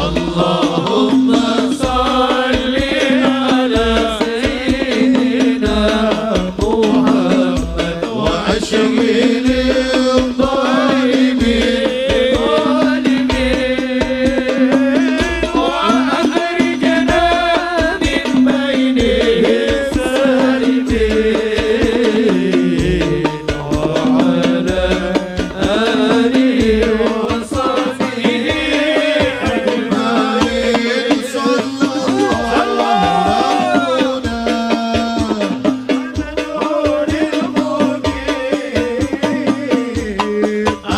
اللهم صل على سيدنا محمد وأشغل الظالمين بالظالمين وأخرجنا من بينهم سالمين وعلى آله وصحبه أجمعين. صلى الله ربنا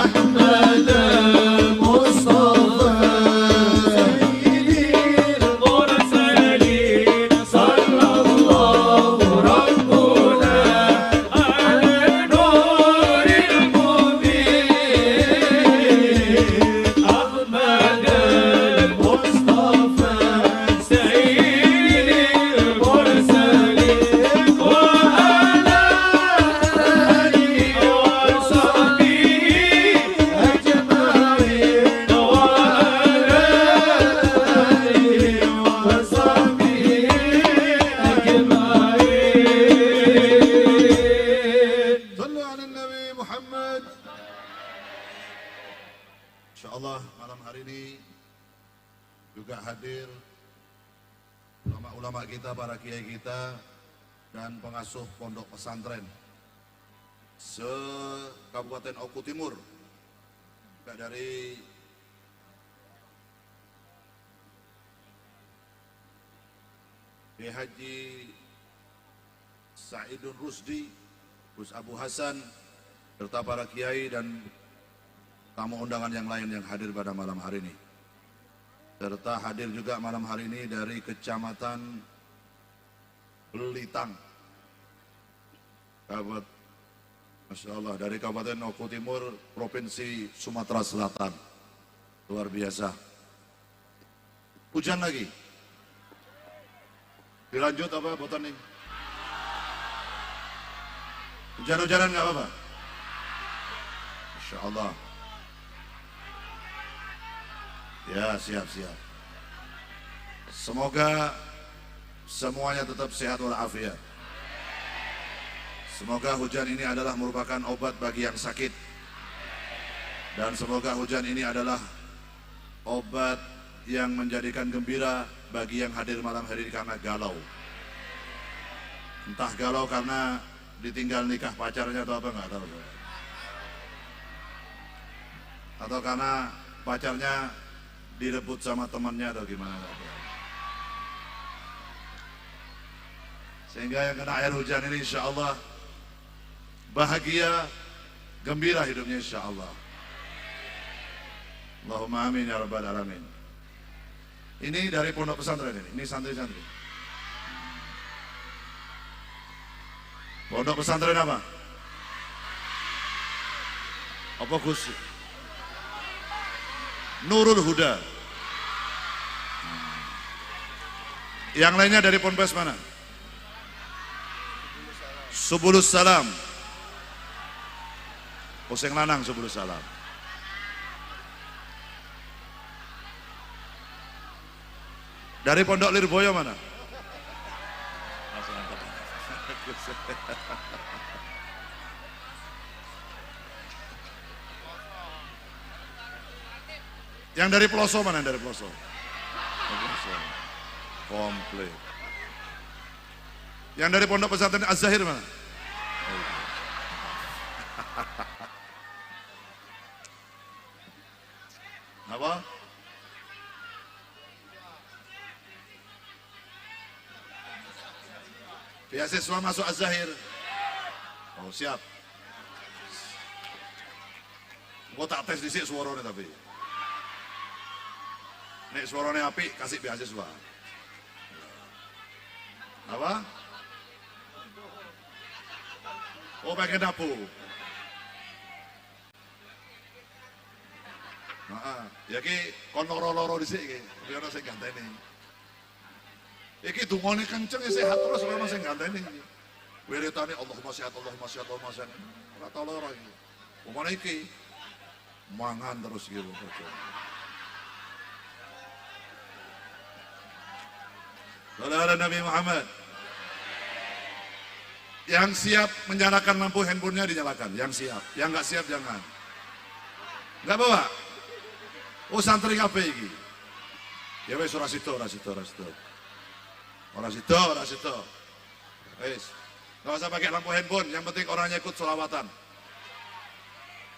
أحمد المصطفى المرسلين صلى الله ربنا على نور المبين أحمد المصطفى سيد المرسلين وعلى آله وصحبه أجمعين وعلى آله وصحبه أجمعين. صلوا على النبي محمد. Insyaallah malam hari ini juga hadir ulama-ulama kita, para kiai kita, dan pengasuh pondok pesantren se-Kabupaten Oku Timur, juga dari Kiai Haji Saidun Rusdi, Gus Abu Hasan, serta para kiai dan tamu undangan yang lain yang hadir pada malam hari ini. Serta hadir juga malam hari ini dari Kecamatan Belitang, Kabupaten, Masya Allah, dari Kabupaten Oku Timur, Provinsi Sumatera Selatan. Luar biasa. Hujan lagi. Dilanjut apa boten nih? Hujan-hujanan nggak apa-apa? Masya Allah. Ya, siap-siap. Semoga semuanya tetap sehat walafiat. Semoga hujan ini adalah merupakan obat bagi yang sakit. Dan semoga hujan ini adalah Obat yang menjadikan gembira bagi yang hadir malam hari ini karena galau. Entah galau karena ditinggal nikah pacarnya atau apa, nggak tahu. Atau karena pacarnya direbut sama temannya atau gimana. Sehingga yang kena air hujan ini insya Allah bahagia, gembira hidupnya insya Allah. Allahumma amin ya rabbal alamin. Ini dari pondok pesantren ini santri-santri. Pondok pesantren apa? Apa Gus? Nurul Huda. Yang lainnya dari ponpes mana? Subulus Salam. Poseng lanang Subulus Salam. Dari Pondok Lirboyo mana? Yang dari Ploso mana? Yang dari Ploso? Ploso. Komplit. Yang dari Pondok Pesantren Az-Zahir mana? Apa? Beasiswa masuk Az-Zahir. Oh, siap. Gua tak tes dhisik suarane tapi. Nek suarane apik kasih beasiswa. Apa? Oh, pengen nabu. Heeh, ya ki kon loro-loro dhisik iki, tapi ana sing ganteni. Iki dungane kenceng ya sehat terus ora ono sing ganteni iki. Wiritane Allahumma sehat, Allahumma sehat, Allahumma sehat. Ora tau loro iki. Umane iki mangan terus iki lho. Saudara Nabi Muhammad. Yang siap menyalakan lampu handphonenya dinyalakan, yang siap, yang nggak siap jangan. Nggak bawa? Oh santri kabeh iki. Ya wis ora sida, ora sida, ora sida. Ora sida, ora sida. Wis. Nggak usah pakai lampu handphone, yang penting orangnya ikut sholawatan.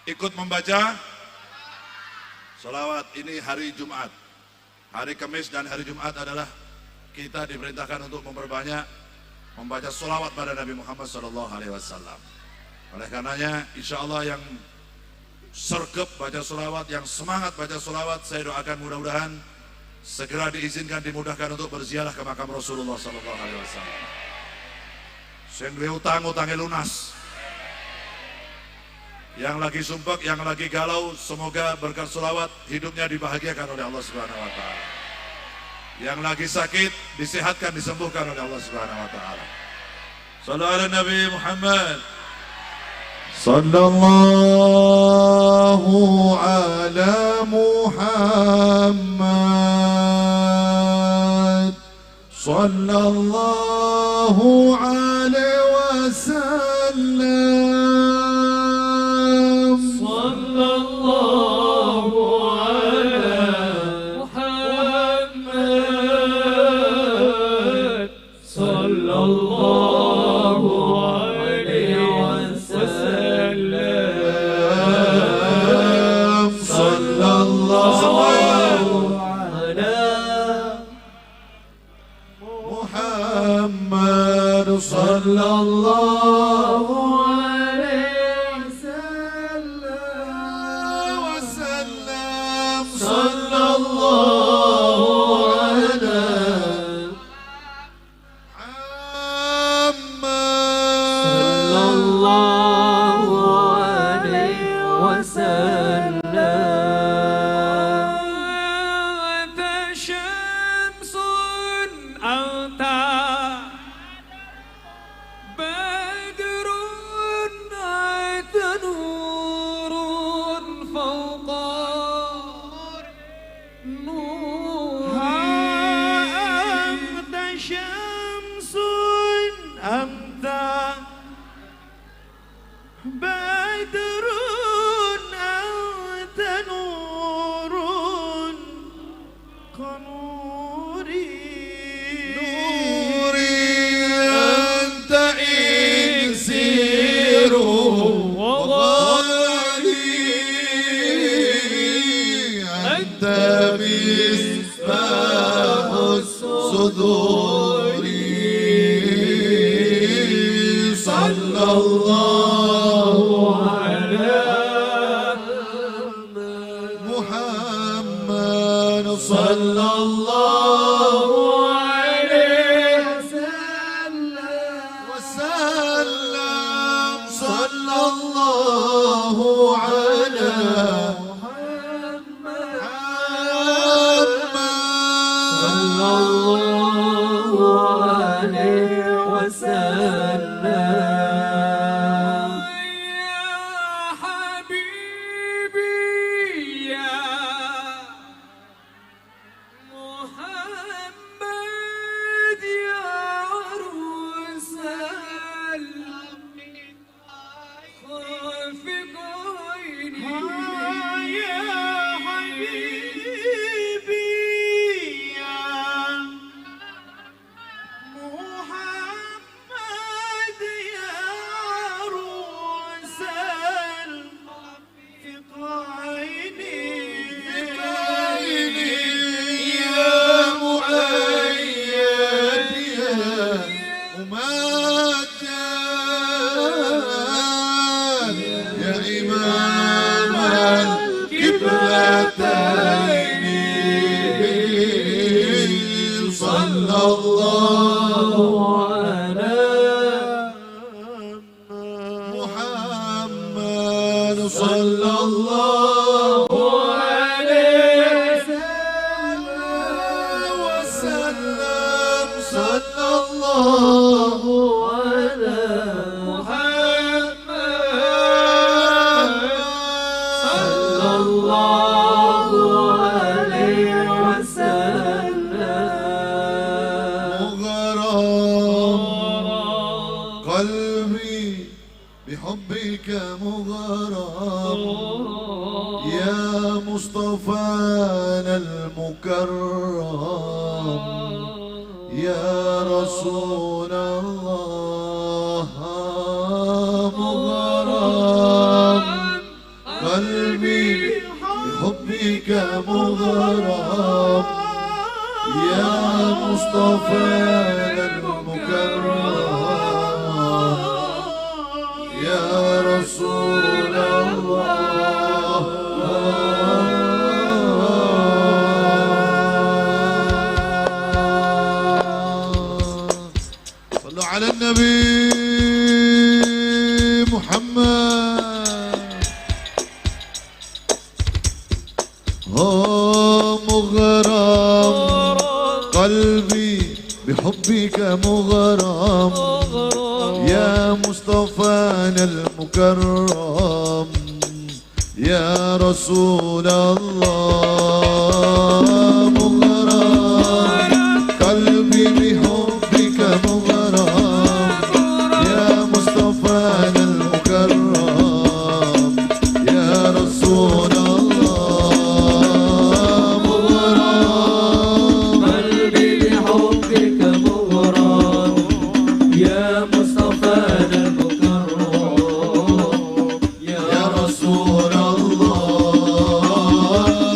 Ikut membaca sholawat. Ini hari Jumat. Hari Kamis dan hari Jumat adalah kita diperintahkan untuk memperbanyak membaca sholawat pada Nabi Muhammad SAW. Oleh karenanya, insya Allah yang sergap baca sholawat, yang semangat baca sholawat, saya doakan mudah-mudahan segera diizinkan, dimudahkan untuk berziarah ke makam Rasulullah SAW. Sing duwe utang, utangnya lunas. Yang lagi sumpek, yang lagi galau, semoga berkat sholawat hidupnya dibahagiakan oleh Allah Subhanahu Wa Taala. Yang lagi sakit disehatkan, disembuhkan oleh Allah Subhanahu Wa Taala. Sallu ala Nabi Muhammad. Sallallahu ala Muhammad. Sallallahu alaihi wasallam. Sallallahu ala Muhammad. Sallallahu alaihi wasallam. Sallallahu ala Muhammad. Sallallahu alaihi wasallam. Sallallahu ala Muhammad. Sallallahu alaihi wasallam. Anta syamsun anta badrun anta nurun fawqa nur. Anta syamsun anta badrun anta nurun أنت مصباح الصدور. صلى الله على محمد، صلى الله عليه وسلم، صلى الله على محمد، صلى الله عليه وسلم. يا حبيبي يا محمد يا عروس الخافقين، يا حبيبي يا محمد يا عروس الخافقين، يا مؤيد يا ممجد، يا إمام القبلتين، صلى الله على محمد، صلى الله عليه وسلم، صلى الله على محمد، صلى الله عليه وسلم. مغرم قلبي بحبك مغرم، يا مصطفانا المكرم، يا رسول الله. مغرم قلبي بحبك مغرم، يا مصطفانا المكرم، يا رسول الله. صلوا على النبي محمد. هو مغرم قلبي بحبك مغرم، يا مصطفانا المكرم، يا رسول الله. مغرم قلبي بحبك مغرم، يا مصطفانا المكرم، يا رسول الله. مغرم قلبي بحبك مغرم، يا مصطفانا المكرم، يا رسول الله.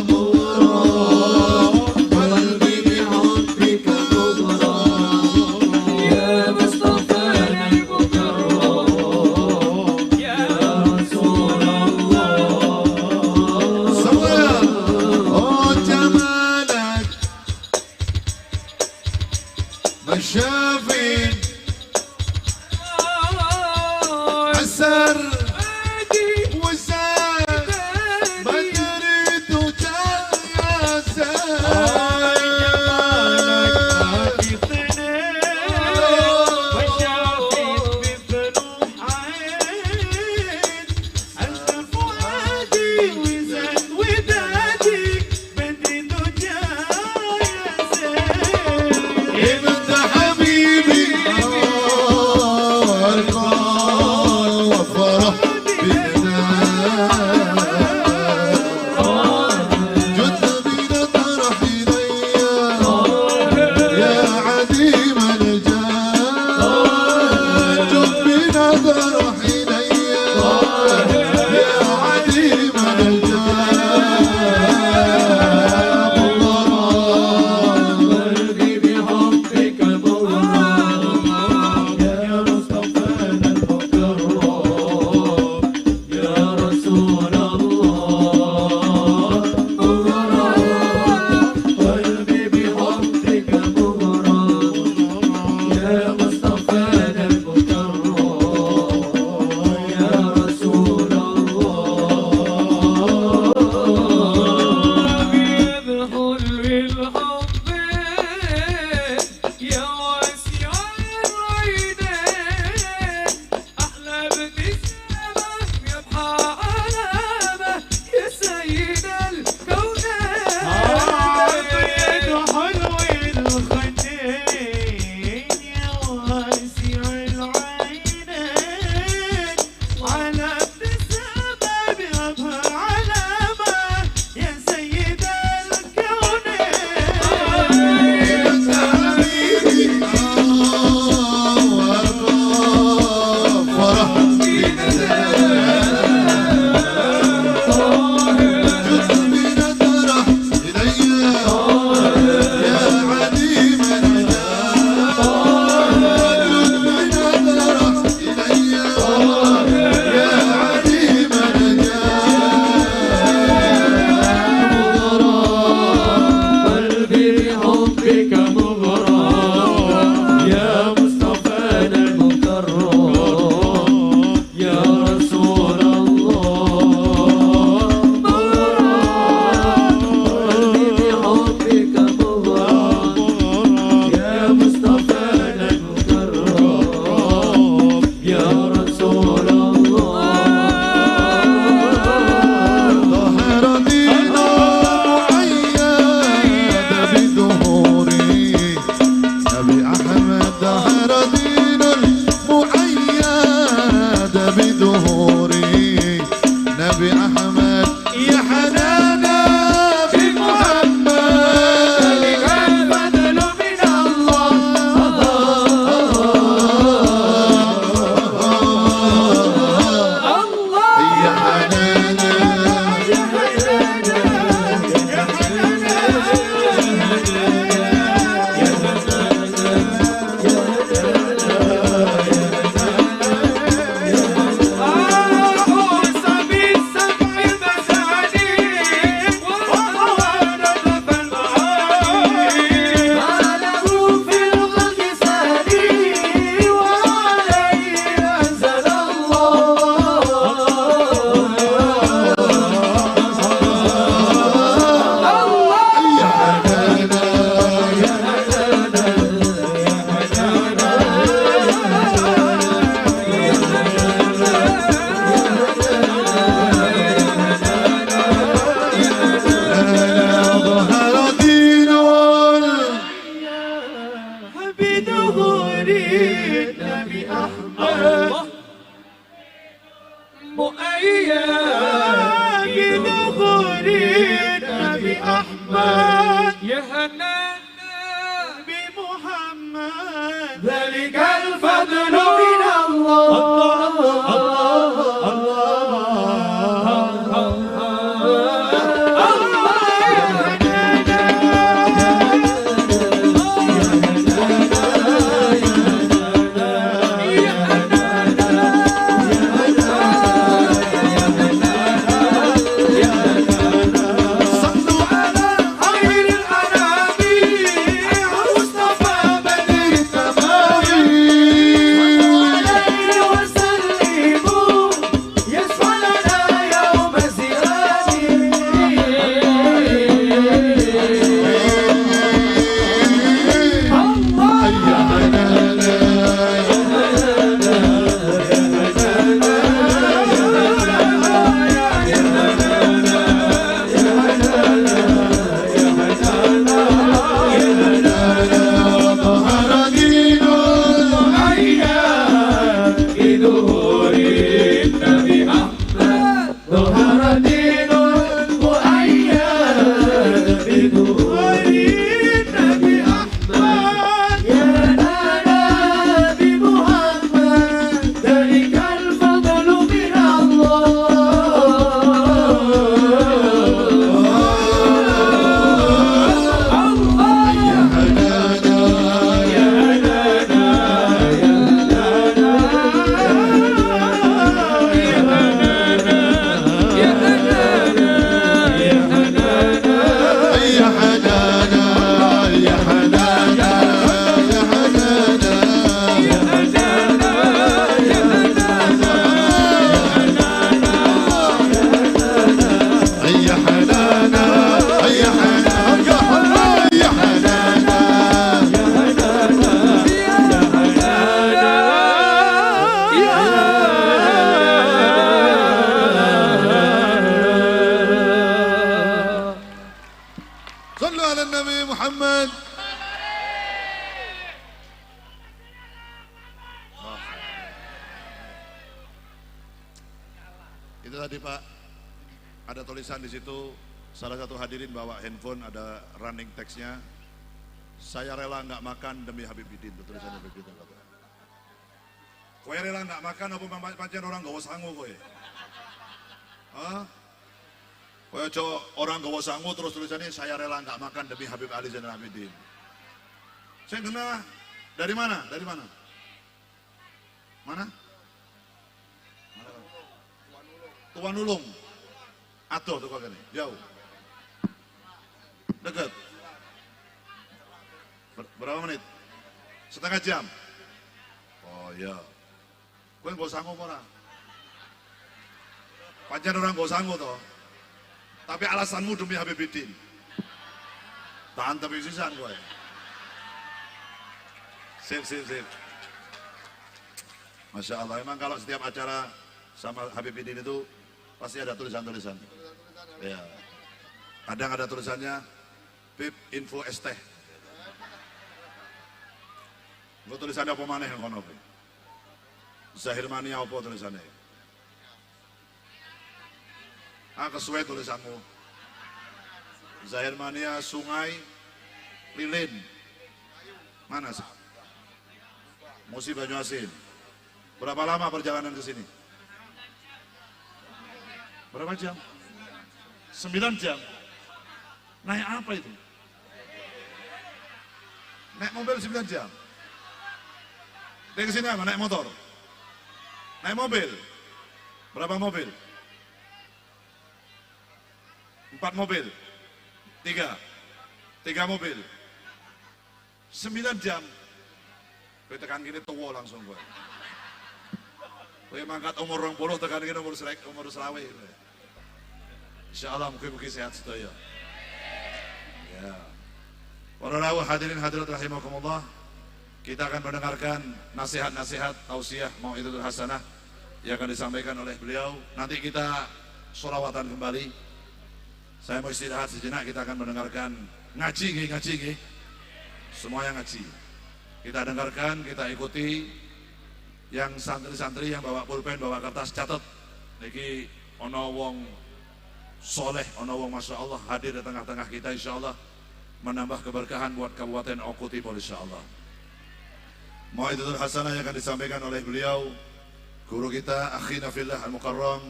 مغرم أحمد يا هنانا بمحمد ذلك الفضل من الله الله الله Itu tadi Pak, ada tulisan di situ, salah satu hadirin bawa handphone, ada running text-nya. Saya rela nggak makan demi Habib Bidin, itu tulisannya begitu. Kowe rela nggak makan apa pancen orang gawa sangu kowe? Hah? Kowe aja orang gawa sangu terus tulisannya saya rela nggak makan demi Habib Ali Zainal Abidin. Saya kena dari mana? Dari mana? Mana? Tuan Ulung. Aduh tuh kene, jauh. Dekat. Berapa menit? Setengah jam. Oh iya. Kowe nggo sangu apa ora? Pancen orang nggo sangu toh. Tapi alasanmu demi Habib Bidin. Tahan tapi sisan kowe. Sip, sip, sip. Masya Allah, emang kalau setiap acara sama Habib Bidin itu pasti ada tulisan-tulisan. Ya. Kadang ada tulisannya Bib Info Esteh. Gue tulisannya apa maneh yang kono? Zahir Mania apa tulisannya? Ah, kesuwe tulisanmu. Zahir Mania Sungai Lilin. Mana sih? Musi Banyuasin. Berapa lama perjalanan ke sini? Berapa jam? 9 jam. Naik apa itu? Naik mobil 9 jam. Dari sini apa? Naik motor? Naik mobil? Berapa mobil? 4 mobil? 3? 3 mobil? 9 jam. Gue tekan gini tua langsung gue. Gue mangkat umur 20 tekan gini umur selawe. Insya Allah mungkin-mungkin sehat sedaya. Ya. Para rawuh hadirin hadirat rahimakumullah. Kita akan mendengarkan nasihat-nasihat, tausiah, mau'izatul hasanah yang akan disampaikan oleh beliau. Nanti kita sholawatan kembali. Saya mau istirahat sejenak, kita akan mendengarkan ngaji, ngaji, ngaji. Semuanya ngaji. Kita dengarkan, kita ikuti. Yang santri-santri yang bawa pulpen, bawa kertas, catat. Niki ono wong soleh, ono wong Masya Allah hadir di tengah-tengah kita insya Allah menambah keberkahan buat Kabupaten Oku Timur insya Allah. Mau'izatul hasanah yang akan disampaikan oleh beliau, guru kita akhina fillah al-mukarram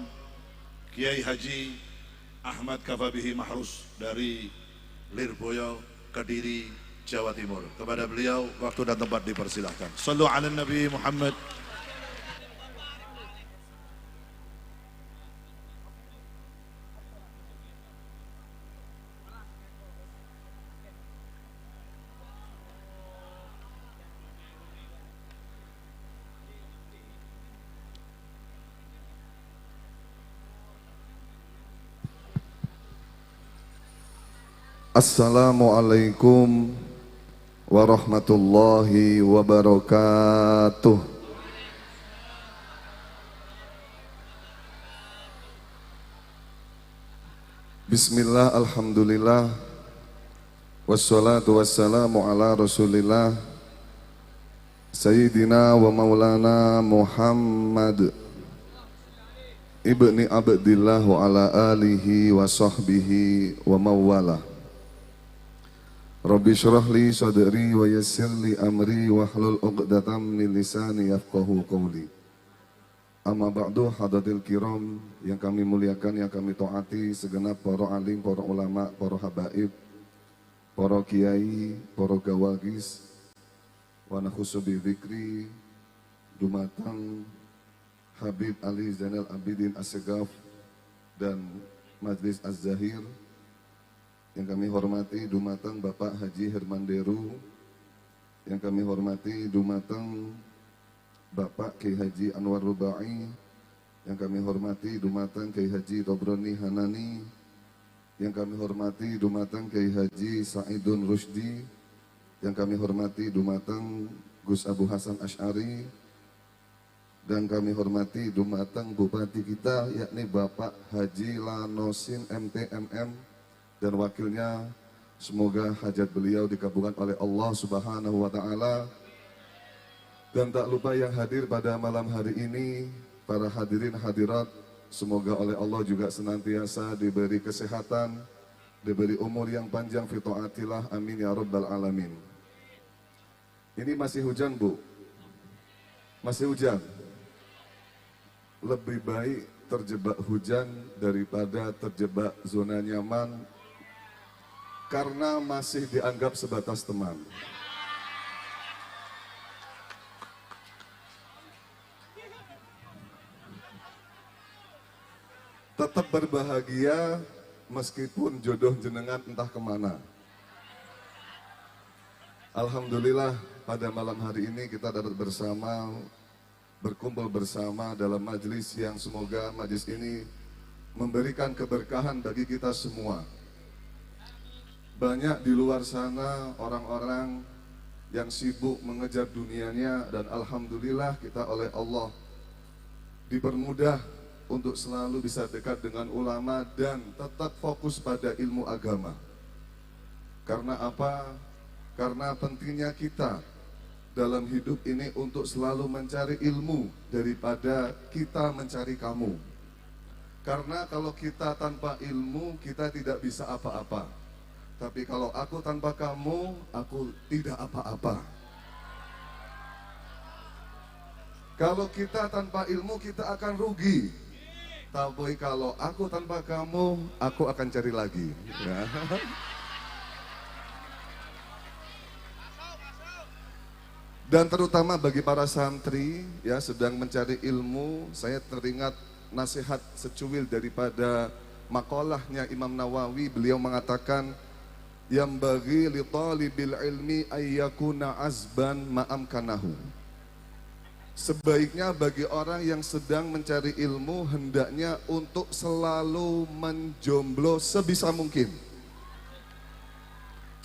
Kiai Haji Ahmad Kafabihi Mahrus dari Lirboyo, Kediri, Jawa Timur. Kepada beliau waktu dan tempat dipersilahkan. Sallu ala Nabi Muhammad. Assalamualaikum warahmatullahi wabarakatuh. Bismillah, alhamdulillah, wassalatu wassalamu ala rasulillah Sayyidina wa maulana Muhammad ibni Abdillah wa ala alihi wa sahbihi wa mawala. Rabbi shrah li sadri wa yassir li amri wahlul 'uqdatam min lisani yafqahu qawli. Amma ba'du, hadratil kiram yang kami muliakan, yang kami taati, segenap para alim, para ulama, para habaib, para kiai, para gawagis, wa nakhussu bi dzikri dumateng Habib Ali Zainal Abidin Assegaf dan Majlis Az-Zahir. Yang kami hormati dumateng Bapak Haji Herman Deru, yang kami hormati dumateng Bapak Kiai Haji Anwar Rubai, yang kami hormati dumateng Kiai Haji Tobroni Hanani, yang kami hormati dumateng Kiai Haji Saidun Rusdi, yang kami hormati dumateng Gus Abu Hasan Asy'ari, dan kami hormati dumateng Bupati kita yakni Bapak Haji Lanosin MTMM dan wakilnya. Semoga hajat beliau dikabulkan oleh Allah Subhanahu wa Ta'ala. Dan tak lupa yang hadir pada malam hari ini, para hadirin hadirat, semoga oleh Allah juga senantiasa diberi kesehatan, diberi umur yang panjang fi taatillah, amin ya rabbal alamin. Ini masih hujan, Bu? Masih hujan? Lebih baik terjebak hujan daripada terjebak zona nyaman, karena masih dianggap sebatas teman. Tetap berbahagia meskipun jodoh jenengan entah kemana. Alhamdulillah pada malam hari ini kita dapat bersama, berkumpul bersama dalam majelis yang semoga majelis ini memberikan keberkahan bagi kita semua. Banyak di luar sana orang-orang yang sibuk mengejar dunianya, dan alhamdulillah kita oleh Allah dipermudah untuk selalu bisa dekat dengan ulama dan tetap fokus pada ilmu agama. Karena apa? Karena pentingnya kita dalam hidup ini untuk selalu mencari ilmu daripada kita mencari kamu. Karena kalau kita tanpa ilmu, kita tidak bisa apa-apa. Tapi kalau aku tanpa kamu, aku tidak apa-apa. Kalau kita tanpa ilmu, kita akan rugi. Tapi kalau aku tanpa kamu, aku akan cari lagi. Ya. Dan terutama bagi para santri ya sedang mencari ilmu, saya teringat nasihat secuil daripada makalahnya Imam Nawawi. Beliau mengatakan, yang bagi li talibil ilmi ayyakuna azban ma'amkanahu. Sebaiknya bagi orang yang sedang mencari ilmu hendaknya untuk selalu menjomblo sebisa mungkin.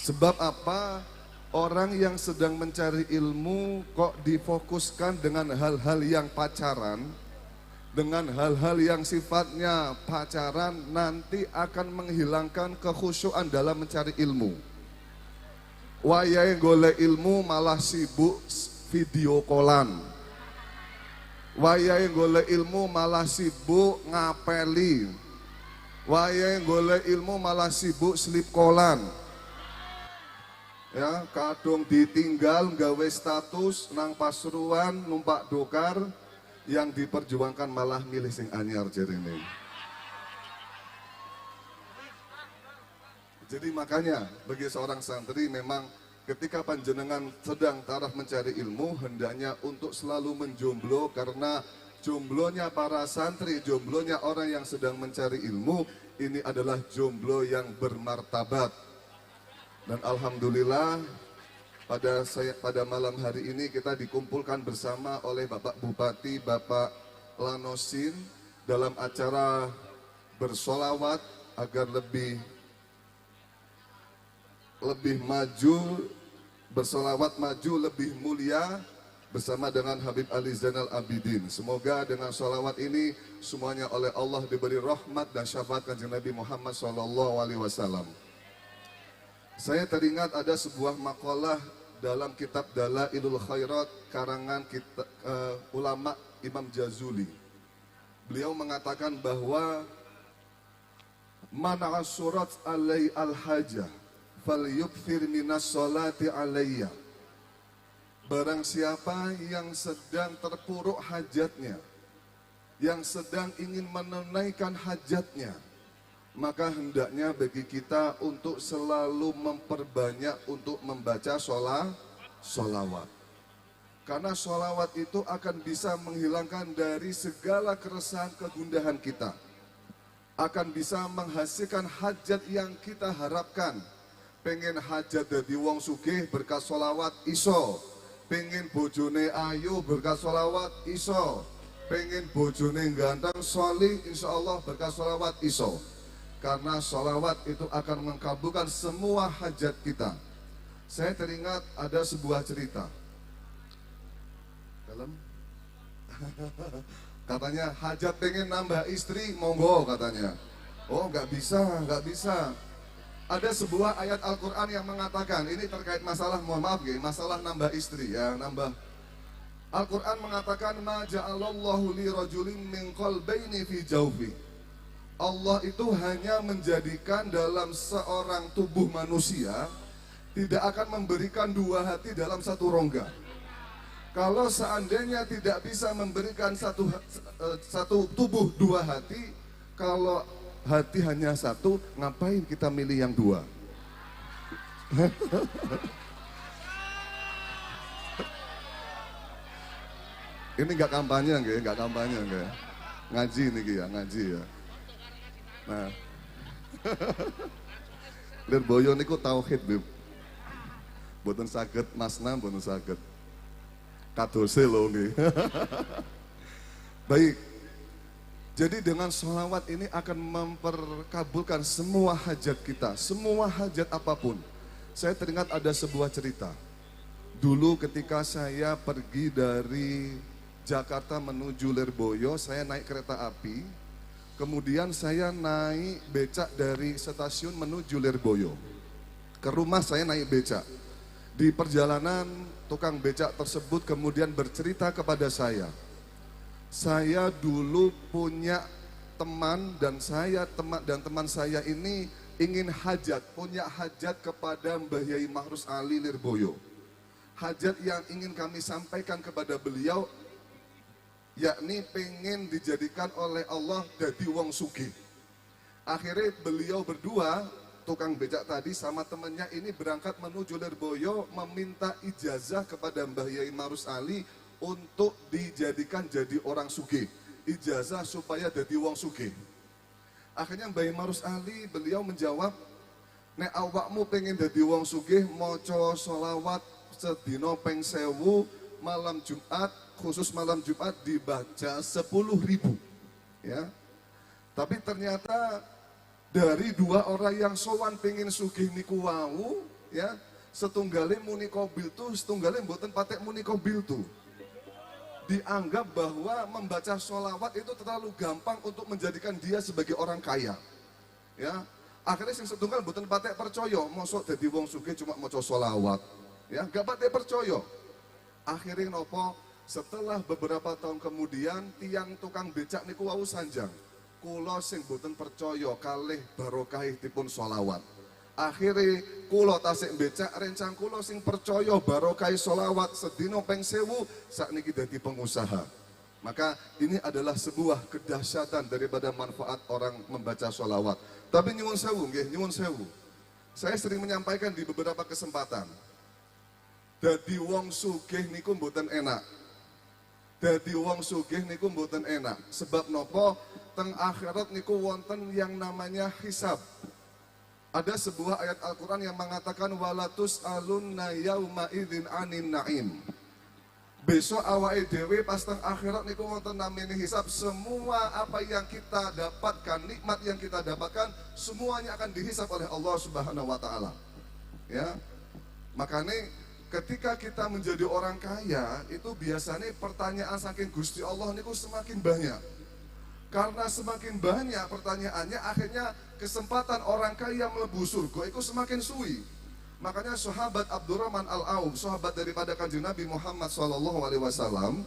Sebab apa? Orang yang sedang mencari ilmu kok difokuskan dengan hal-hal yang pacaran, dengan hal-hal yang sifatnya pacaran, nanti akan menghilangkan kekhusyuan dalam mencari ilmu. Wayahe golek ilmu malah sibuk video callan. Wayahe golek ilmu malah sibuk ngapeli. Wayahe golek ilmu malah sibuk slip kolan. Ya, kadung ditinggal gawe status nang Pasuruan numpak dokar, yang diperjuangkan malah milih sing anyar jerene. Jadi makanya bagi seorang santri memang ketika panjenengan sedang taraf mencari ilmu, hendaknya untuk selalu menjomblo, karena jomblonya para santri, jomblonya orang yang sedang mencari ilmu ini adalah jomblo yang bermartabat. Dan alhamdulillah pada malam hari ini kita dikumpulkan bersama oleh Bapak Bupati, Bapak Lanosin dalam acara bersolawat agar lebih maju, bersolawat maju lebih mulia bersama dengan Habib Ali Zainal Abidin. Semoga dengan solawat ini semuanya oleh Allah diberi rahmat dan syafaat Kanjeng Nabi Muhammad SAW. Saya teringat ada sebuah makalah dalam kitab Dalailul Khairat karangan ulama Imam Jazuli. Beliau mengatakan bahwa man asurat alai al-hajah falyukthir minas sholati alayya. Barang siapa yang sedang terpuruk hajatnya, yang sedang ingin menunaikan hajatnya, maka hendaknya bagi kita untuk selalu memperbanyak untuk membaca sholawat. Karena sholawat itu akan bisa menghilangkan dari segala keresahan kegundahan kita. Akan bisa menghasilkan hajat yang kita harapkan. Pengen hajat dari wong sugih berkat sholawat iso. Pengen bojone ayu berkat sholawat iso. Pengen bojone ganteng solih insya Allah berkat sholawat iso. Karena sholawat itu akan mengkabulkan semua hajat kita. Saya teringat ada sebuah cerita. Dalam katanya hajat pengen nambah istri, monggo katanya. Oh nggak bisa, nggak bisa. Ada sebuah ayat Al-Quran yang mengatakan, ini terkait masalah, mohon maaf ya, masalah nambah istri ya, nambah. Al-Quran mengatakan ma ja'alallahu li rajulin min qalbaini fi jawfi. Allah itu hanya menjadikan dalam seorang tubuh manusia tidak akan memberikan dua hati dalam satu rongga. Kalau seandainya tidak bisa memberikan satu tubuh dua hati, kalau hati hanya satu, ngapain kita milih yang dua? Ini nggak kampanye, nggak kampanye, nggak. Ngaji nih ya, ngaji ya. Nah, Lirboyo niku tauhid, Bib. Mboten saged masna, mboten saged. Kadose lho nggih. Baik. Jadi dengan sholawat ini akan memperkabulkan semua hajat kita, semua hajat apapun. Saya teringat ada sebuah cerita. Dulu ketika saya pergi dari Jakarta menuju Lirboyo, saya naik kereta api. Kemudian saya naik becak dari stasiun menuju Lirboyo. Ke rumah saya naik becak. Di perjalanan tukang becak tersebut kemudian bercerita kepada saya. Saya dulu punya teman dan teman saya ini ingin hajat, punya hajat kepada Mbah Yai Mahrus Ali Lirboyo. Hajat yang ingin kami sampaikan kepada beliau yakni pengen dijadikan oleh Allah dadi wong sugih. Akhirnya beliau berdua, tukang becak tadi sama temannya ini berangkat menuju Lirboyo meminta ijazah kepada Mbah Yai Mahrus Ali untuk dijadikan jadi orang sugih. Ijazah supaya jadi wong sugih. Akhirnya Mbah Yai Mahrus Ali beliau menjawab, nek awakmu pengen dadi wong sugih maca sholawat sedina ping 1000 malam Jumat, khusus malam Jumat dibaca 10.000, ya. Tapi ternyata dari dua orang yang sowan pengen sugih niku wau, ya, setunggale muni qabil tu, setunggale mboten patek muni qabil tu. Dianggap bahwa membaca sholawat itu terlalu gampang untuk menjadikan dia sebagai orang kaya, ya. Akhirnya sing setunggal mboten patek percaya, mosok dadi wong sugih cuma maca sholawat, ya, gak patek percaya. Akhirnya nopo, setelah beberapa tahun kemudian tiang tukang becak niku wau sanjang. Kula sing boten percaya kalih barokah dipun sholawat. Akhire kula tasik becak rencang kula sing percaya barokah sholawat sedina ping 1000 sakniki dadi pengusaha. Maka ini adalah sebuah kedahsyatan daripada manfaat orang membaca sholawat. Tapi nyuwun sewu nggih, nyuwun sewu. Saya sering menyampaikan di beberapa kesempatan. Dadi wong sugih niku mboten enak. Dadi wong sugih niku mboten enak. Sebab nopo? Teng akhirat niku wonten yang namanya hisab. Ada sebuah ayat Al-Quran yang mengatakan walatus alunna yauma idzin anin naim. Besok awake dhewe pas teng akhirat niku wonten namine hisab. Semua apa yang kita dapatkan, nikmat yang kita dapatkan, semuanya akan dihisab oleh Allah Subhanahu wa taala. Ya. Makanya ketika kita menjadi orang kaya, itu biasanya pertanyaan saking Gusti Allah niku semakin banyak. Karena semakin banyak pertanyaannya, akhirnya kesempatan orang kaya mlebu surga itu semakin suwi. Makanya sahabat Abdurrahman Al-Auf, sahabat daripada Kanjeng Nabi Muhammad SAW,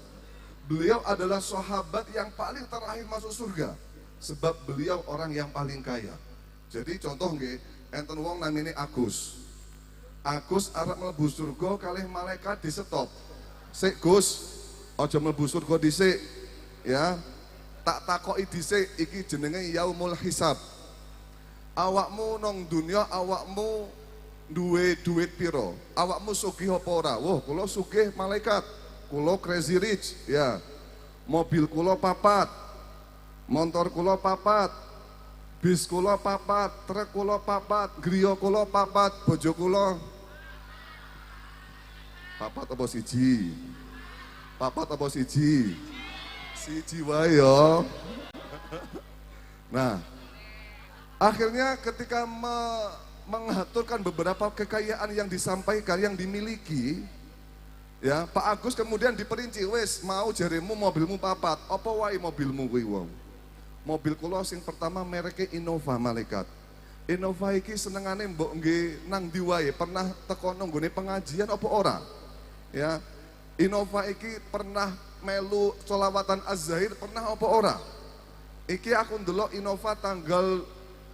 beliau adalah sahabat yang paling terakhir masuk surga. Sebab beliau orang yang paling kaya. Jadi contoh nggih, enten wong namine Agus. Agus arep mlebu surga kalih malaikat di stop. Sik Gus, aja mlebu surga dhisik, ya. Tak takoki dhisik, iki jenenge yaumul hisab. Awakmu nang dunya awakmu duwe duit piro? Awakmu sugih apa ora? Wah, kula sugih malaikat. Kula crazy rich, ya. Mobil kula papat. Motor kula papat. Bis kula papat, truk kula papat, griya kula papat, bojo kula papat apa siji? Papat apa siji? Siji wae ya. Nah, akhirnya ketika mengaturkan beberapa kekayaan yang disampaikan, yang dimiliki, ya, Pak Agus kemudian diperinci, wes mau jaremu mobilmu papat, apa wae mobilmu kuwi wong? Mobil kula sing pertama mereknya Innova malaikat. Innova iki senengane mbok nggih nang ndi wae, pernah teko nang nggone pengajian apa ora? Ya. Innova iki pernah melu sholawatan Az-Zahir pernah apa ora? Iki aku ndelok Innova tanggal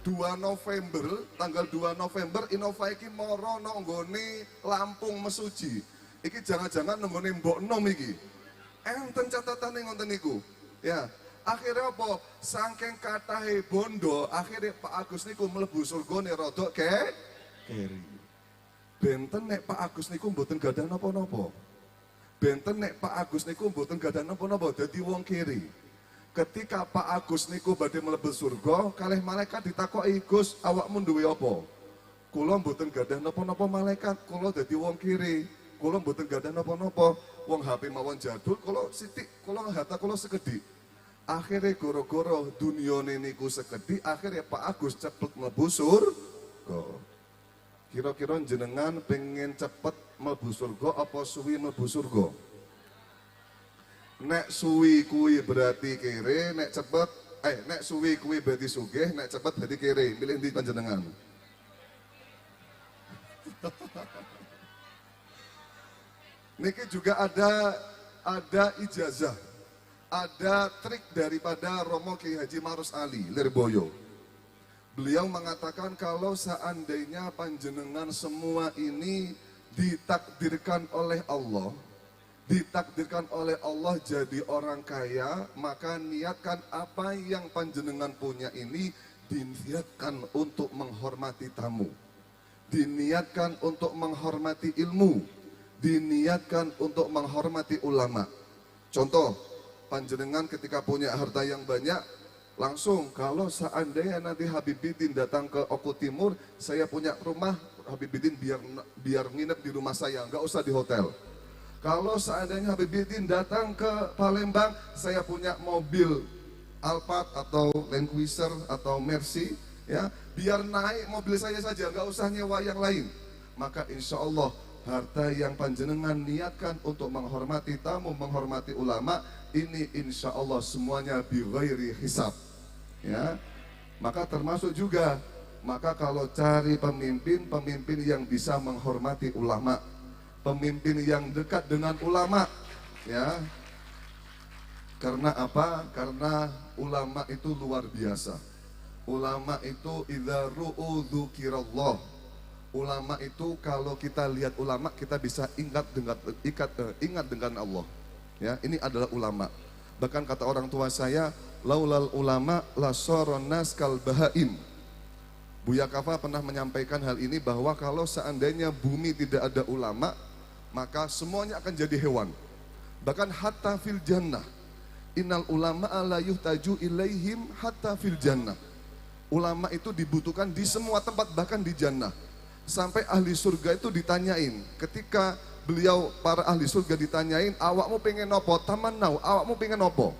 2 November, tanggal 2 November Innova iki moro nang nggone Lampung Mesuji. Iki jangan-jangan nang nggone Mbok Nom iki. Enten catatane ngoten niku. Ya. Akhirnya apa? Saking katahe bondo, akhirnya Pak Agus niku mlebu surgane rada keri. Benten nek Pak Agus niku mboten gadah napa-napa. Benten nek Pak Agus niku mboten gadah napa-napa, dadi wong kiri. Ketika Pak Agus niku badhe mlebu surga, kalih malaikat ditakoki, "Gus, awakmu duwe apa?" Kula mboten gadah napa-napa malaikat, kula dadi wong kiri. Kula mboten gadah napa-napa, wong HP mawon jadul, kula sithik, kula harta kula sekedhik. Akhirnya goro-goro dunyane niku sekedhik, akhirnya Pak Agus cepet mlebu surga. Kira-kira jenengan pengen cepet mlebu surga apa suwi mlebu surga? Nek suwi kuwi berarti kere, nek cepet nek suwi kuwi berarti sugih, nek cepet berarti kere. Pilih ndi panjenengan? Niki juga ada ijazah. Ada trik daripada Romo Kiai Haji Marus Ali Lirboyo. Beliau mengatakan kalau seandainya panjenengan semua ini ditakdirkan oleh Allah, ditakdirkan oleh Allah jadi orang kaya, maka niatkan apa yang panjenengan punya ini diniatkan untuk menghormati tamu, diniatkan untuk menghormati ilmu, diniatkan untuk menghormati ulama. Contoh, panjenengan ketika punya harta yang banyak, langsung kalau seandainya nanti Habib Bidin datang ke Oku Timur, saya punya rumah, Habib Bidin biar nginep di rumah saya, nggak usah di hotel. Kalau seandainya Habib Bidin datang ke Palembang, saya punya mobil Alphard atau Land Cruiser atau Mercy, ya, biar naik mobil saya saja, nggak usah nyewa yang lain. Maka insya Allah harta yang panjenengan niatkan untuk menghormati tamu, menghormati ulama, ini insya Allah semuanya bi ghairi hisab. Ya, maka termasuk juga, maka kalau cari pemimpin, pemimpin yang bisa menghormati ulama, pemimpin yang dekat dengan ulama, ya. Karena apa? Karena ulama itu luar biasa. Ulama itu idza ru'u dzukirallah. Ulama itu kalau kita lihat ulama kita bisa ingat dengan Allah. Ya, ini adalah ulama. Bahkan kata orang tua saya, laulal ulama lasoron nas kal bahaim. Buya Kafa pernah menyampaikan hal ini bahwa kalau seandainya bumi tidak ada ulama, maka semuanya akan jadi hewan. Bahkan hatta fil jannah. Innal ulama la yuhtaju ilaihim hatta fil jannah. Ulama itu dibutuhkan di semua tempat, bahkan di jannah. Sampai ahli surga itu ditanyain, ketika beliau para ahli surga ditanyain, awakmu pengen opo? Tamannau, awakmu pengen opo?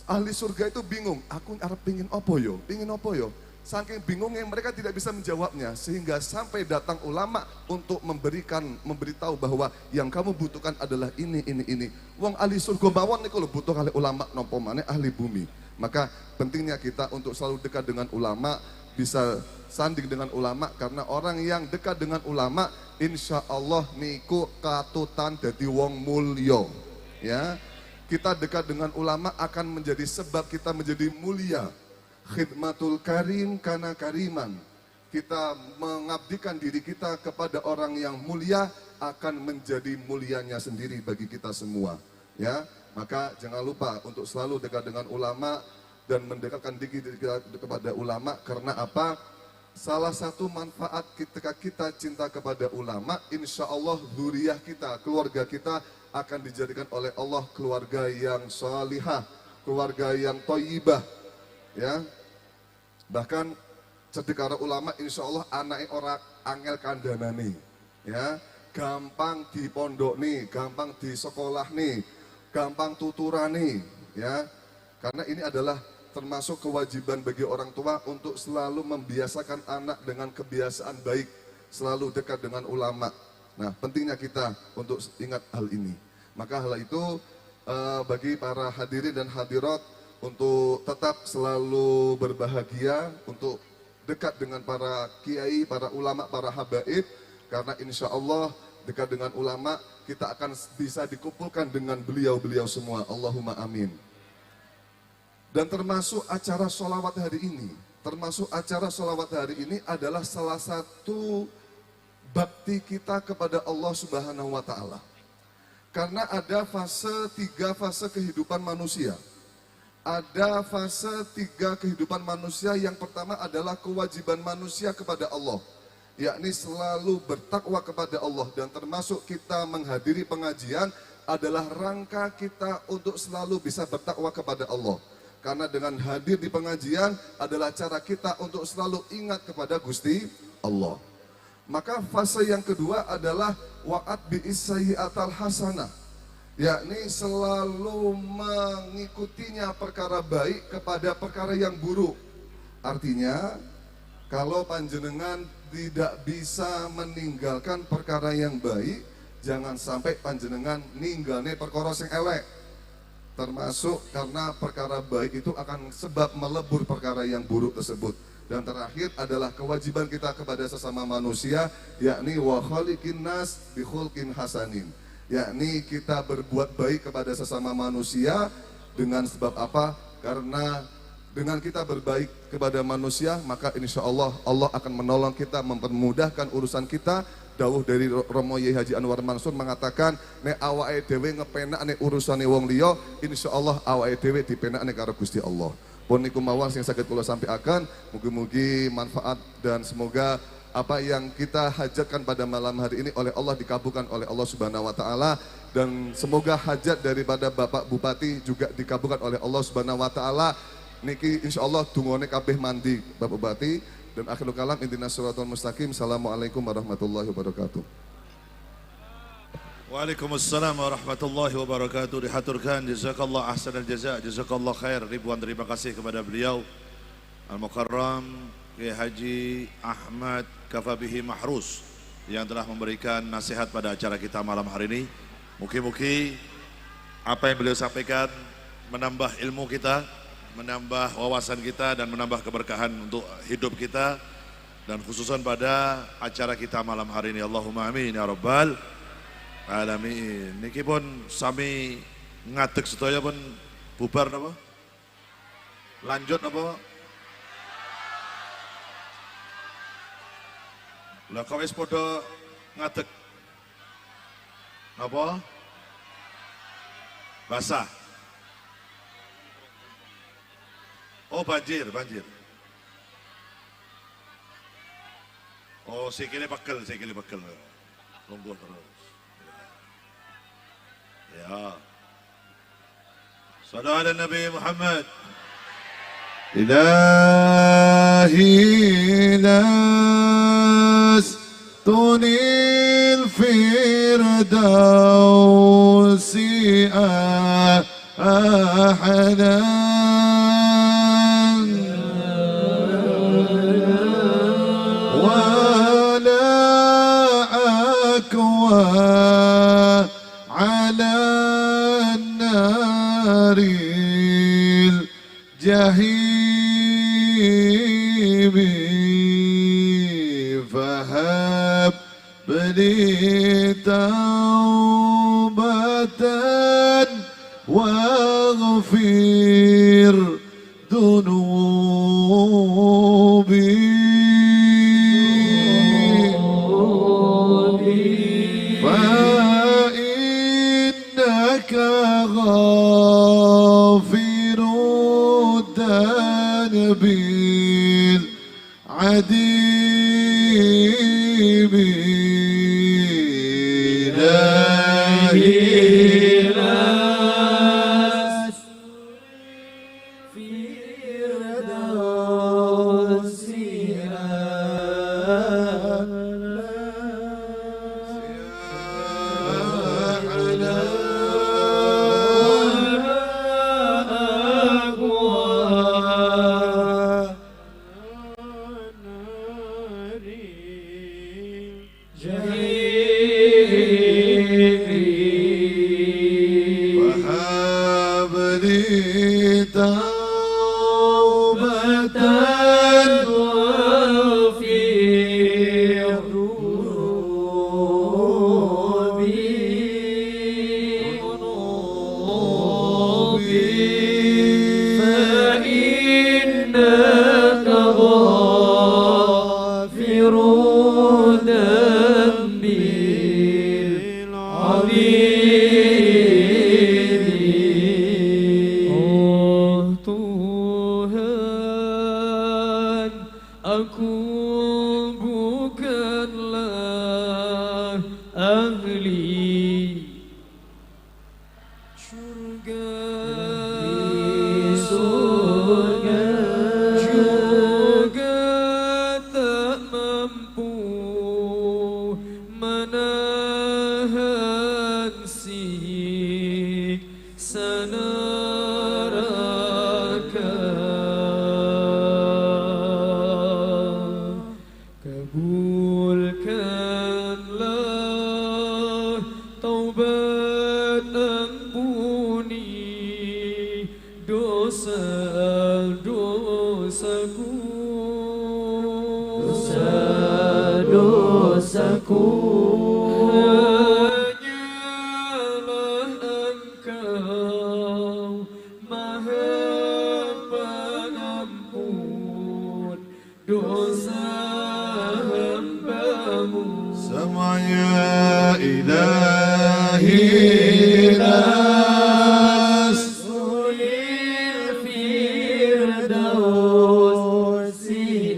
Ahli surga itu bingung, aku arep pengen opo yo? Pengen opo yo? Saking bingungnya mereka tidak bisa menjawabnya, sehingga sampai datang ulama untuk memberitahu bahwa yang kamu butuhkan adalah ini, ini, ini. Wong ahli surga mawon niku lho butuh kali ulama nopo maneh ahli bumi. Maka pentingnya kita untuk selalu dekat dengan ulama, bisa sanding dengan ulama, karena orang yang dekat dengan ulama insya Allah niku katutan dadi wong mulya. Ya, kita dekat dengan ulama akan menjadi sebab kita menjadi mulia. Khidmatul karim kana kariman. Kita mengabdikan diri kita kepada orang yang mulia akan menjadi mulianya sendiri bagi kita semua. Ya, maka jangan lupa untuk selalu dekat dengan ulama dan mendekatkan diri kita kepada ulama. Karena apa? Salah satu manfaat ketika kita cinta kepada ulama, insya Allah zuriyah kita, keluarga kita akan dijadikan oleh Allah keluarga yang salihah, keluarga yang thayyibah. Ya, bahkan cedek karo ulama insya Allah anake ora angel kandhanane, ya, gampang di pondok nih, gampang di sekolah nih, gampang tuturane, ya, karena ini adalah termasuk kewajiban bagi orang tua untuk selalu membiasakan anak dengan kebiasaan baik, selalu dekat dengan ulama. Nah, pentingnya kita untuk ingat hal ini. Maka hal itu bagi para hadirin dan hadirat untuk tetap selalu berbahagia, untuk dekat dengan para kiai, para ulama, para habaib, karena insya Allah dekat dengan ulama kita akan bisa dikumpulkan dengan beliau-beliau semua. Allahumma amin. Dan termasuk acara sholawat hari ini, termasuk acara sholawat hari ini adalah salah satu bakti kita kepada Allah Subhanahu wa Ta'ala. Karena ada fase, tiga fase kehidupan manusia. Ada fase tiga kehidupan manusia. Yang pertama adalah kewajiban manusia kepada Allah, yakni selalu bertakwa kepada Allah. Dan termasuk kita menghadiri pengajian adalah rangka kita untuk selalu bisa bertakwa kepada Allah. Karena dengan hadir di pengajian adalah cara kita untuk selalu ingat kepada Gusti Allah. Maka fase yang kedua adalah wa'at bi'is sayyi'atal hasanah, yakni selalu mengikutinya perkara baik kepada perkara yang buruk. Artinya, kalau panjenengan tidak bisa meninggalkan perkara yang baik, jangan sampai panjenengan ninggalne perkara sing elek. Termasuk karena perkara baik itu akan sebab melebur perkara yang buruk tersebut. Dan terakhir adalah kewajiban kita kepada sesama manusia, yakni wa khaliqin nas bi khulqin hasanin, yakni kita berbuat baik kepada sesama manusia dengan sebab apa? Karena dengan kita berbaik kepada manusia, maka insya Allah Allah akan menolong kita, mempermudahkan urusan kita. Dawuh dari Romo Yai Haji Anwar Mansur mengatakan, nek awake dhewe ngepenakne urusane wong liya, insya Allah awake dhewe dipenakne karo Gusti Allah. Pun niku mawon sing saged kula sampaikan, mugi-mugi manfaat dan semoga apa yang kita hajatkan pada malam hari ini oleh Allah dikabulkan oleh Allah Subhanahu wa Ta'ala, dan semoga hajat daripada Bapak Bupati juga dikabulkan oleh Allah Subhanahu wa Ta'ala. Niki insya Allah dungone kabeh mandi Bapak Bupati. Dan akhirul kalam ihdinas siratal mustaqim. Assalamualaikum warahmatullahi wabarakatuh. Waalaikumsalam warahmatullahi wabarakatuh. Dihaturkan jazakallah ahsanal jaza, jazakallah khair. Ribuan terima kasih kepada beliau Al-Mukarram Kiai Haji Ahmad Kafabihi Mahrus yang telah memberikan nasihat pada acara kita malam hari ini. Mugi-mugi apa yang beliau sampaikan menambah ilmu kita, menambah wawasan kita, dan menambah keberkahan untuk hidup kita, dan khususan pada acara kita malam hari ini. Allahumma amin ya rabbal alamin. Niki pun sami Ngadeg sedaya pun bubar napa? Lanjut napa? Lah kok wis padha ngadeg? Napa? Basah. Oh banjir, banjir. Oh sikile pegel, sikile pegel. Lungguh terus. Ya. Sallu ala Nabi Muhammad. Ilahi lastu lil firdausi ahadan ولا أكوى على النار الجحيم فهب لي توبة واغفر ذنوبي فإنك غافر الذنب العديم. إلهي لست فردوس وهب لي توبة واغفر ذنوبي فإنك غافر الذنب العظيم. Oh Tuhan, aku bukanlah ahli surga, juga tak mampu menahan siksa neraka. Kabulkanlah taubat, ampuni dosa-dosaku, dosa-dosaku. Hanyalah Engkau Maha Pengampun dosa hambamu. Semuanya ilahi lastu lil firdausi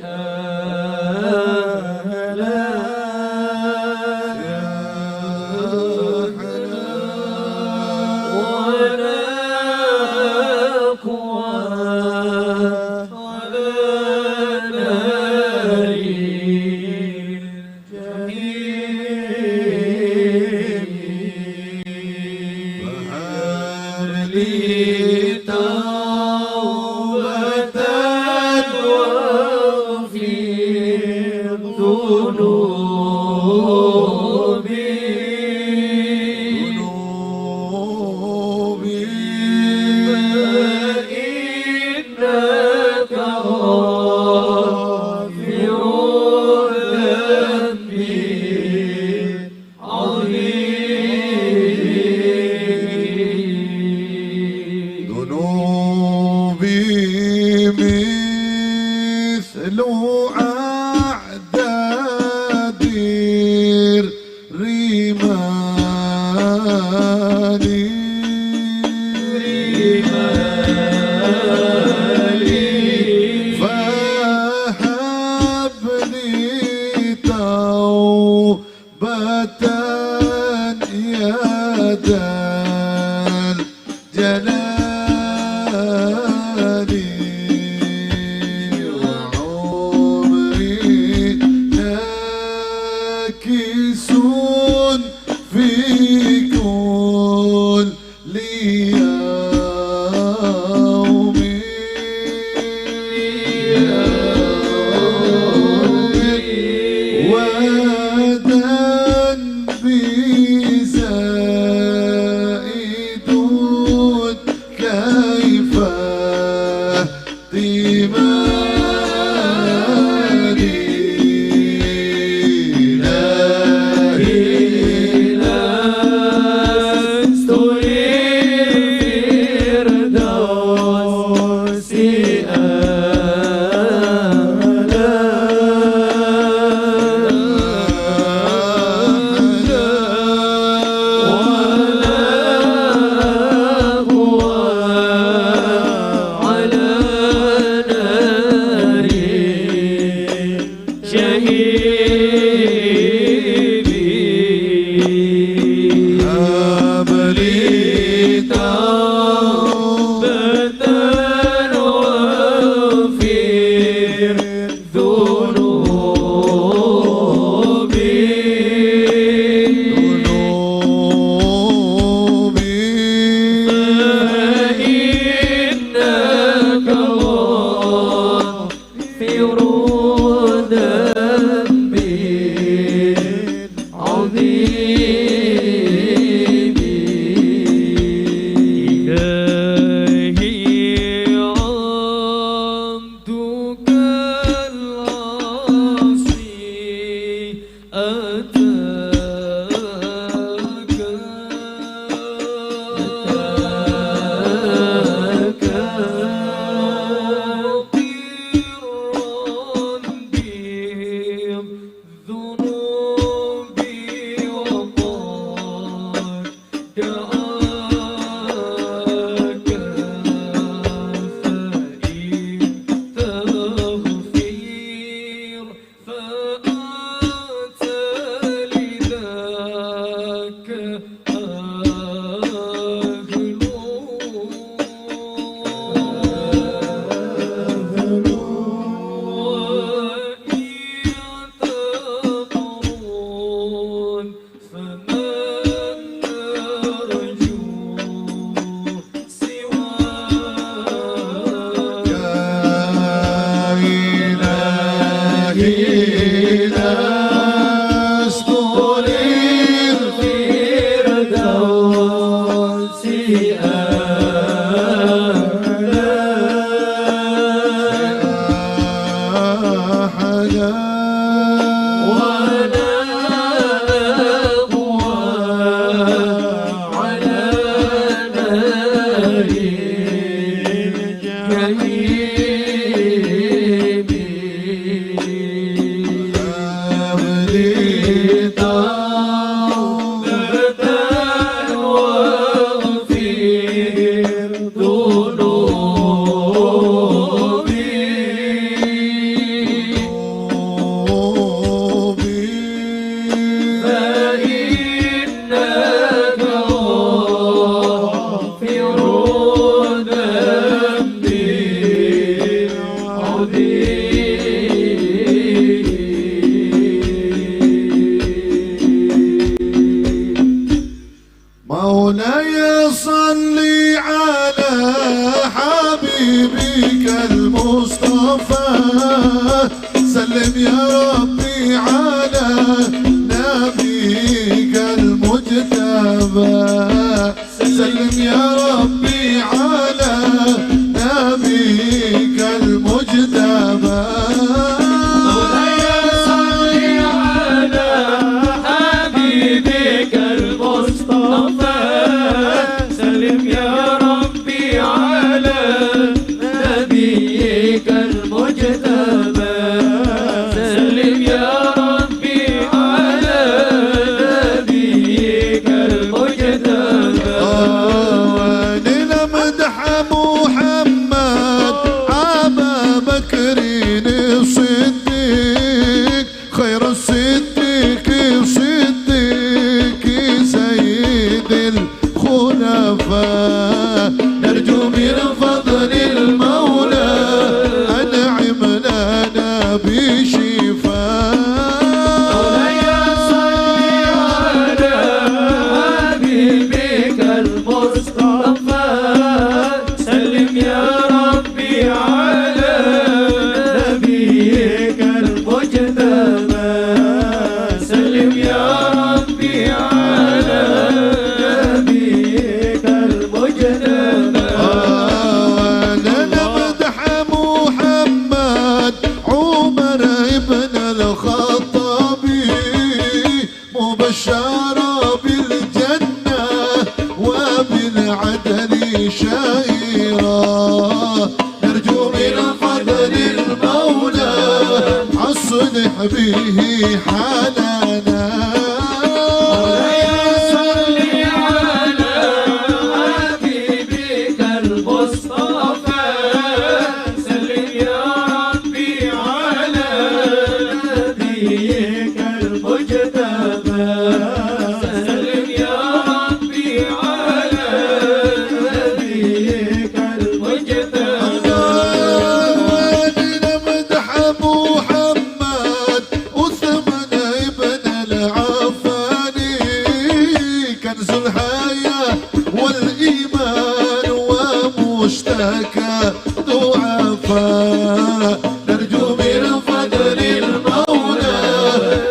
ahla ولا أقوى على نار الجحيم. وهب لي توبة واغفر ذنوبي فإنك غافر الذنب العظيم. هب لي توبة واغفر ذنوبي فإنك غافر ذنبي عظيم. إلهي عبدك العاصي أتاك مقرا بالذنوب وقد دعاك، فإن تغفر فأنت لذاك أهل، وإن تقرون فمن نرجو سواك. يا إلهي لست للفردوس أهلا أحدا ولا أقوى على نار الجحيم. هب لي توبة واغفر ذنوبي فإنك غافر ذنبي عظيم. مولاي صل على حبيبك المصطفى، سلم يا ربي على نبيك المجتبى، سلم يا ربي على نبيك المجتبى. مولاي صل على حبيبك المصطفى، سلم يا ربي على نبيك المجتبى، سلم يا ربي على نبيك المجتبى. لنمدح محمد أبا بكر الصديق، خير الصديق صديق سيد الخلفاء، نرجو من فضل المولى أنعم لنا بشفاء. مولاي صل على حبيبك المصطفى، سلم يا ربي على نبيك المجتبى، سلم يا ربي على نبيك المجتبى. لنمدح محمد عمر ابن الخطاب، مبشر بالجنة وبالعدل شهيرا، نرجو من فضل المولى أصلح به حالنا. مولاي صل على حبيبك المصطفى، سلم يا ربي على نبيك نبيك المجتبى. سلم يا ربي على نبيك المجتبى. نمدح محمد وثمن ابن العفاني، كنز الحياة والإيمان ومشتكى ضعفاء. نرجو من فضل المولى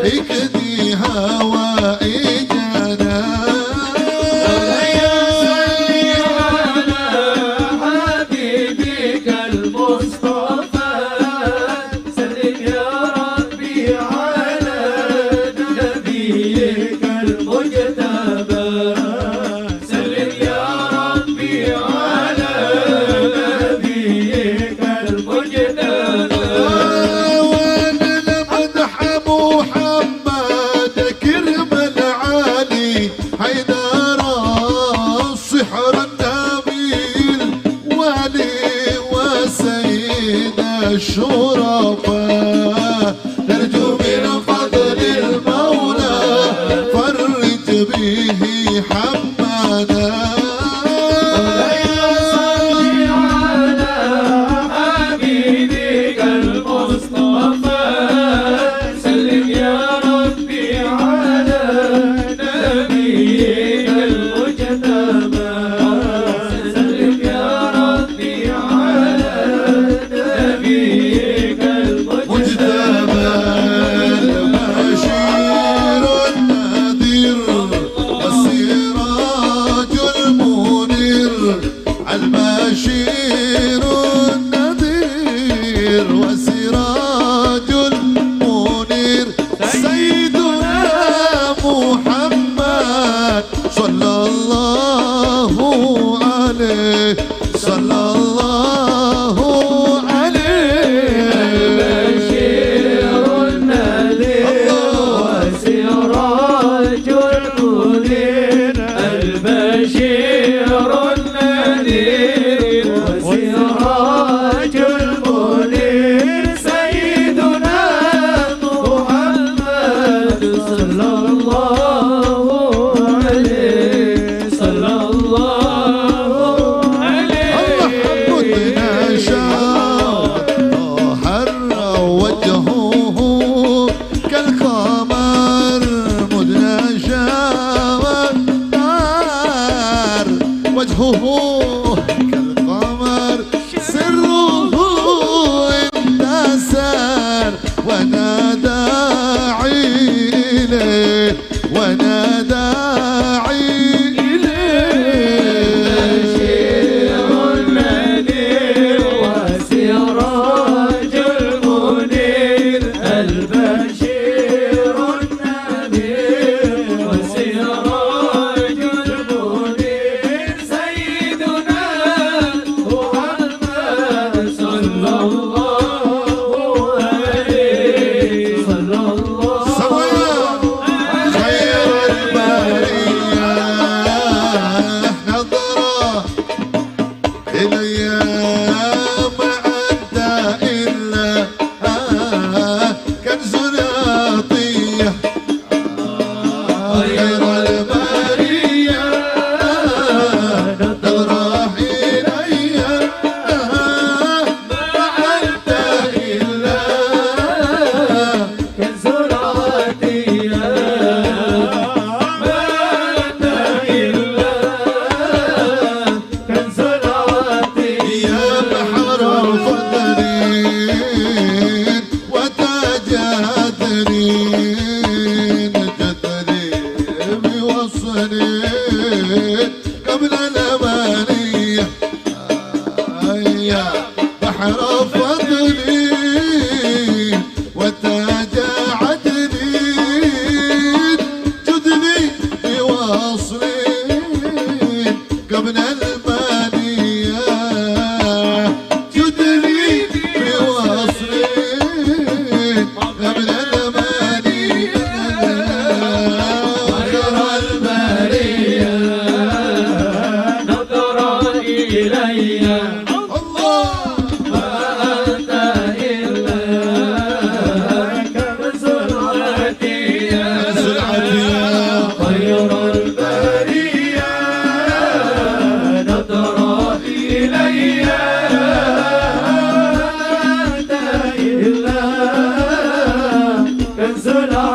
اكدي هوائجنا. يا صل على حبيبك المصطفى، سلم يا ربي على نبيك المجتبى. سلم يا ربي على نبيك المجتبى. ونمدح محمد كرم العالي حيدر الصحر النبي الولي وسيد الشرفاء. نرجو من فضل المولى فرج به حمانا. يا صل على حبيبك المصطفى، سلم يا ربي على نبيك المجتبى. سلم يا ربي على نبيك المجتبى. البشير النذير والسراج المنير، البشير النذير والسراج المنير، سيدنا محمد صلى الله عليه، صلى الله عليه. البشير النذير والسراج المنير، البشير النذير والسراج المنير، سيدنا محمد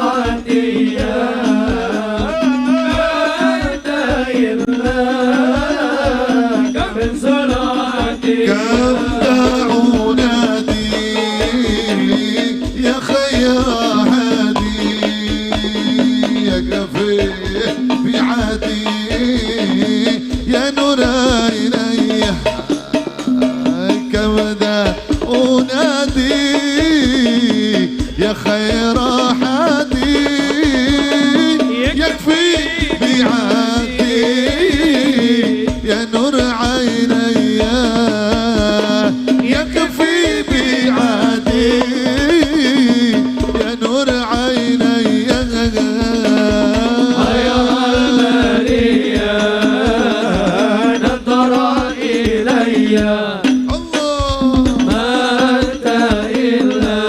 العطية ما أنت إلا كنز العطية. كم أنادي يا خير هادي يكفي بعادي يا نور عيني. كم أنادي يا خير هادي يكفي بعادي يا نور عيني يكفي بعادي يا نور عيني. خير البرية نظر إلي ما أنت إلا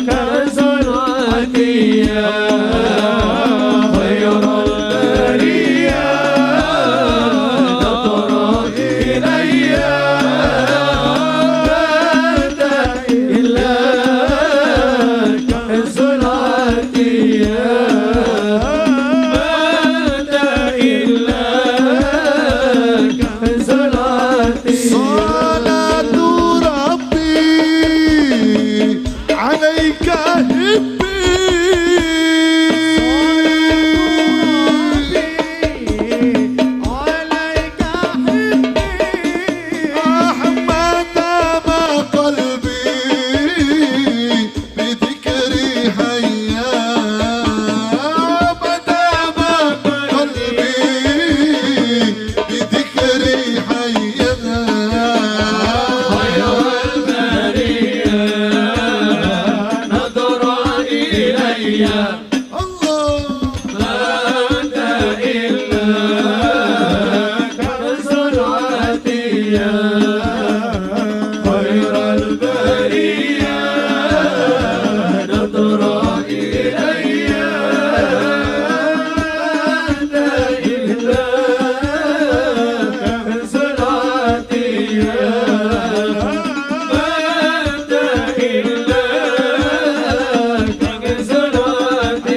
كنز العطية. خير البرية نظر إلي ما أنت إلا كنز العطية. ما أنت إلا كنز العطية. صلاة ربي عليك هبي عليك حبي أحمد ما قلبي بذكري حيا مدى ما قلبي بذكري حيا. خير البرية نظر إلي ما أنت إلا كنز العطية. خير البرية نظر إلي ما أنت إلا كنز العطية. ما أنت إلا كنز العطية.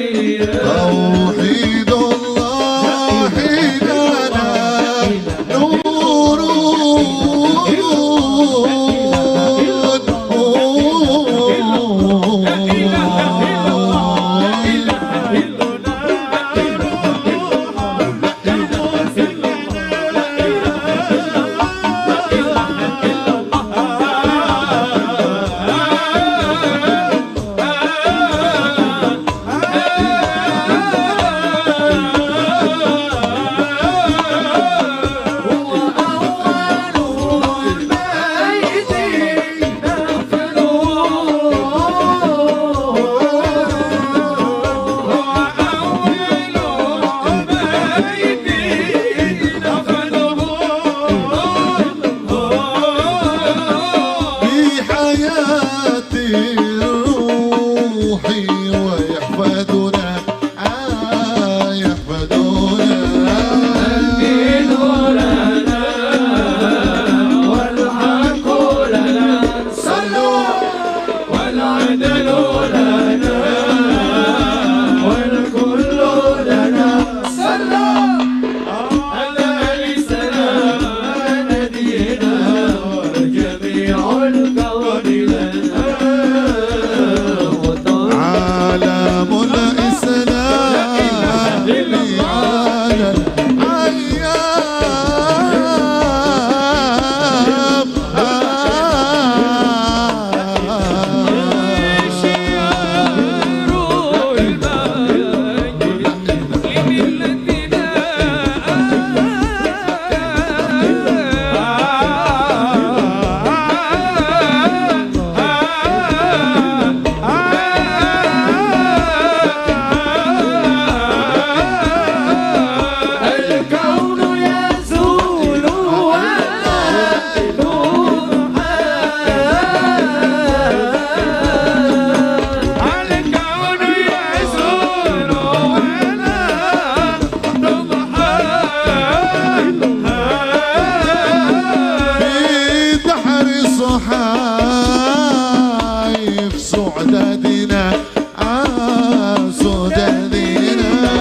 سددنا الدين لنا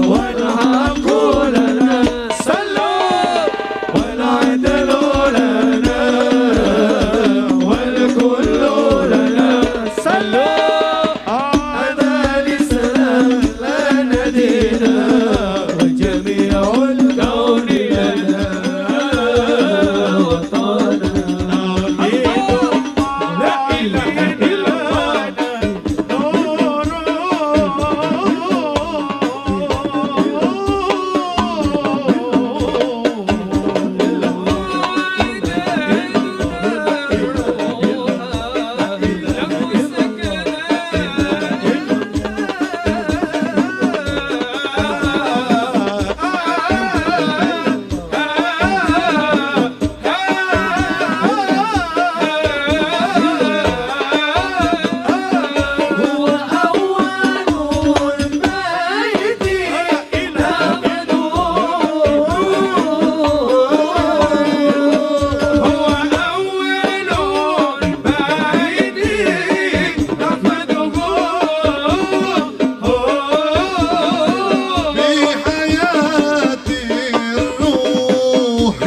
والحق لنا صلوا والعدل لنا والكل لنا صلوا هذا الإسلام لنا دينا وجميع الكون لنا وطنا لا إله إلا هو أول البيت نعبده هو أول البيت نحمده بحياة الروح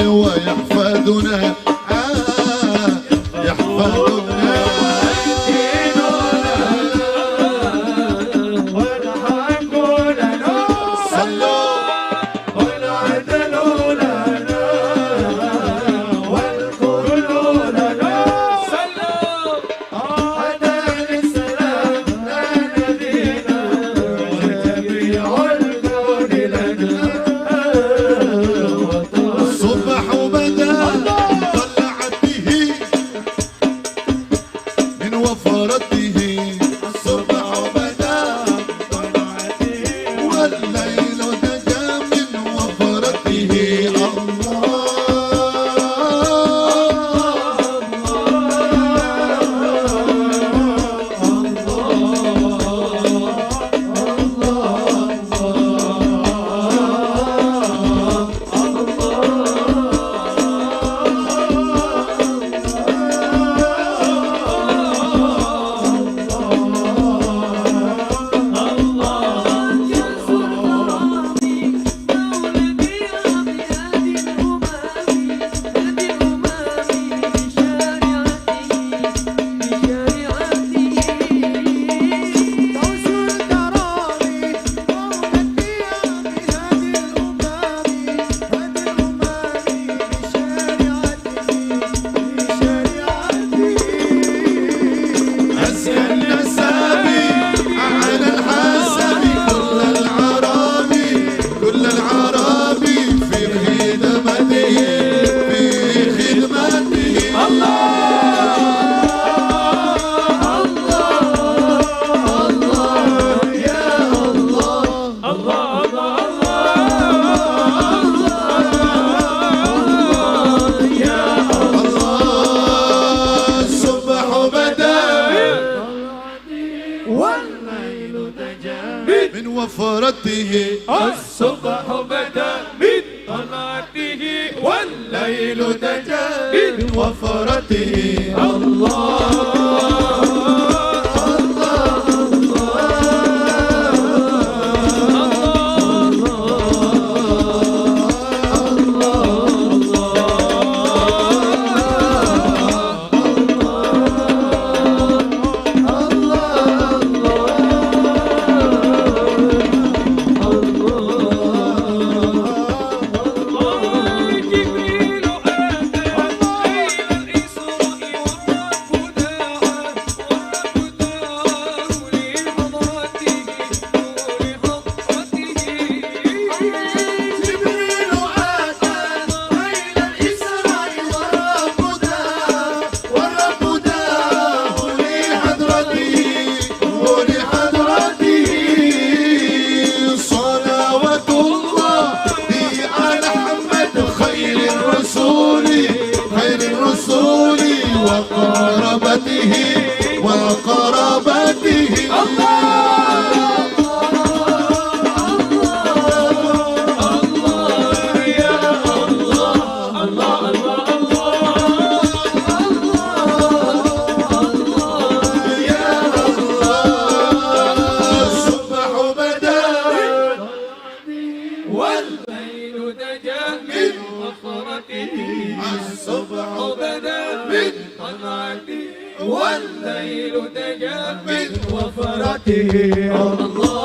ويحفظنا يحفظنا الدين لنا والحق لنا صلوا والعدل لنا والكل لنا صلوا هذا الإسلام لنا دينا وجميع الكون لنا وطنا الصبح بدا طلعت به من وفرته الصبح بدا والليل دجا من وفرته الله أزكى النسب على الحسب كل العرب كل العرب في خدمته في خدمته الله الصبح بدا والليل دجا من وفرته الصبح بدا من طلعته والليل دجا من وفرته الله جبريل أتى إلى الإسراء والرب دعا وقرابته وقرابته والليل دجا من وفرته. الله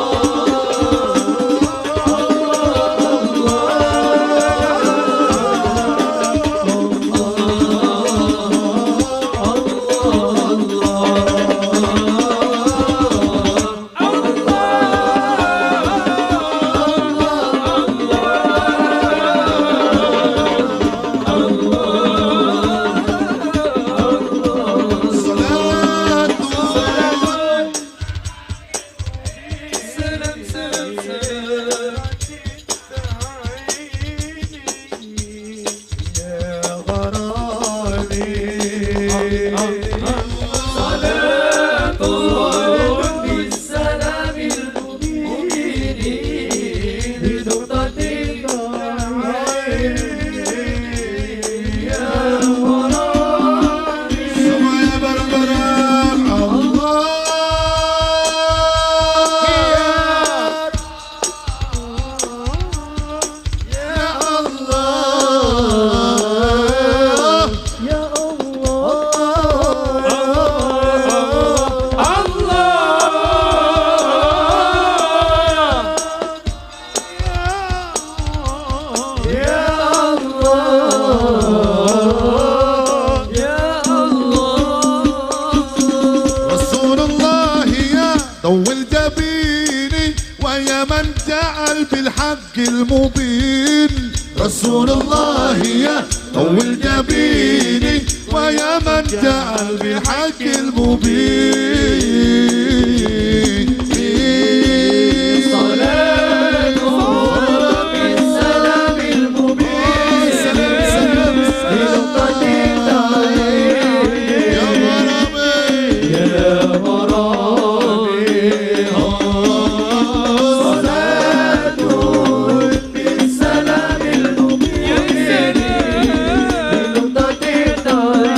المبين. رسول الله يا طول جبيني ويا من جعل بالحق المبين. صلاة بالسلام المبين لنقطة يا غرامي يا غرامي. صلاة بالسلام المبين لنقطة يا غرامي.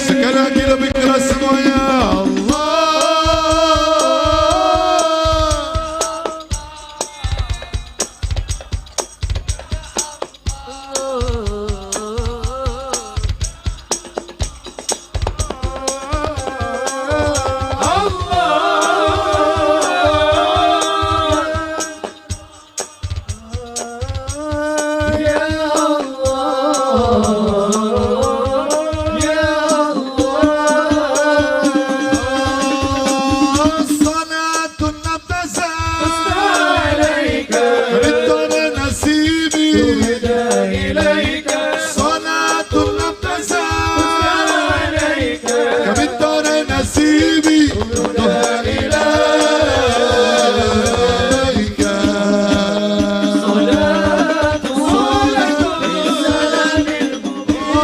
Sekali lagi lebih keras semuanya. Allah. Ya Allah, ya Allah. صلاة نبتسم عليك بالدار نسيبي تهدى إليك. صلاة نبتسم عليك بالدار نسيبي تهدى إليك. صلاة بالسلام المبين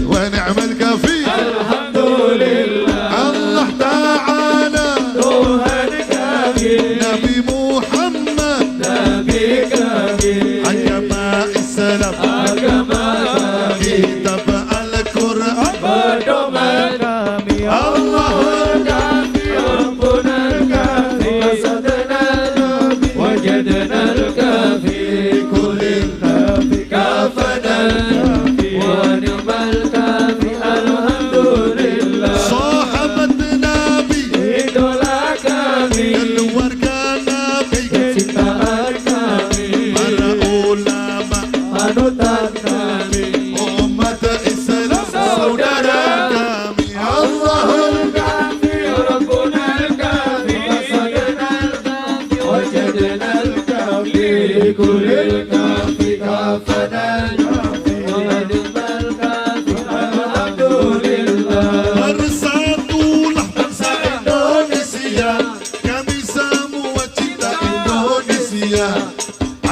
ونعم الكفي. الحمد لله الله تعالى Tuhan kami, Nabi Muhammad Nabi kami, agama Islam, agama kami, kitab Al-Quran, pedoman kami. Allahul Kafi, Rabbuna al-Kafi, qasadna al-Nabi, wajadna al-Kafi, kulli kafi, kafana al-Kafi, wa ni'mal kafi. Alhamdulillah. Sahabat Nabi, Idola kami, keluarga Nabi, kecintaan kami, para ulama, panutan kami, umat Islam, saudara kami. Allahul Kafi, Rabbuna al-Kafi, qasadna al-Kafi, wajadna al-Kafi, kulil kafi, kafana al-Kafi, wa ni'mal kafi. Alhamdulillah. Bersatulah bangsa Indonesia, kami semua cinta Indonesia.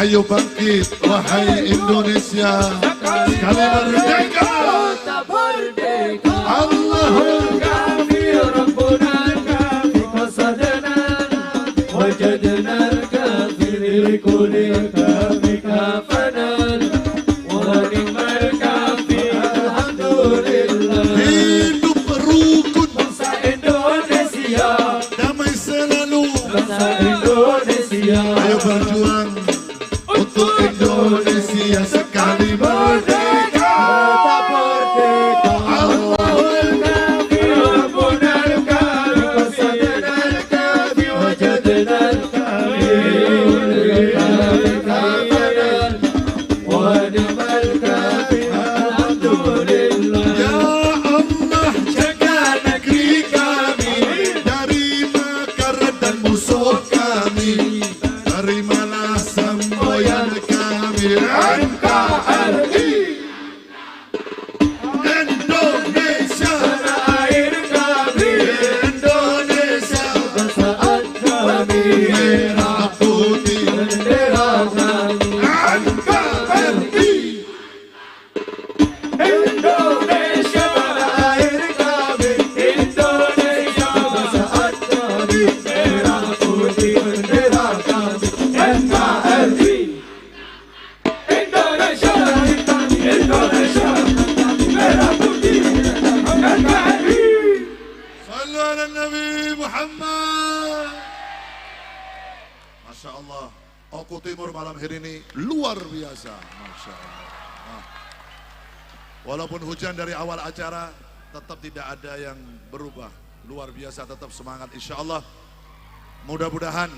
Ayo bangkit wahai Indonesia, sekali merdeka. Kota merdeka. Allahul Kafi, Rabbuna al-Kafi, qasadna al-Nabi, wajadna al-Kafi, likulil kafi, kafana al-Kafi, wa ni'mal kafi. Alhamdulillah. Hidup rukun Bangsa Indonesia, damai selalu. bangsa Indonesia, Ayo berjuang untuk Indonesia sekali merdeka. Kota merdeka. Allahul Kafi, Rabbuna al-Kafi, qasadna al-Kafi, wajadna al-Kafi, kafana wa ni'mal kafi. Alhamdulillah. Ya Allah, Jaga negeri kami, dari makar dan musuh kami, terimalah semboyan kami. NKRI Indonesia, tanah air kami, Indonesia, kebangsaan kami, merah putih, bendera kami. NKRI Indonesia, tanah air kami, Indonesia, kebangsaan kami, merah putih bendera kami, NKRI. Indonesia, Indonesia, merah putih, NKRI. Sallu ala Nabi Muhammad. Masya Allah, Oku Timur malam hari ini luar biasa. Masya Allah. Nah, walaupun hujan dari awal acara, tetap tidak ada yang berubah. Luar biasa, tetap semangat. Insya Allah, mudah-mudahan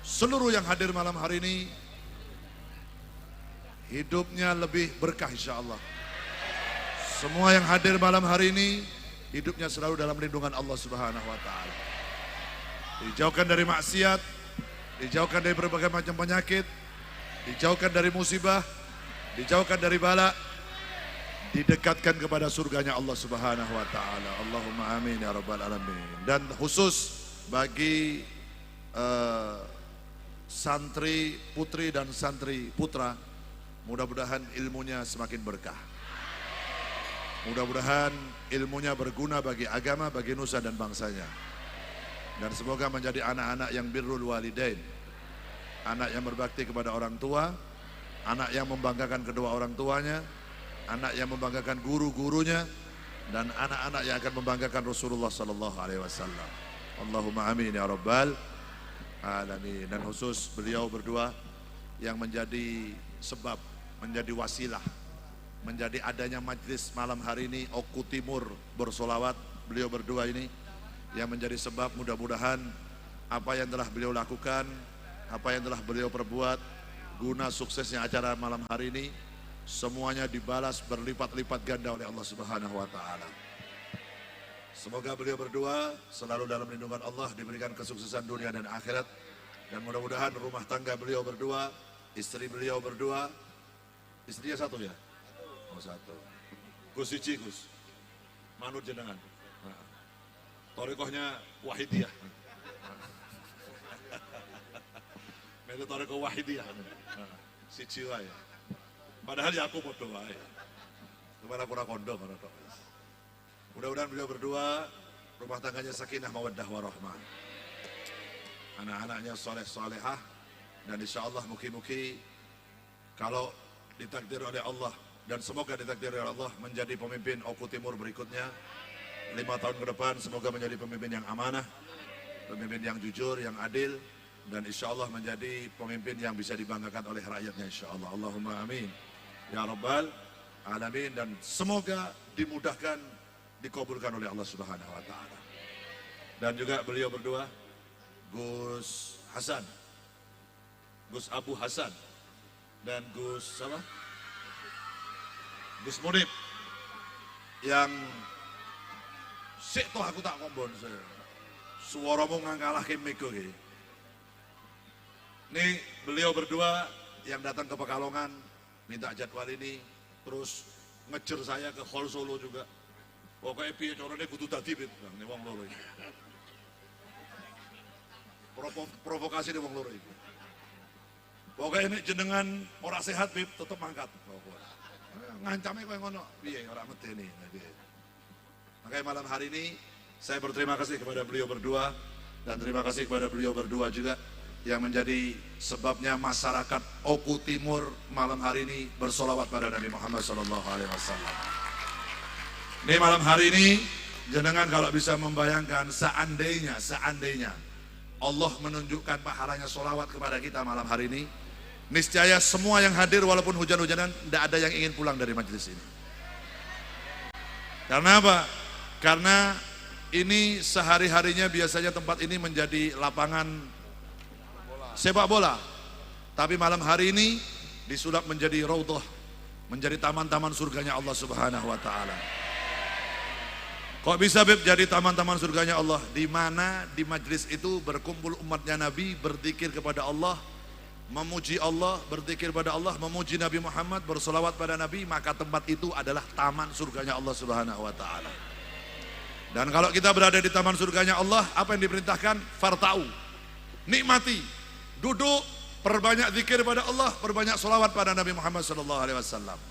seluruh yang hadir malam hari ini hidupnya lebih berkah insya Allah. Semua yang hadir malam hari ini hidupnya selalu dalam lindungan Allah Subhanahu wa taala. Dijauhkan dari maksiat, dijauhkan dari berbagai macam penyakit, dijauhkan dari musibah, dijauhkan dari bala, didekatkan kepada surganya Allah Subhanahu wa taala. Allahumma amin ya rabbal alamin. Dan khusus bagi santri putri dan santri putra, mudah-mudahan ilmunya semakin berkah. Mudah-mudahan ilmunya berguna bagi agama, bagi nusa dan bangsanya. Dan semoga menjadi anak-anak yang birrul walidain. Anak yang berbakti kepada orang tua, anak yang membanggakan kedua orang tuanya, anak yang membanggakan guru-gurunya, dan anak-anak yang akan membanggakan Rasulullah sallallahu alaihi wasallam. Allahumma amin ya rabbal alamin. Dan khusus beliau berdua yang menjadi sebab, menjadi wasilah, menjadi adanya majlis malam hari ini Oku Timur bersolawat, beliau berdua ini yang menjadi sebab. Mudah-mudahan apa yang telah beliau lakukan, apa yang telah beliau perbuat guna suksesnya acara malam hari ini, semuanya dibalas berlipat-lipat ganda oleh Allah Subhanahu wa taala. Semoga beliau berdua selalu dalam lindungan Allah, diberikan kesuksesan dunia dan akhirat, dan mudah-mudahan rumah tangga beliau berdua, istri beliau berdua, istrinya satu ya? Oh satu. Gus Ici Gus, manut jenengan. Nah. Thoriqohnya Wahidiyah. Melu thoriqoh Wahidiyah. Nah. Siji wae. Padahal ya aku padha wae. Cuman aku ora kondo ngono tok. Mudah-mudahan beliau berdua rumah tangganya sakinah mawaddah warahmah. Anak-anaknya soleh solehah dan insya Allah mugi-mugi kalau ditakdir oleh Allah dan semoga ditakdir oleh Allah menjadi pemimpin Oku Timur berikutnya 5 tahun ke depan, semoga menjadi pemimpin yang amanah, pemimpin yang jujur, yang adil, dan insya Allah menjadi pemimpin yang bisa dibanggakan oleh rakyatnya insya Allah. Allahumma amin ya rabbal alamin, dan semoga dimudahkan, dikabulkan oleh Allah Subhanahu wa taala. Dan juga beliau berdua, Gus Hasan, Gus Abu Hasan, dan Gus apa? Gus Munib, yang sik toh aku tak kombon suaramu ngalahke mego iki. Ini beliau berdua yang datang ke Pekalongan minta jadwal ini, terus ngejer saya ke Hall Solo juga. Pokoknya piye carane kudu dadi Bib, ini wong loro iki. Provokasi di wong loro iki. Pokoknya ini jenengan ora sehat Bib, tetep mangkat. Ngancame koyo ngono, piye ora medeni. Makanya malam hari ini saya berterima kasih kepada beliau berdua dan terima kasih kepada beliau berdua juga yang menjadi sebabnya masyarakat Oku Timur malam hari ini bersolawat pada Nabi Muhammad SAW. Ini malam hari ini jenengan kalau bisa membayangkan, seandainya Allah menunjukkan pahalanya solawat kepada kita malam hari ini, niscaya semua yang hadir walaupun hujan-hujanan tidak ada yang ingin pulang dari majelis ini. Karena apa? Karena ini sehari-harinya biasanya tempat ini menjadi lapangan sepak bola. Tapi malam hari ini disulap menjadi raudhah, menjadi taman-taman surganya Allah Subhanahu wa taala. Kok bisa Beb jadi taman-taman surganya Allah? Di mana di majelis itu berkumpul umatnya Nabi, berzikir kepada Allah, memuji Allah, berzikir pada Allah, memuji Nabi Muhammad, bersolawat pada Nabi, maka tempat itu adalah taman surganya Allah Subhanahu wa taala. Dan kalau kita berada di taman surganya Allah, apa yang diperintahkan? Fartau, nikmati, duduk, perbanyak zikir pada Allah, perbanyak solawat pada Nabi Muhammad SAW.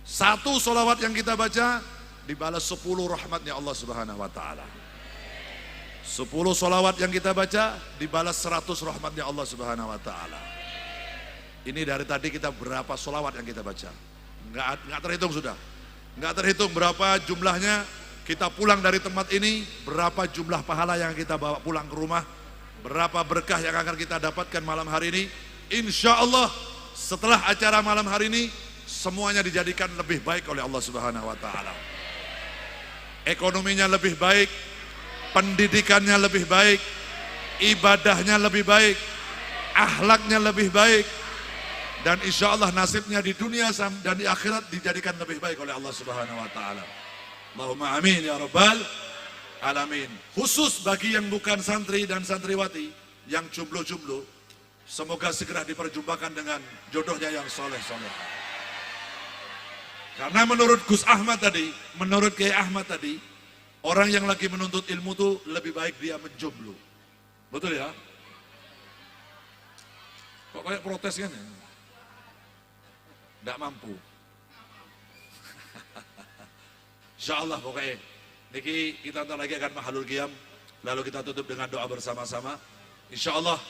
Satu solawat yang kita baca dibalas 10 rahmatnya Allah Subhanahu wa taala. 10 solawat yang kita baca dibalas 100 rahmatnya Allah Subhanahu wa taala. Ini dari tadi kita berapa solawat yang kita baca? Nggak terhitung sudah. Nggak terhitung berapa jumlahnya. Kita pulang dari tempat ini, berapa jumlah pahala yang kita bawa pulang ke rumah, berapa berkah yang akan kita dapatkan malam hari ini. Insya Allah setelah acara malam hari ini semuanya dijadikan lebih baik oleh Allah Subhanahu wa taala. Ekonominya lebih baik, pendidikannya lebih baik, ibadahnya lebih baik, akhlaknya lebih baik, dan insya Allah nasibnya di dunia dan di akhirat dijadikan lebih baik oleh Allah Subhanahu wa taala. Allahumma amin ya rabbal alamin. Khusus bagi yang bukan santri dan santriwati, yang jomblo-jomblo, semoga segera diperjumpakan dengan jodohnya yang soleh-soleh. Karena menurut Gus Ahmad tadi, menurut Kiai Ahmad tadi, orang yang lagi menuntut ilmu tuh lebih baik dia menjomblo. Betul ya? Kok kayak protes kan ya? Nggak mampu. Insya Allah pokoknya. Niki kita ntar lagi akan mahalul qiyam, lalu kita tutup dengan doa bersama-sama. Insya Allah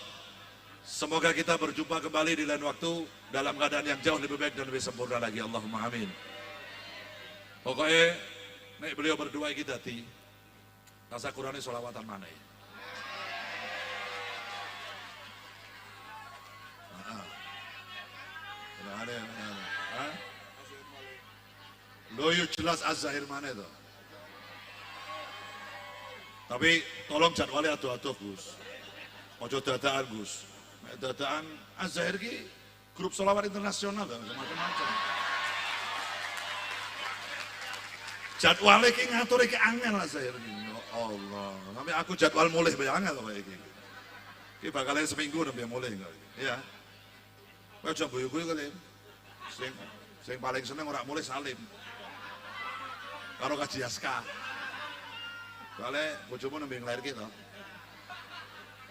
semoga kita berjumpa kembali di lain waktu dalam keadaan yang jauh lebih baik dan lebih sempurna lagi. Allahumma amin. Pokoknya nek beliau berdua iki dadi rasa kurane solawatan maneh. Heeh. Lho yo jelas Az-Zahir maneh to. Tapi tolong jadwalnya ado-ado Gus. Ojo dadakan Gus. Nek dadakan Az-Zahir ki grup solawat internasional macam-macam. Jadwalnya ki ngatur iki angel Az-Zahir ki. Ya Allah. Sampai aku jadwal mulih bae angel kok iki. Iki bakal seminggu nembe mulih kok. Iya. Kowe aja guyu-guyu kali. Sing paling seneng ora mulih Salim. Karo kaji Aska. Soale bojomu nembe nglairke to.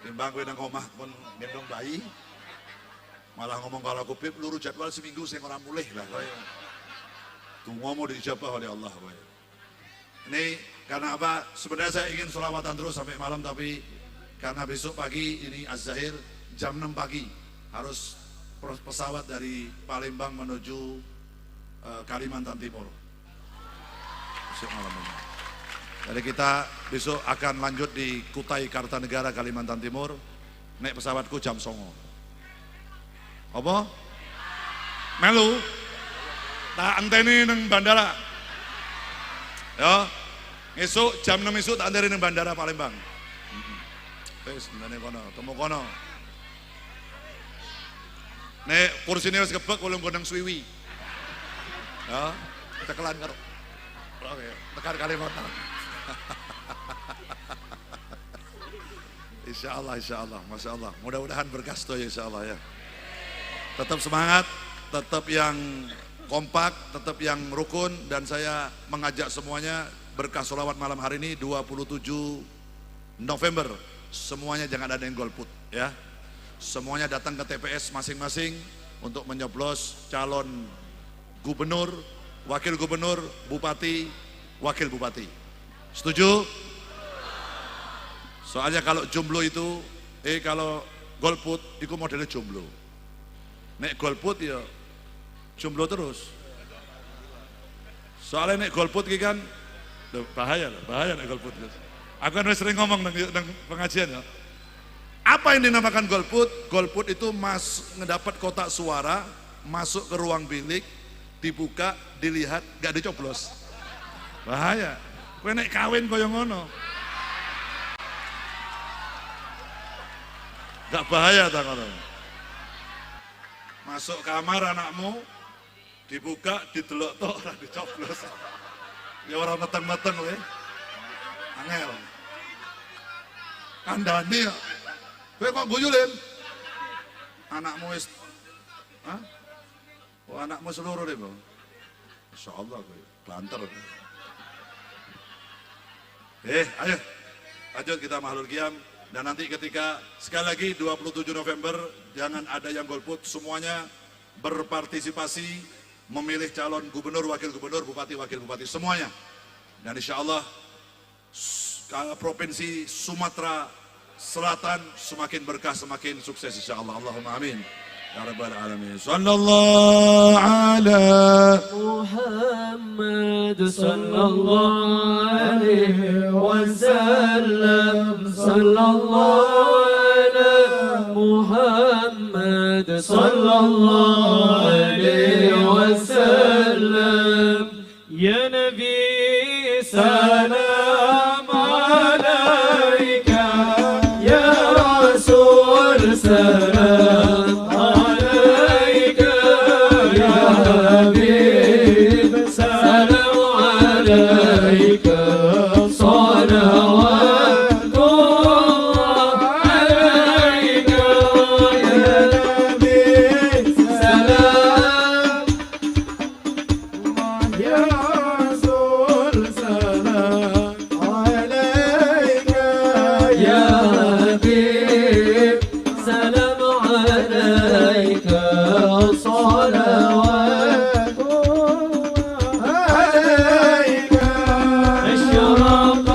Timbang kowe nang omah kon gendong bayi, malah ngomong kalau aku Bib luru jadwal seminggu sing ora mulih lah kowe. Dongamu diijabah oleh Allah. Ini karena apa? Sebenarnya saya ingin sholawatan terus sampai malam, tapi karena besok pagi ini Az-Zahir jam 6 pagi harus pesawat dari Palembang menuju Kalimantan Timur. Besok malam ini. Jadi kita besok akan lanjut di Kutai Kartanegara, Kalimantan Timur. Naik pesawatku jam 09.00. Apa? Melu? Tak anteni nang bandara. Ya. Esuk jam 6 esuk tak anteni nang bandara Palembang. Wis enteni kono, temu kono. Nek kursine wis kebek wolung gondang suwiwi. Ya, cekelan karo. Oke, tekan Kalimantan. Insya Allah, insya Allah, Masya Allah. Mudah-mudahan berkah ya, insya Allah ya. Tetap semangat, tetap yang kompak, tetap yang rukun. Dan saya mengajak semuanya berkah sholawat malam hari ini 27 November. Semuanya jangan ada yang golput ya. Semuanya datang ke TPS masing-masing untuk menyoblos calon gubernur, wakil gubernur, bupati, wakil bupati. Setuju? Soalnya kalau jomblo itu, kalau golput, itu modelnya jomblo. Nek golput ya jomblo terus. Soalnya nek golput iki kan loh, bahaya loh, bahaya nek golput. Aku kan sering ngomong nang pengajian ya. Apa yang dinamakan golput? Golput itu ngedapat kotak suara, masuk ke ruang bilik, dibuka, dilihat, gak dicoblos. Bahaya. Kowe nek kawin koyo ngono. Gak bahaya ta ngono. Masuk kamar anakmu, dibuka, didelok tok ora dicoblos. Ya ora meteng-meteng kowe. Angel. Kandhane kok. Kowe kok guyu, Lim? Anakmu wis, hah? Oh, anakmu seluruh Lim. Insyaallah kowe banter. Ayo. Lanjut kita mahlul qiyam. Dan nanti ketika sekali lagi 27 November jangan ada yang golput, semuanya berpartisipasi memilih calon gubernur, wakil gubernur, bupati, wakil bupati, semuanya. Dan insya Allah provinsi Sumatera Selatan semakin berkah, semakin sukses insya Allah. Allahumma amin. Ya Rabbal Alamin. Sallallahu ala Muhammad sallallahu alaihi wasallam. Sallallahu ala Muhammad sallallahu alaihi wasallam. Ya Nabi salam alaika, ya Rasul salam alaika, ya Habib salam alaika, salawatullah alaika, ya Nabi salam, ya Rasul salam alaika, ya Habib salam alaika, salawatullah alaika. أشرق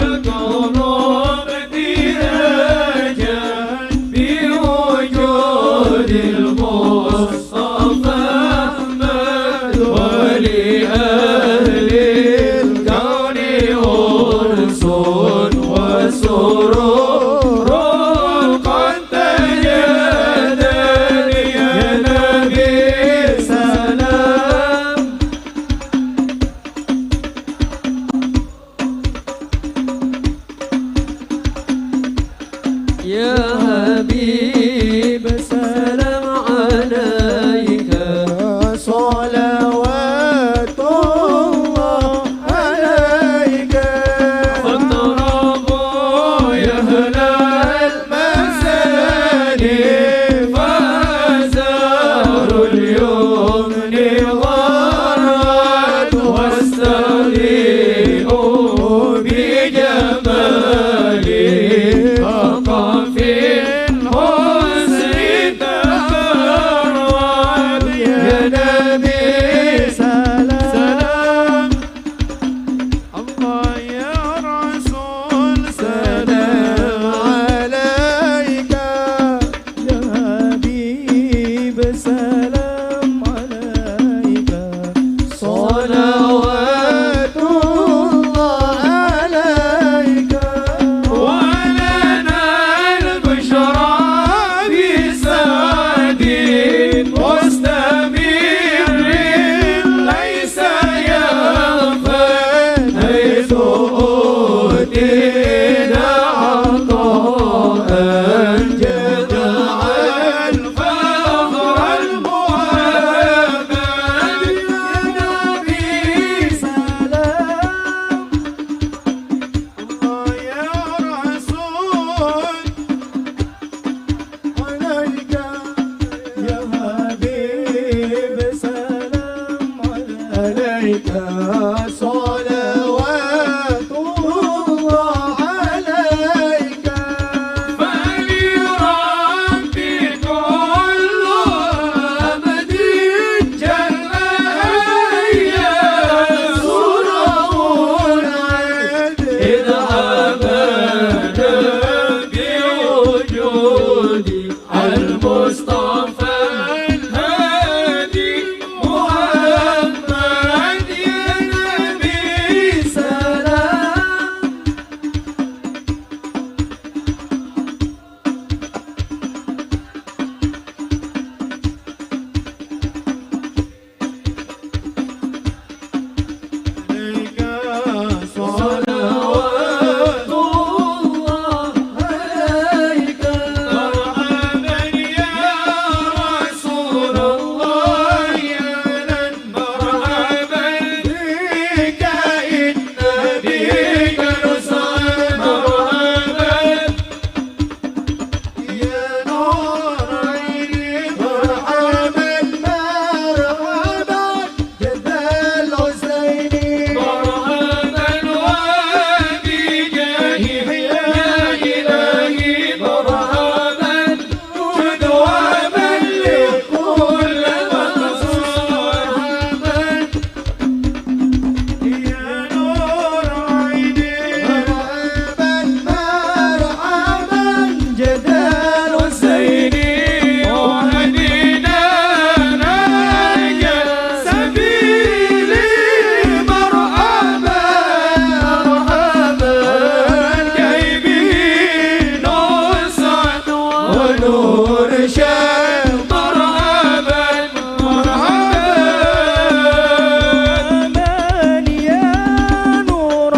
القلوب دياجا بوجود المصطفى أحمد، ولأهل الكون أنس وسرور قد تجدد. يا نبي سلام. يا حبيب سلام عليك، صلوات الله عليك، فاضطرب يهل المساني، فازار اليمن غرت، واستضيء بجمالي، فقف الحسن صلوات الله عليك. فلربي كل أمد جل هيا سرور إذ أبدا بوجودي المصطفى الهادي محمد يا نبي سلام. عليك صلوات الله عليك. مرحبا يا رسول الله يا مرحبا بك إن بك نسعد. مرحبا يا نور عيني. مرحبا مرحبا جد الحسين. مرحبا وبجاهه يا إلهي. مرحبا جدوى لكل مقصود. مرحبا يا نور عيني. مرحبا مرحبا جد الحسين. وهدينا نهج سبيلي. مرحبا مرحبا كي به نسعد ونرشد. مرحبا مرحبا يا نور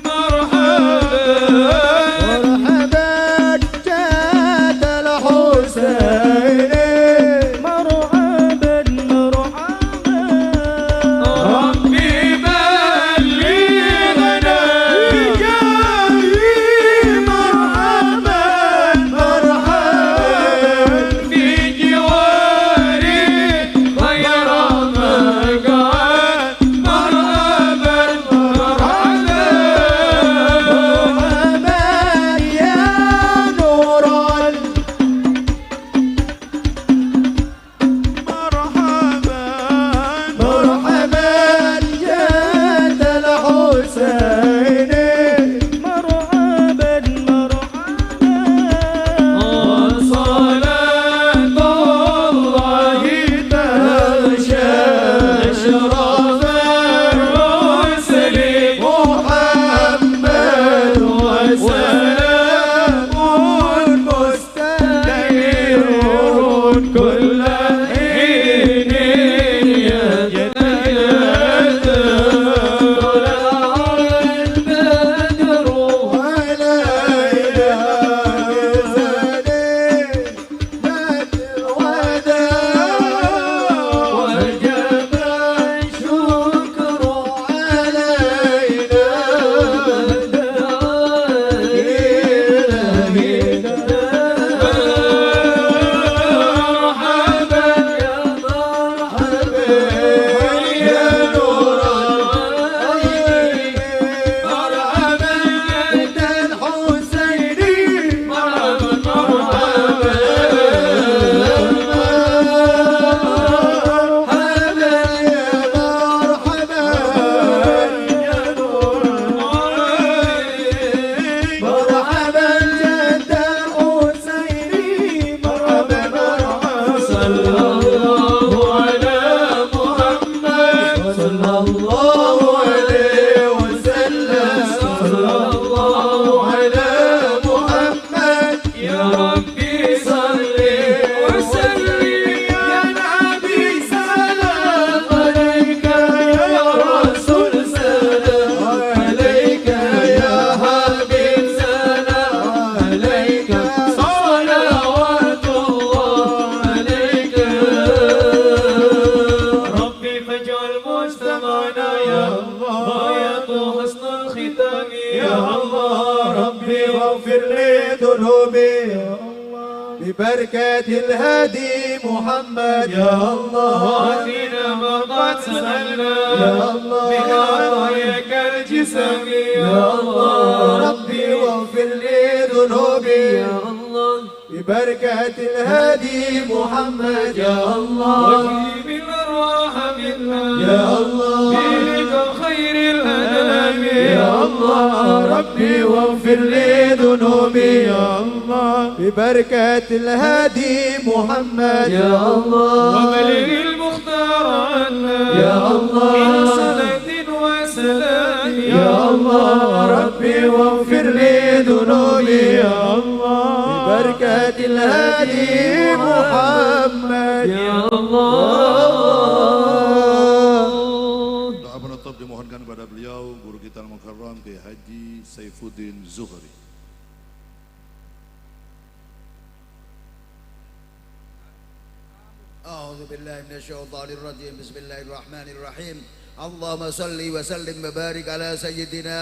مرحبا مرحبا جد الحسين. مرحبا مرحبا ربي بلغنا بجاهه. مرحبا مرحبا في جواري غير مقعد. مرحبا مرحبا مرحبا يا نور مرحبا مرحبا جد الحسين. مرحبا مرحبا صلاة الله تغشى أشرف الرسل محمد وسلام مستمر كل حين يتجدد. طلع البدر علينا وجب الشكر علينا. مرحبا يا مرحبا يا نور العين. مرحبا جد الحسين. مرحبا مرحبا مرحبا يا مرحبا يا نور العين. مرحبا جد الحسين. مرحبا مرحبا صلى الله على محمد صلى الله عليه وسلم. صلى الله على محمد يا ربي صل وسلم. يا نبي سلام عليك يا رسول سلام عليك يا حبيب سلام عليك صلوات الله عليك. ربي فاجعل مجتمعنا يا الله غاية حسن الختام يا الله. ربي واغفر لي ذنوبي يا الله ببركة الهادي محمد. محمد يا الله. وآتنا ما قد سألنا يا الله من عطاياك الجسام يا الله. ربي واغفر لي ذنوبي يا الله ببركة الهادي محمد يا الله. واجلب الأرواح منا يا الله برضا خير الأنام يا الله. ربي واغفر لي ذنوبي يا الله ببركة الهادي محمد يا الله. وبلغ المختار عنا يا الله من صلاة وسلام يا الله. ربي واغفر لي ذنوبي يا الله ببركة الهادي محمد يا الله. Doa penutup dimohonkan kepada beliau guru kita al-Mukarram Kiai Haji Saifuddin Zuhri. أعوذ بالله من الشيطان الرجيم. بسم الله الرحمن الرحيم. اللهم صل وسلم وبارك على سيدنا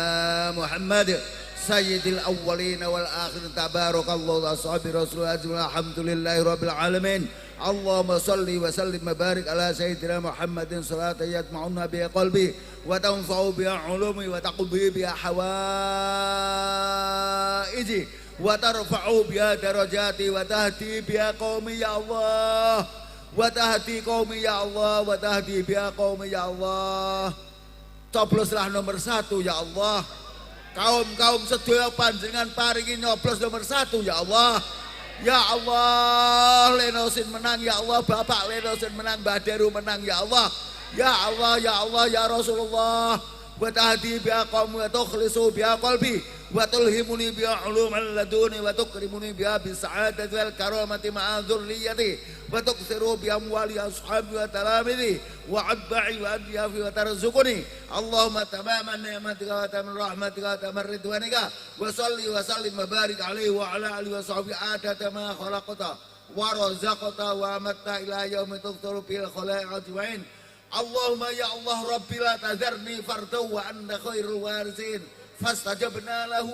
محمد سيد الأولين والآخرين. تبارك الله وأصحاب رسول الله الحمد لله رب العالمين. اللهم صل وسلم وبارك على سيدنا محمد صلاة يجمعنا بها قلبي وتنفع بها علومي وتقضي بها حوائجي وترفع بها درجاتي وتهدي بها قومي يا الله وتهدي قومي يا الله وتهدي بها قومي ya Allah. Cobloslah nomor 1 ya Allah. Kaum-kaum sedaya panjenengan paringi nyoblos nomor 1 ya Allah. Ya Allah, Lenosin menang ya Allah, Bapak Lenosin menang, Mbah Deru menang ya Allah. Ya Allah, ya Allah, ya Rasulullah. Wa tahdi biha qaumi wa tukhlisu biha qalbi wa tulhimuni biha uluman laduni wa tukrimuni biha bisa'adati wal karamati ma'a dzurriyyati wa tuksiru bi amwali ashabi wa talamidi wa atba'i wa adyafi wa tarzuquni. Allahumma tamaman ni'matika wa tamam rahmatika wa tamam ridwanika wa salli wa sallim wa barik alaihi wa ala alihi wa sahbihi adada ma khalaqta wa razaqta wa amatta ila yaumi tuqtaru bil khalaiq ajmain. Allahumma ya Allah rabbi la tadharni fardan wa anta khairul warithin. Fastajabna lahu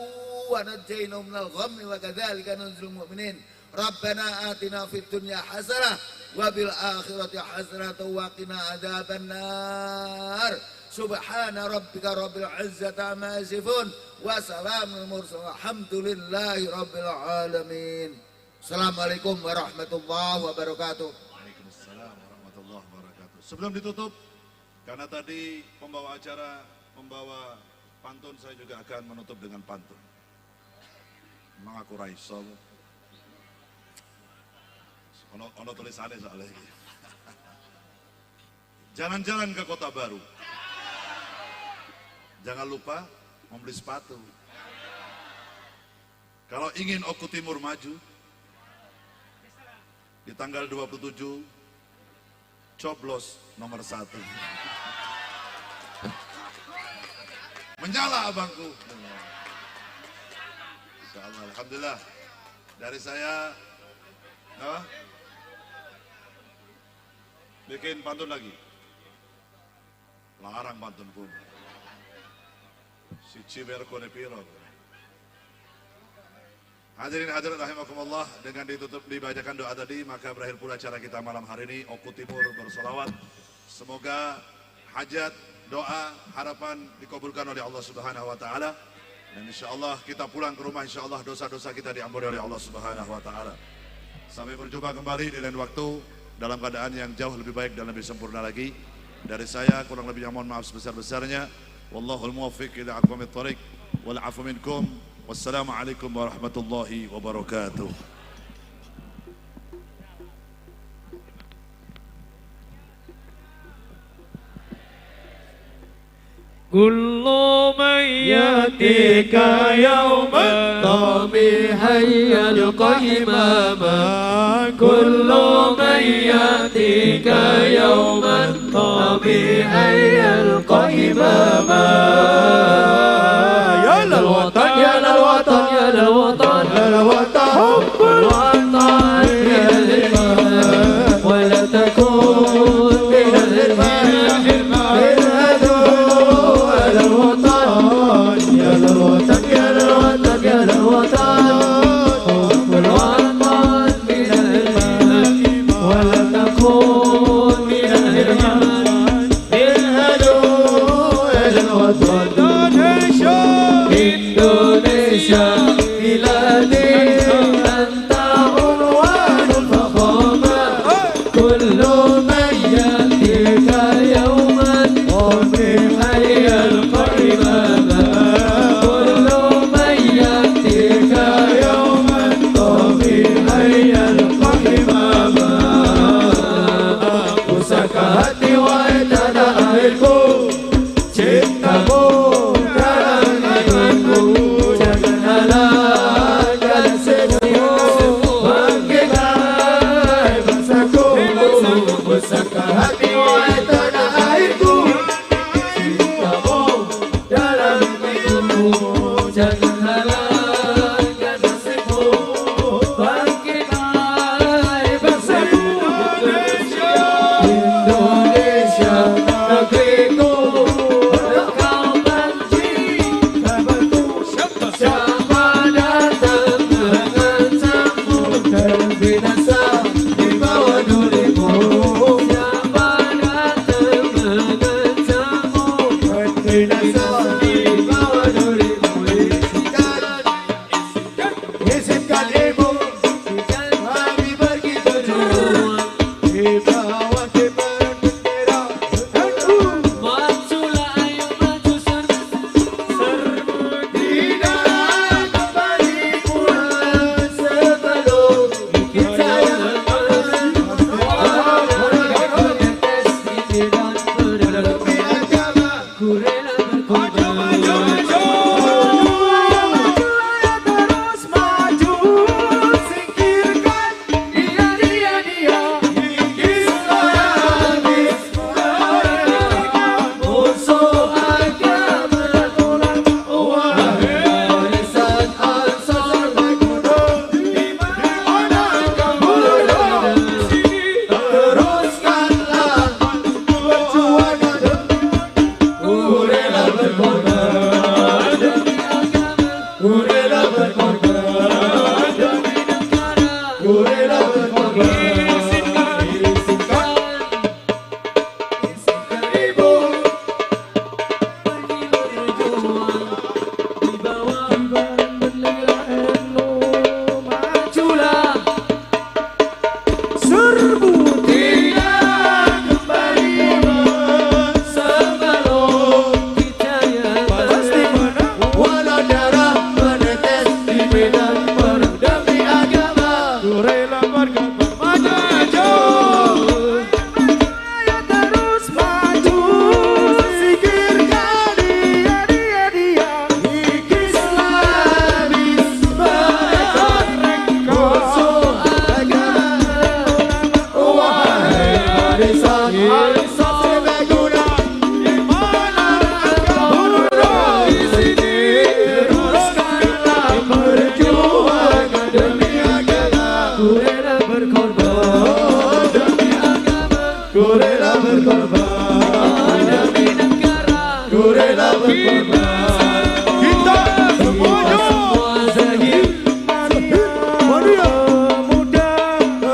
wa najjaynahu minal ghammi wa kadzalika nunjil mu'minin. Rabbana atina fid dunya hasanah wa bil akhirati hasanah wa qina adzabannar. Subhana rabbika rabbil izzati amma yasifun wa salamun mursalin. Alhamdulillahi rabbil alamin. Assalamualaikum warahmatullahi wabarakatuh. Waalaikumsalam warahmatullahi wabarakatuh. Sebelum ditutup, karena tadi pembawa acara membawa pantun, saya juga akan menutup dengan pantun. Memang aku raiso. Ono tulisannya soalnya. Jalan-jalan ke Kota Baru. Jangan lupa membeli sepatu. Kalau ingin Oku Timur maju, di tanggal 27, coblos nomor 1. Menyala abangku. Insyaallah, alhamdulillah. Dari saya, apa? Bikin pantun lagi. Larang pantun pun. Siji werkone piro. Hadirin hadirat rahimakumullah, dengan ditutup dibacakan doa tadi, maka berakhir pula acara kita malam hari ini, Oku Timur bersolawat. Semoga hajat, doa, harapan dikabulkan oleh Allah Subhanahu wa taala. Dan insyaallah kita pulang ke rumah, insyaallah dosa-dosa kita diampuni oleh Allah Subhanahu wa taala. Sampai berjumpa kembali di lain waktu dalam keadaan yang jauh lebih baik dan lebih sempurna lagi. Dari saya kurang lebihnya mohon maaf sebesar-besarnya. Wallahul muwaffiq ila aqwamit thariq wal afu minkum. Wassalamualaikum warahmatullahi wabarakatuh. Kullu man yatika yawman طميحا يلقى إماما. كل من يأتيك يوما طميحا يلقى إماما. يا للوطن يا للوطن يا للوطن يا للوطن حب الوطن من الإيمان ولا تكون من الإيمان يا للوطن يا للوطن يا للوطن حب الوطن من الإيمان ولا Indonesia بلادي أنت عنوان الفخامة كل من يأتيك يوما حي القمامة كل من يأتيك يوما حي القمامة Pusaka hati wahai tanah airku, cintamu dalam imanku, jangan halangkan nasibmu, bangkitlah bangsaku. Pusaka hati wahai tanah airku, cintamu dalam imanku, jangan halangkan nasibmu, bangkitlah bangsaku. Indonesia negeriku, engkau panji kabarku, siapa datang mengancammu terbinasa di bawah durimu, siapa datang mengancammu terbinasa di bawah durimu. Izinkan ibu, kami pergi berjuang di bawah kibaran bendera NU. Majulah ayo maju serbu tidak kembali pulang sebelum kita yang menetes di medan demi agama ku rela berkorban. Maju ayo terus maju, singkirkan dia dia dia Islamis musuh agama, wahai barisan Ansor di mana kamu berada, teruskanlah perjuangan, ku rela berkorban demi agama, ku rela berkorban demi negara, ku rela berkorban. Izinkan, izinkan ibu pergi berjuang di bawah kibaran bendera NU. Majulah serbu tidak kembali sebelum kita yang pasti menang, walau darah menetes di medan perang demi agama, ku rela berkorban. Maju, ayo terus maju, singkirkan dia dia dia Islamis musuh agama, wahai barisan Ansor serbaguna, di mana engkau berada di sini, teruskanlah perjuangan demi agama, ku rela berkorban demi agama, ku rela berkorban demi negara, ku rela berkorban. Kita semuanya semua zahir mania muda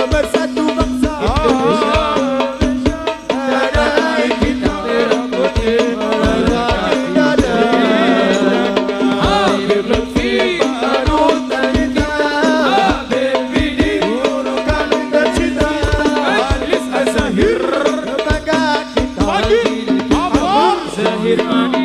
bersatu bangsa Indonesia, tanah air kita merah putih melekat di dada. Habib Lutfi panutan kita, Habib Bidi guru kami tercinta, Majelis Az-Zahir kebanggaan kita, Zahir Mania.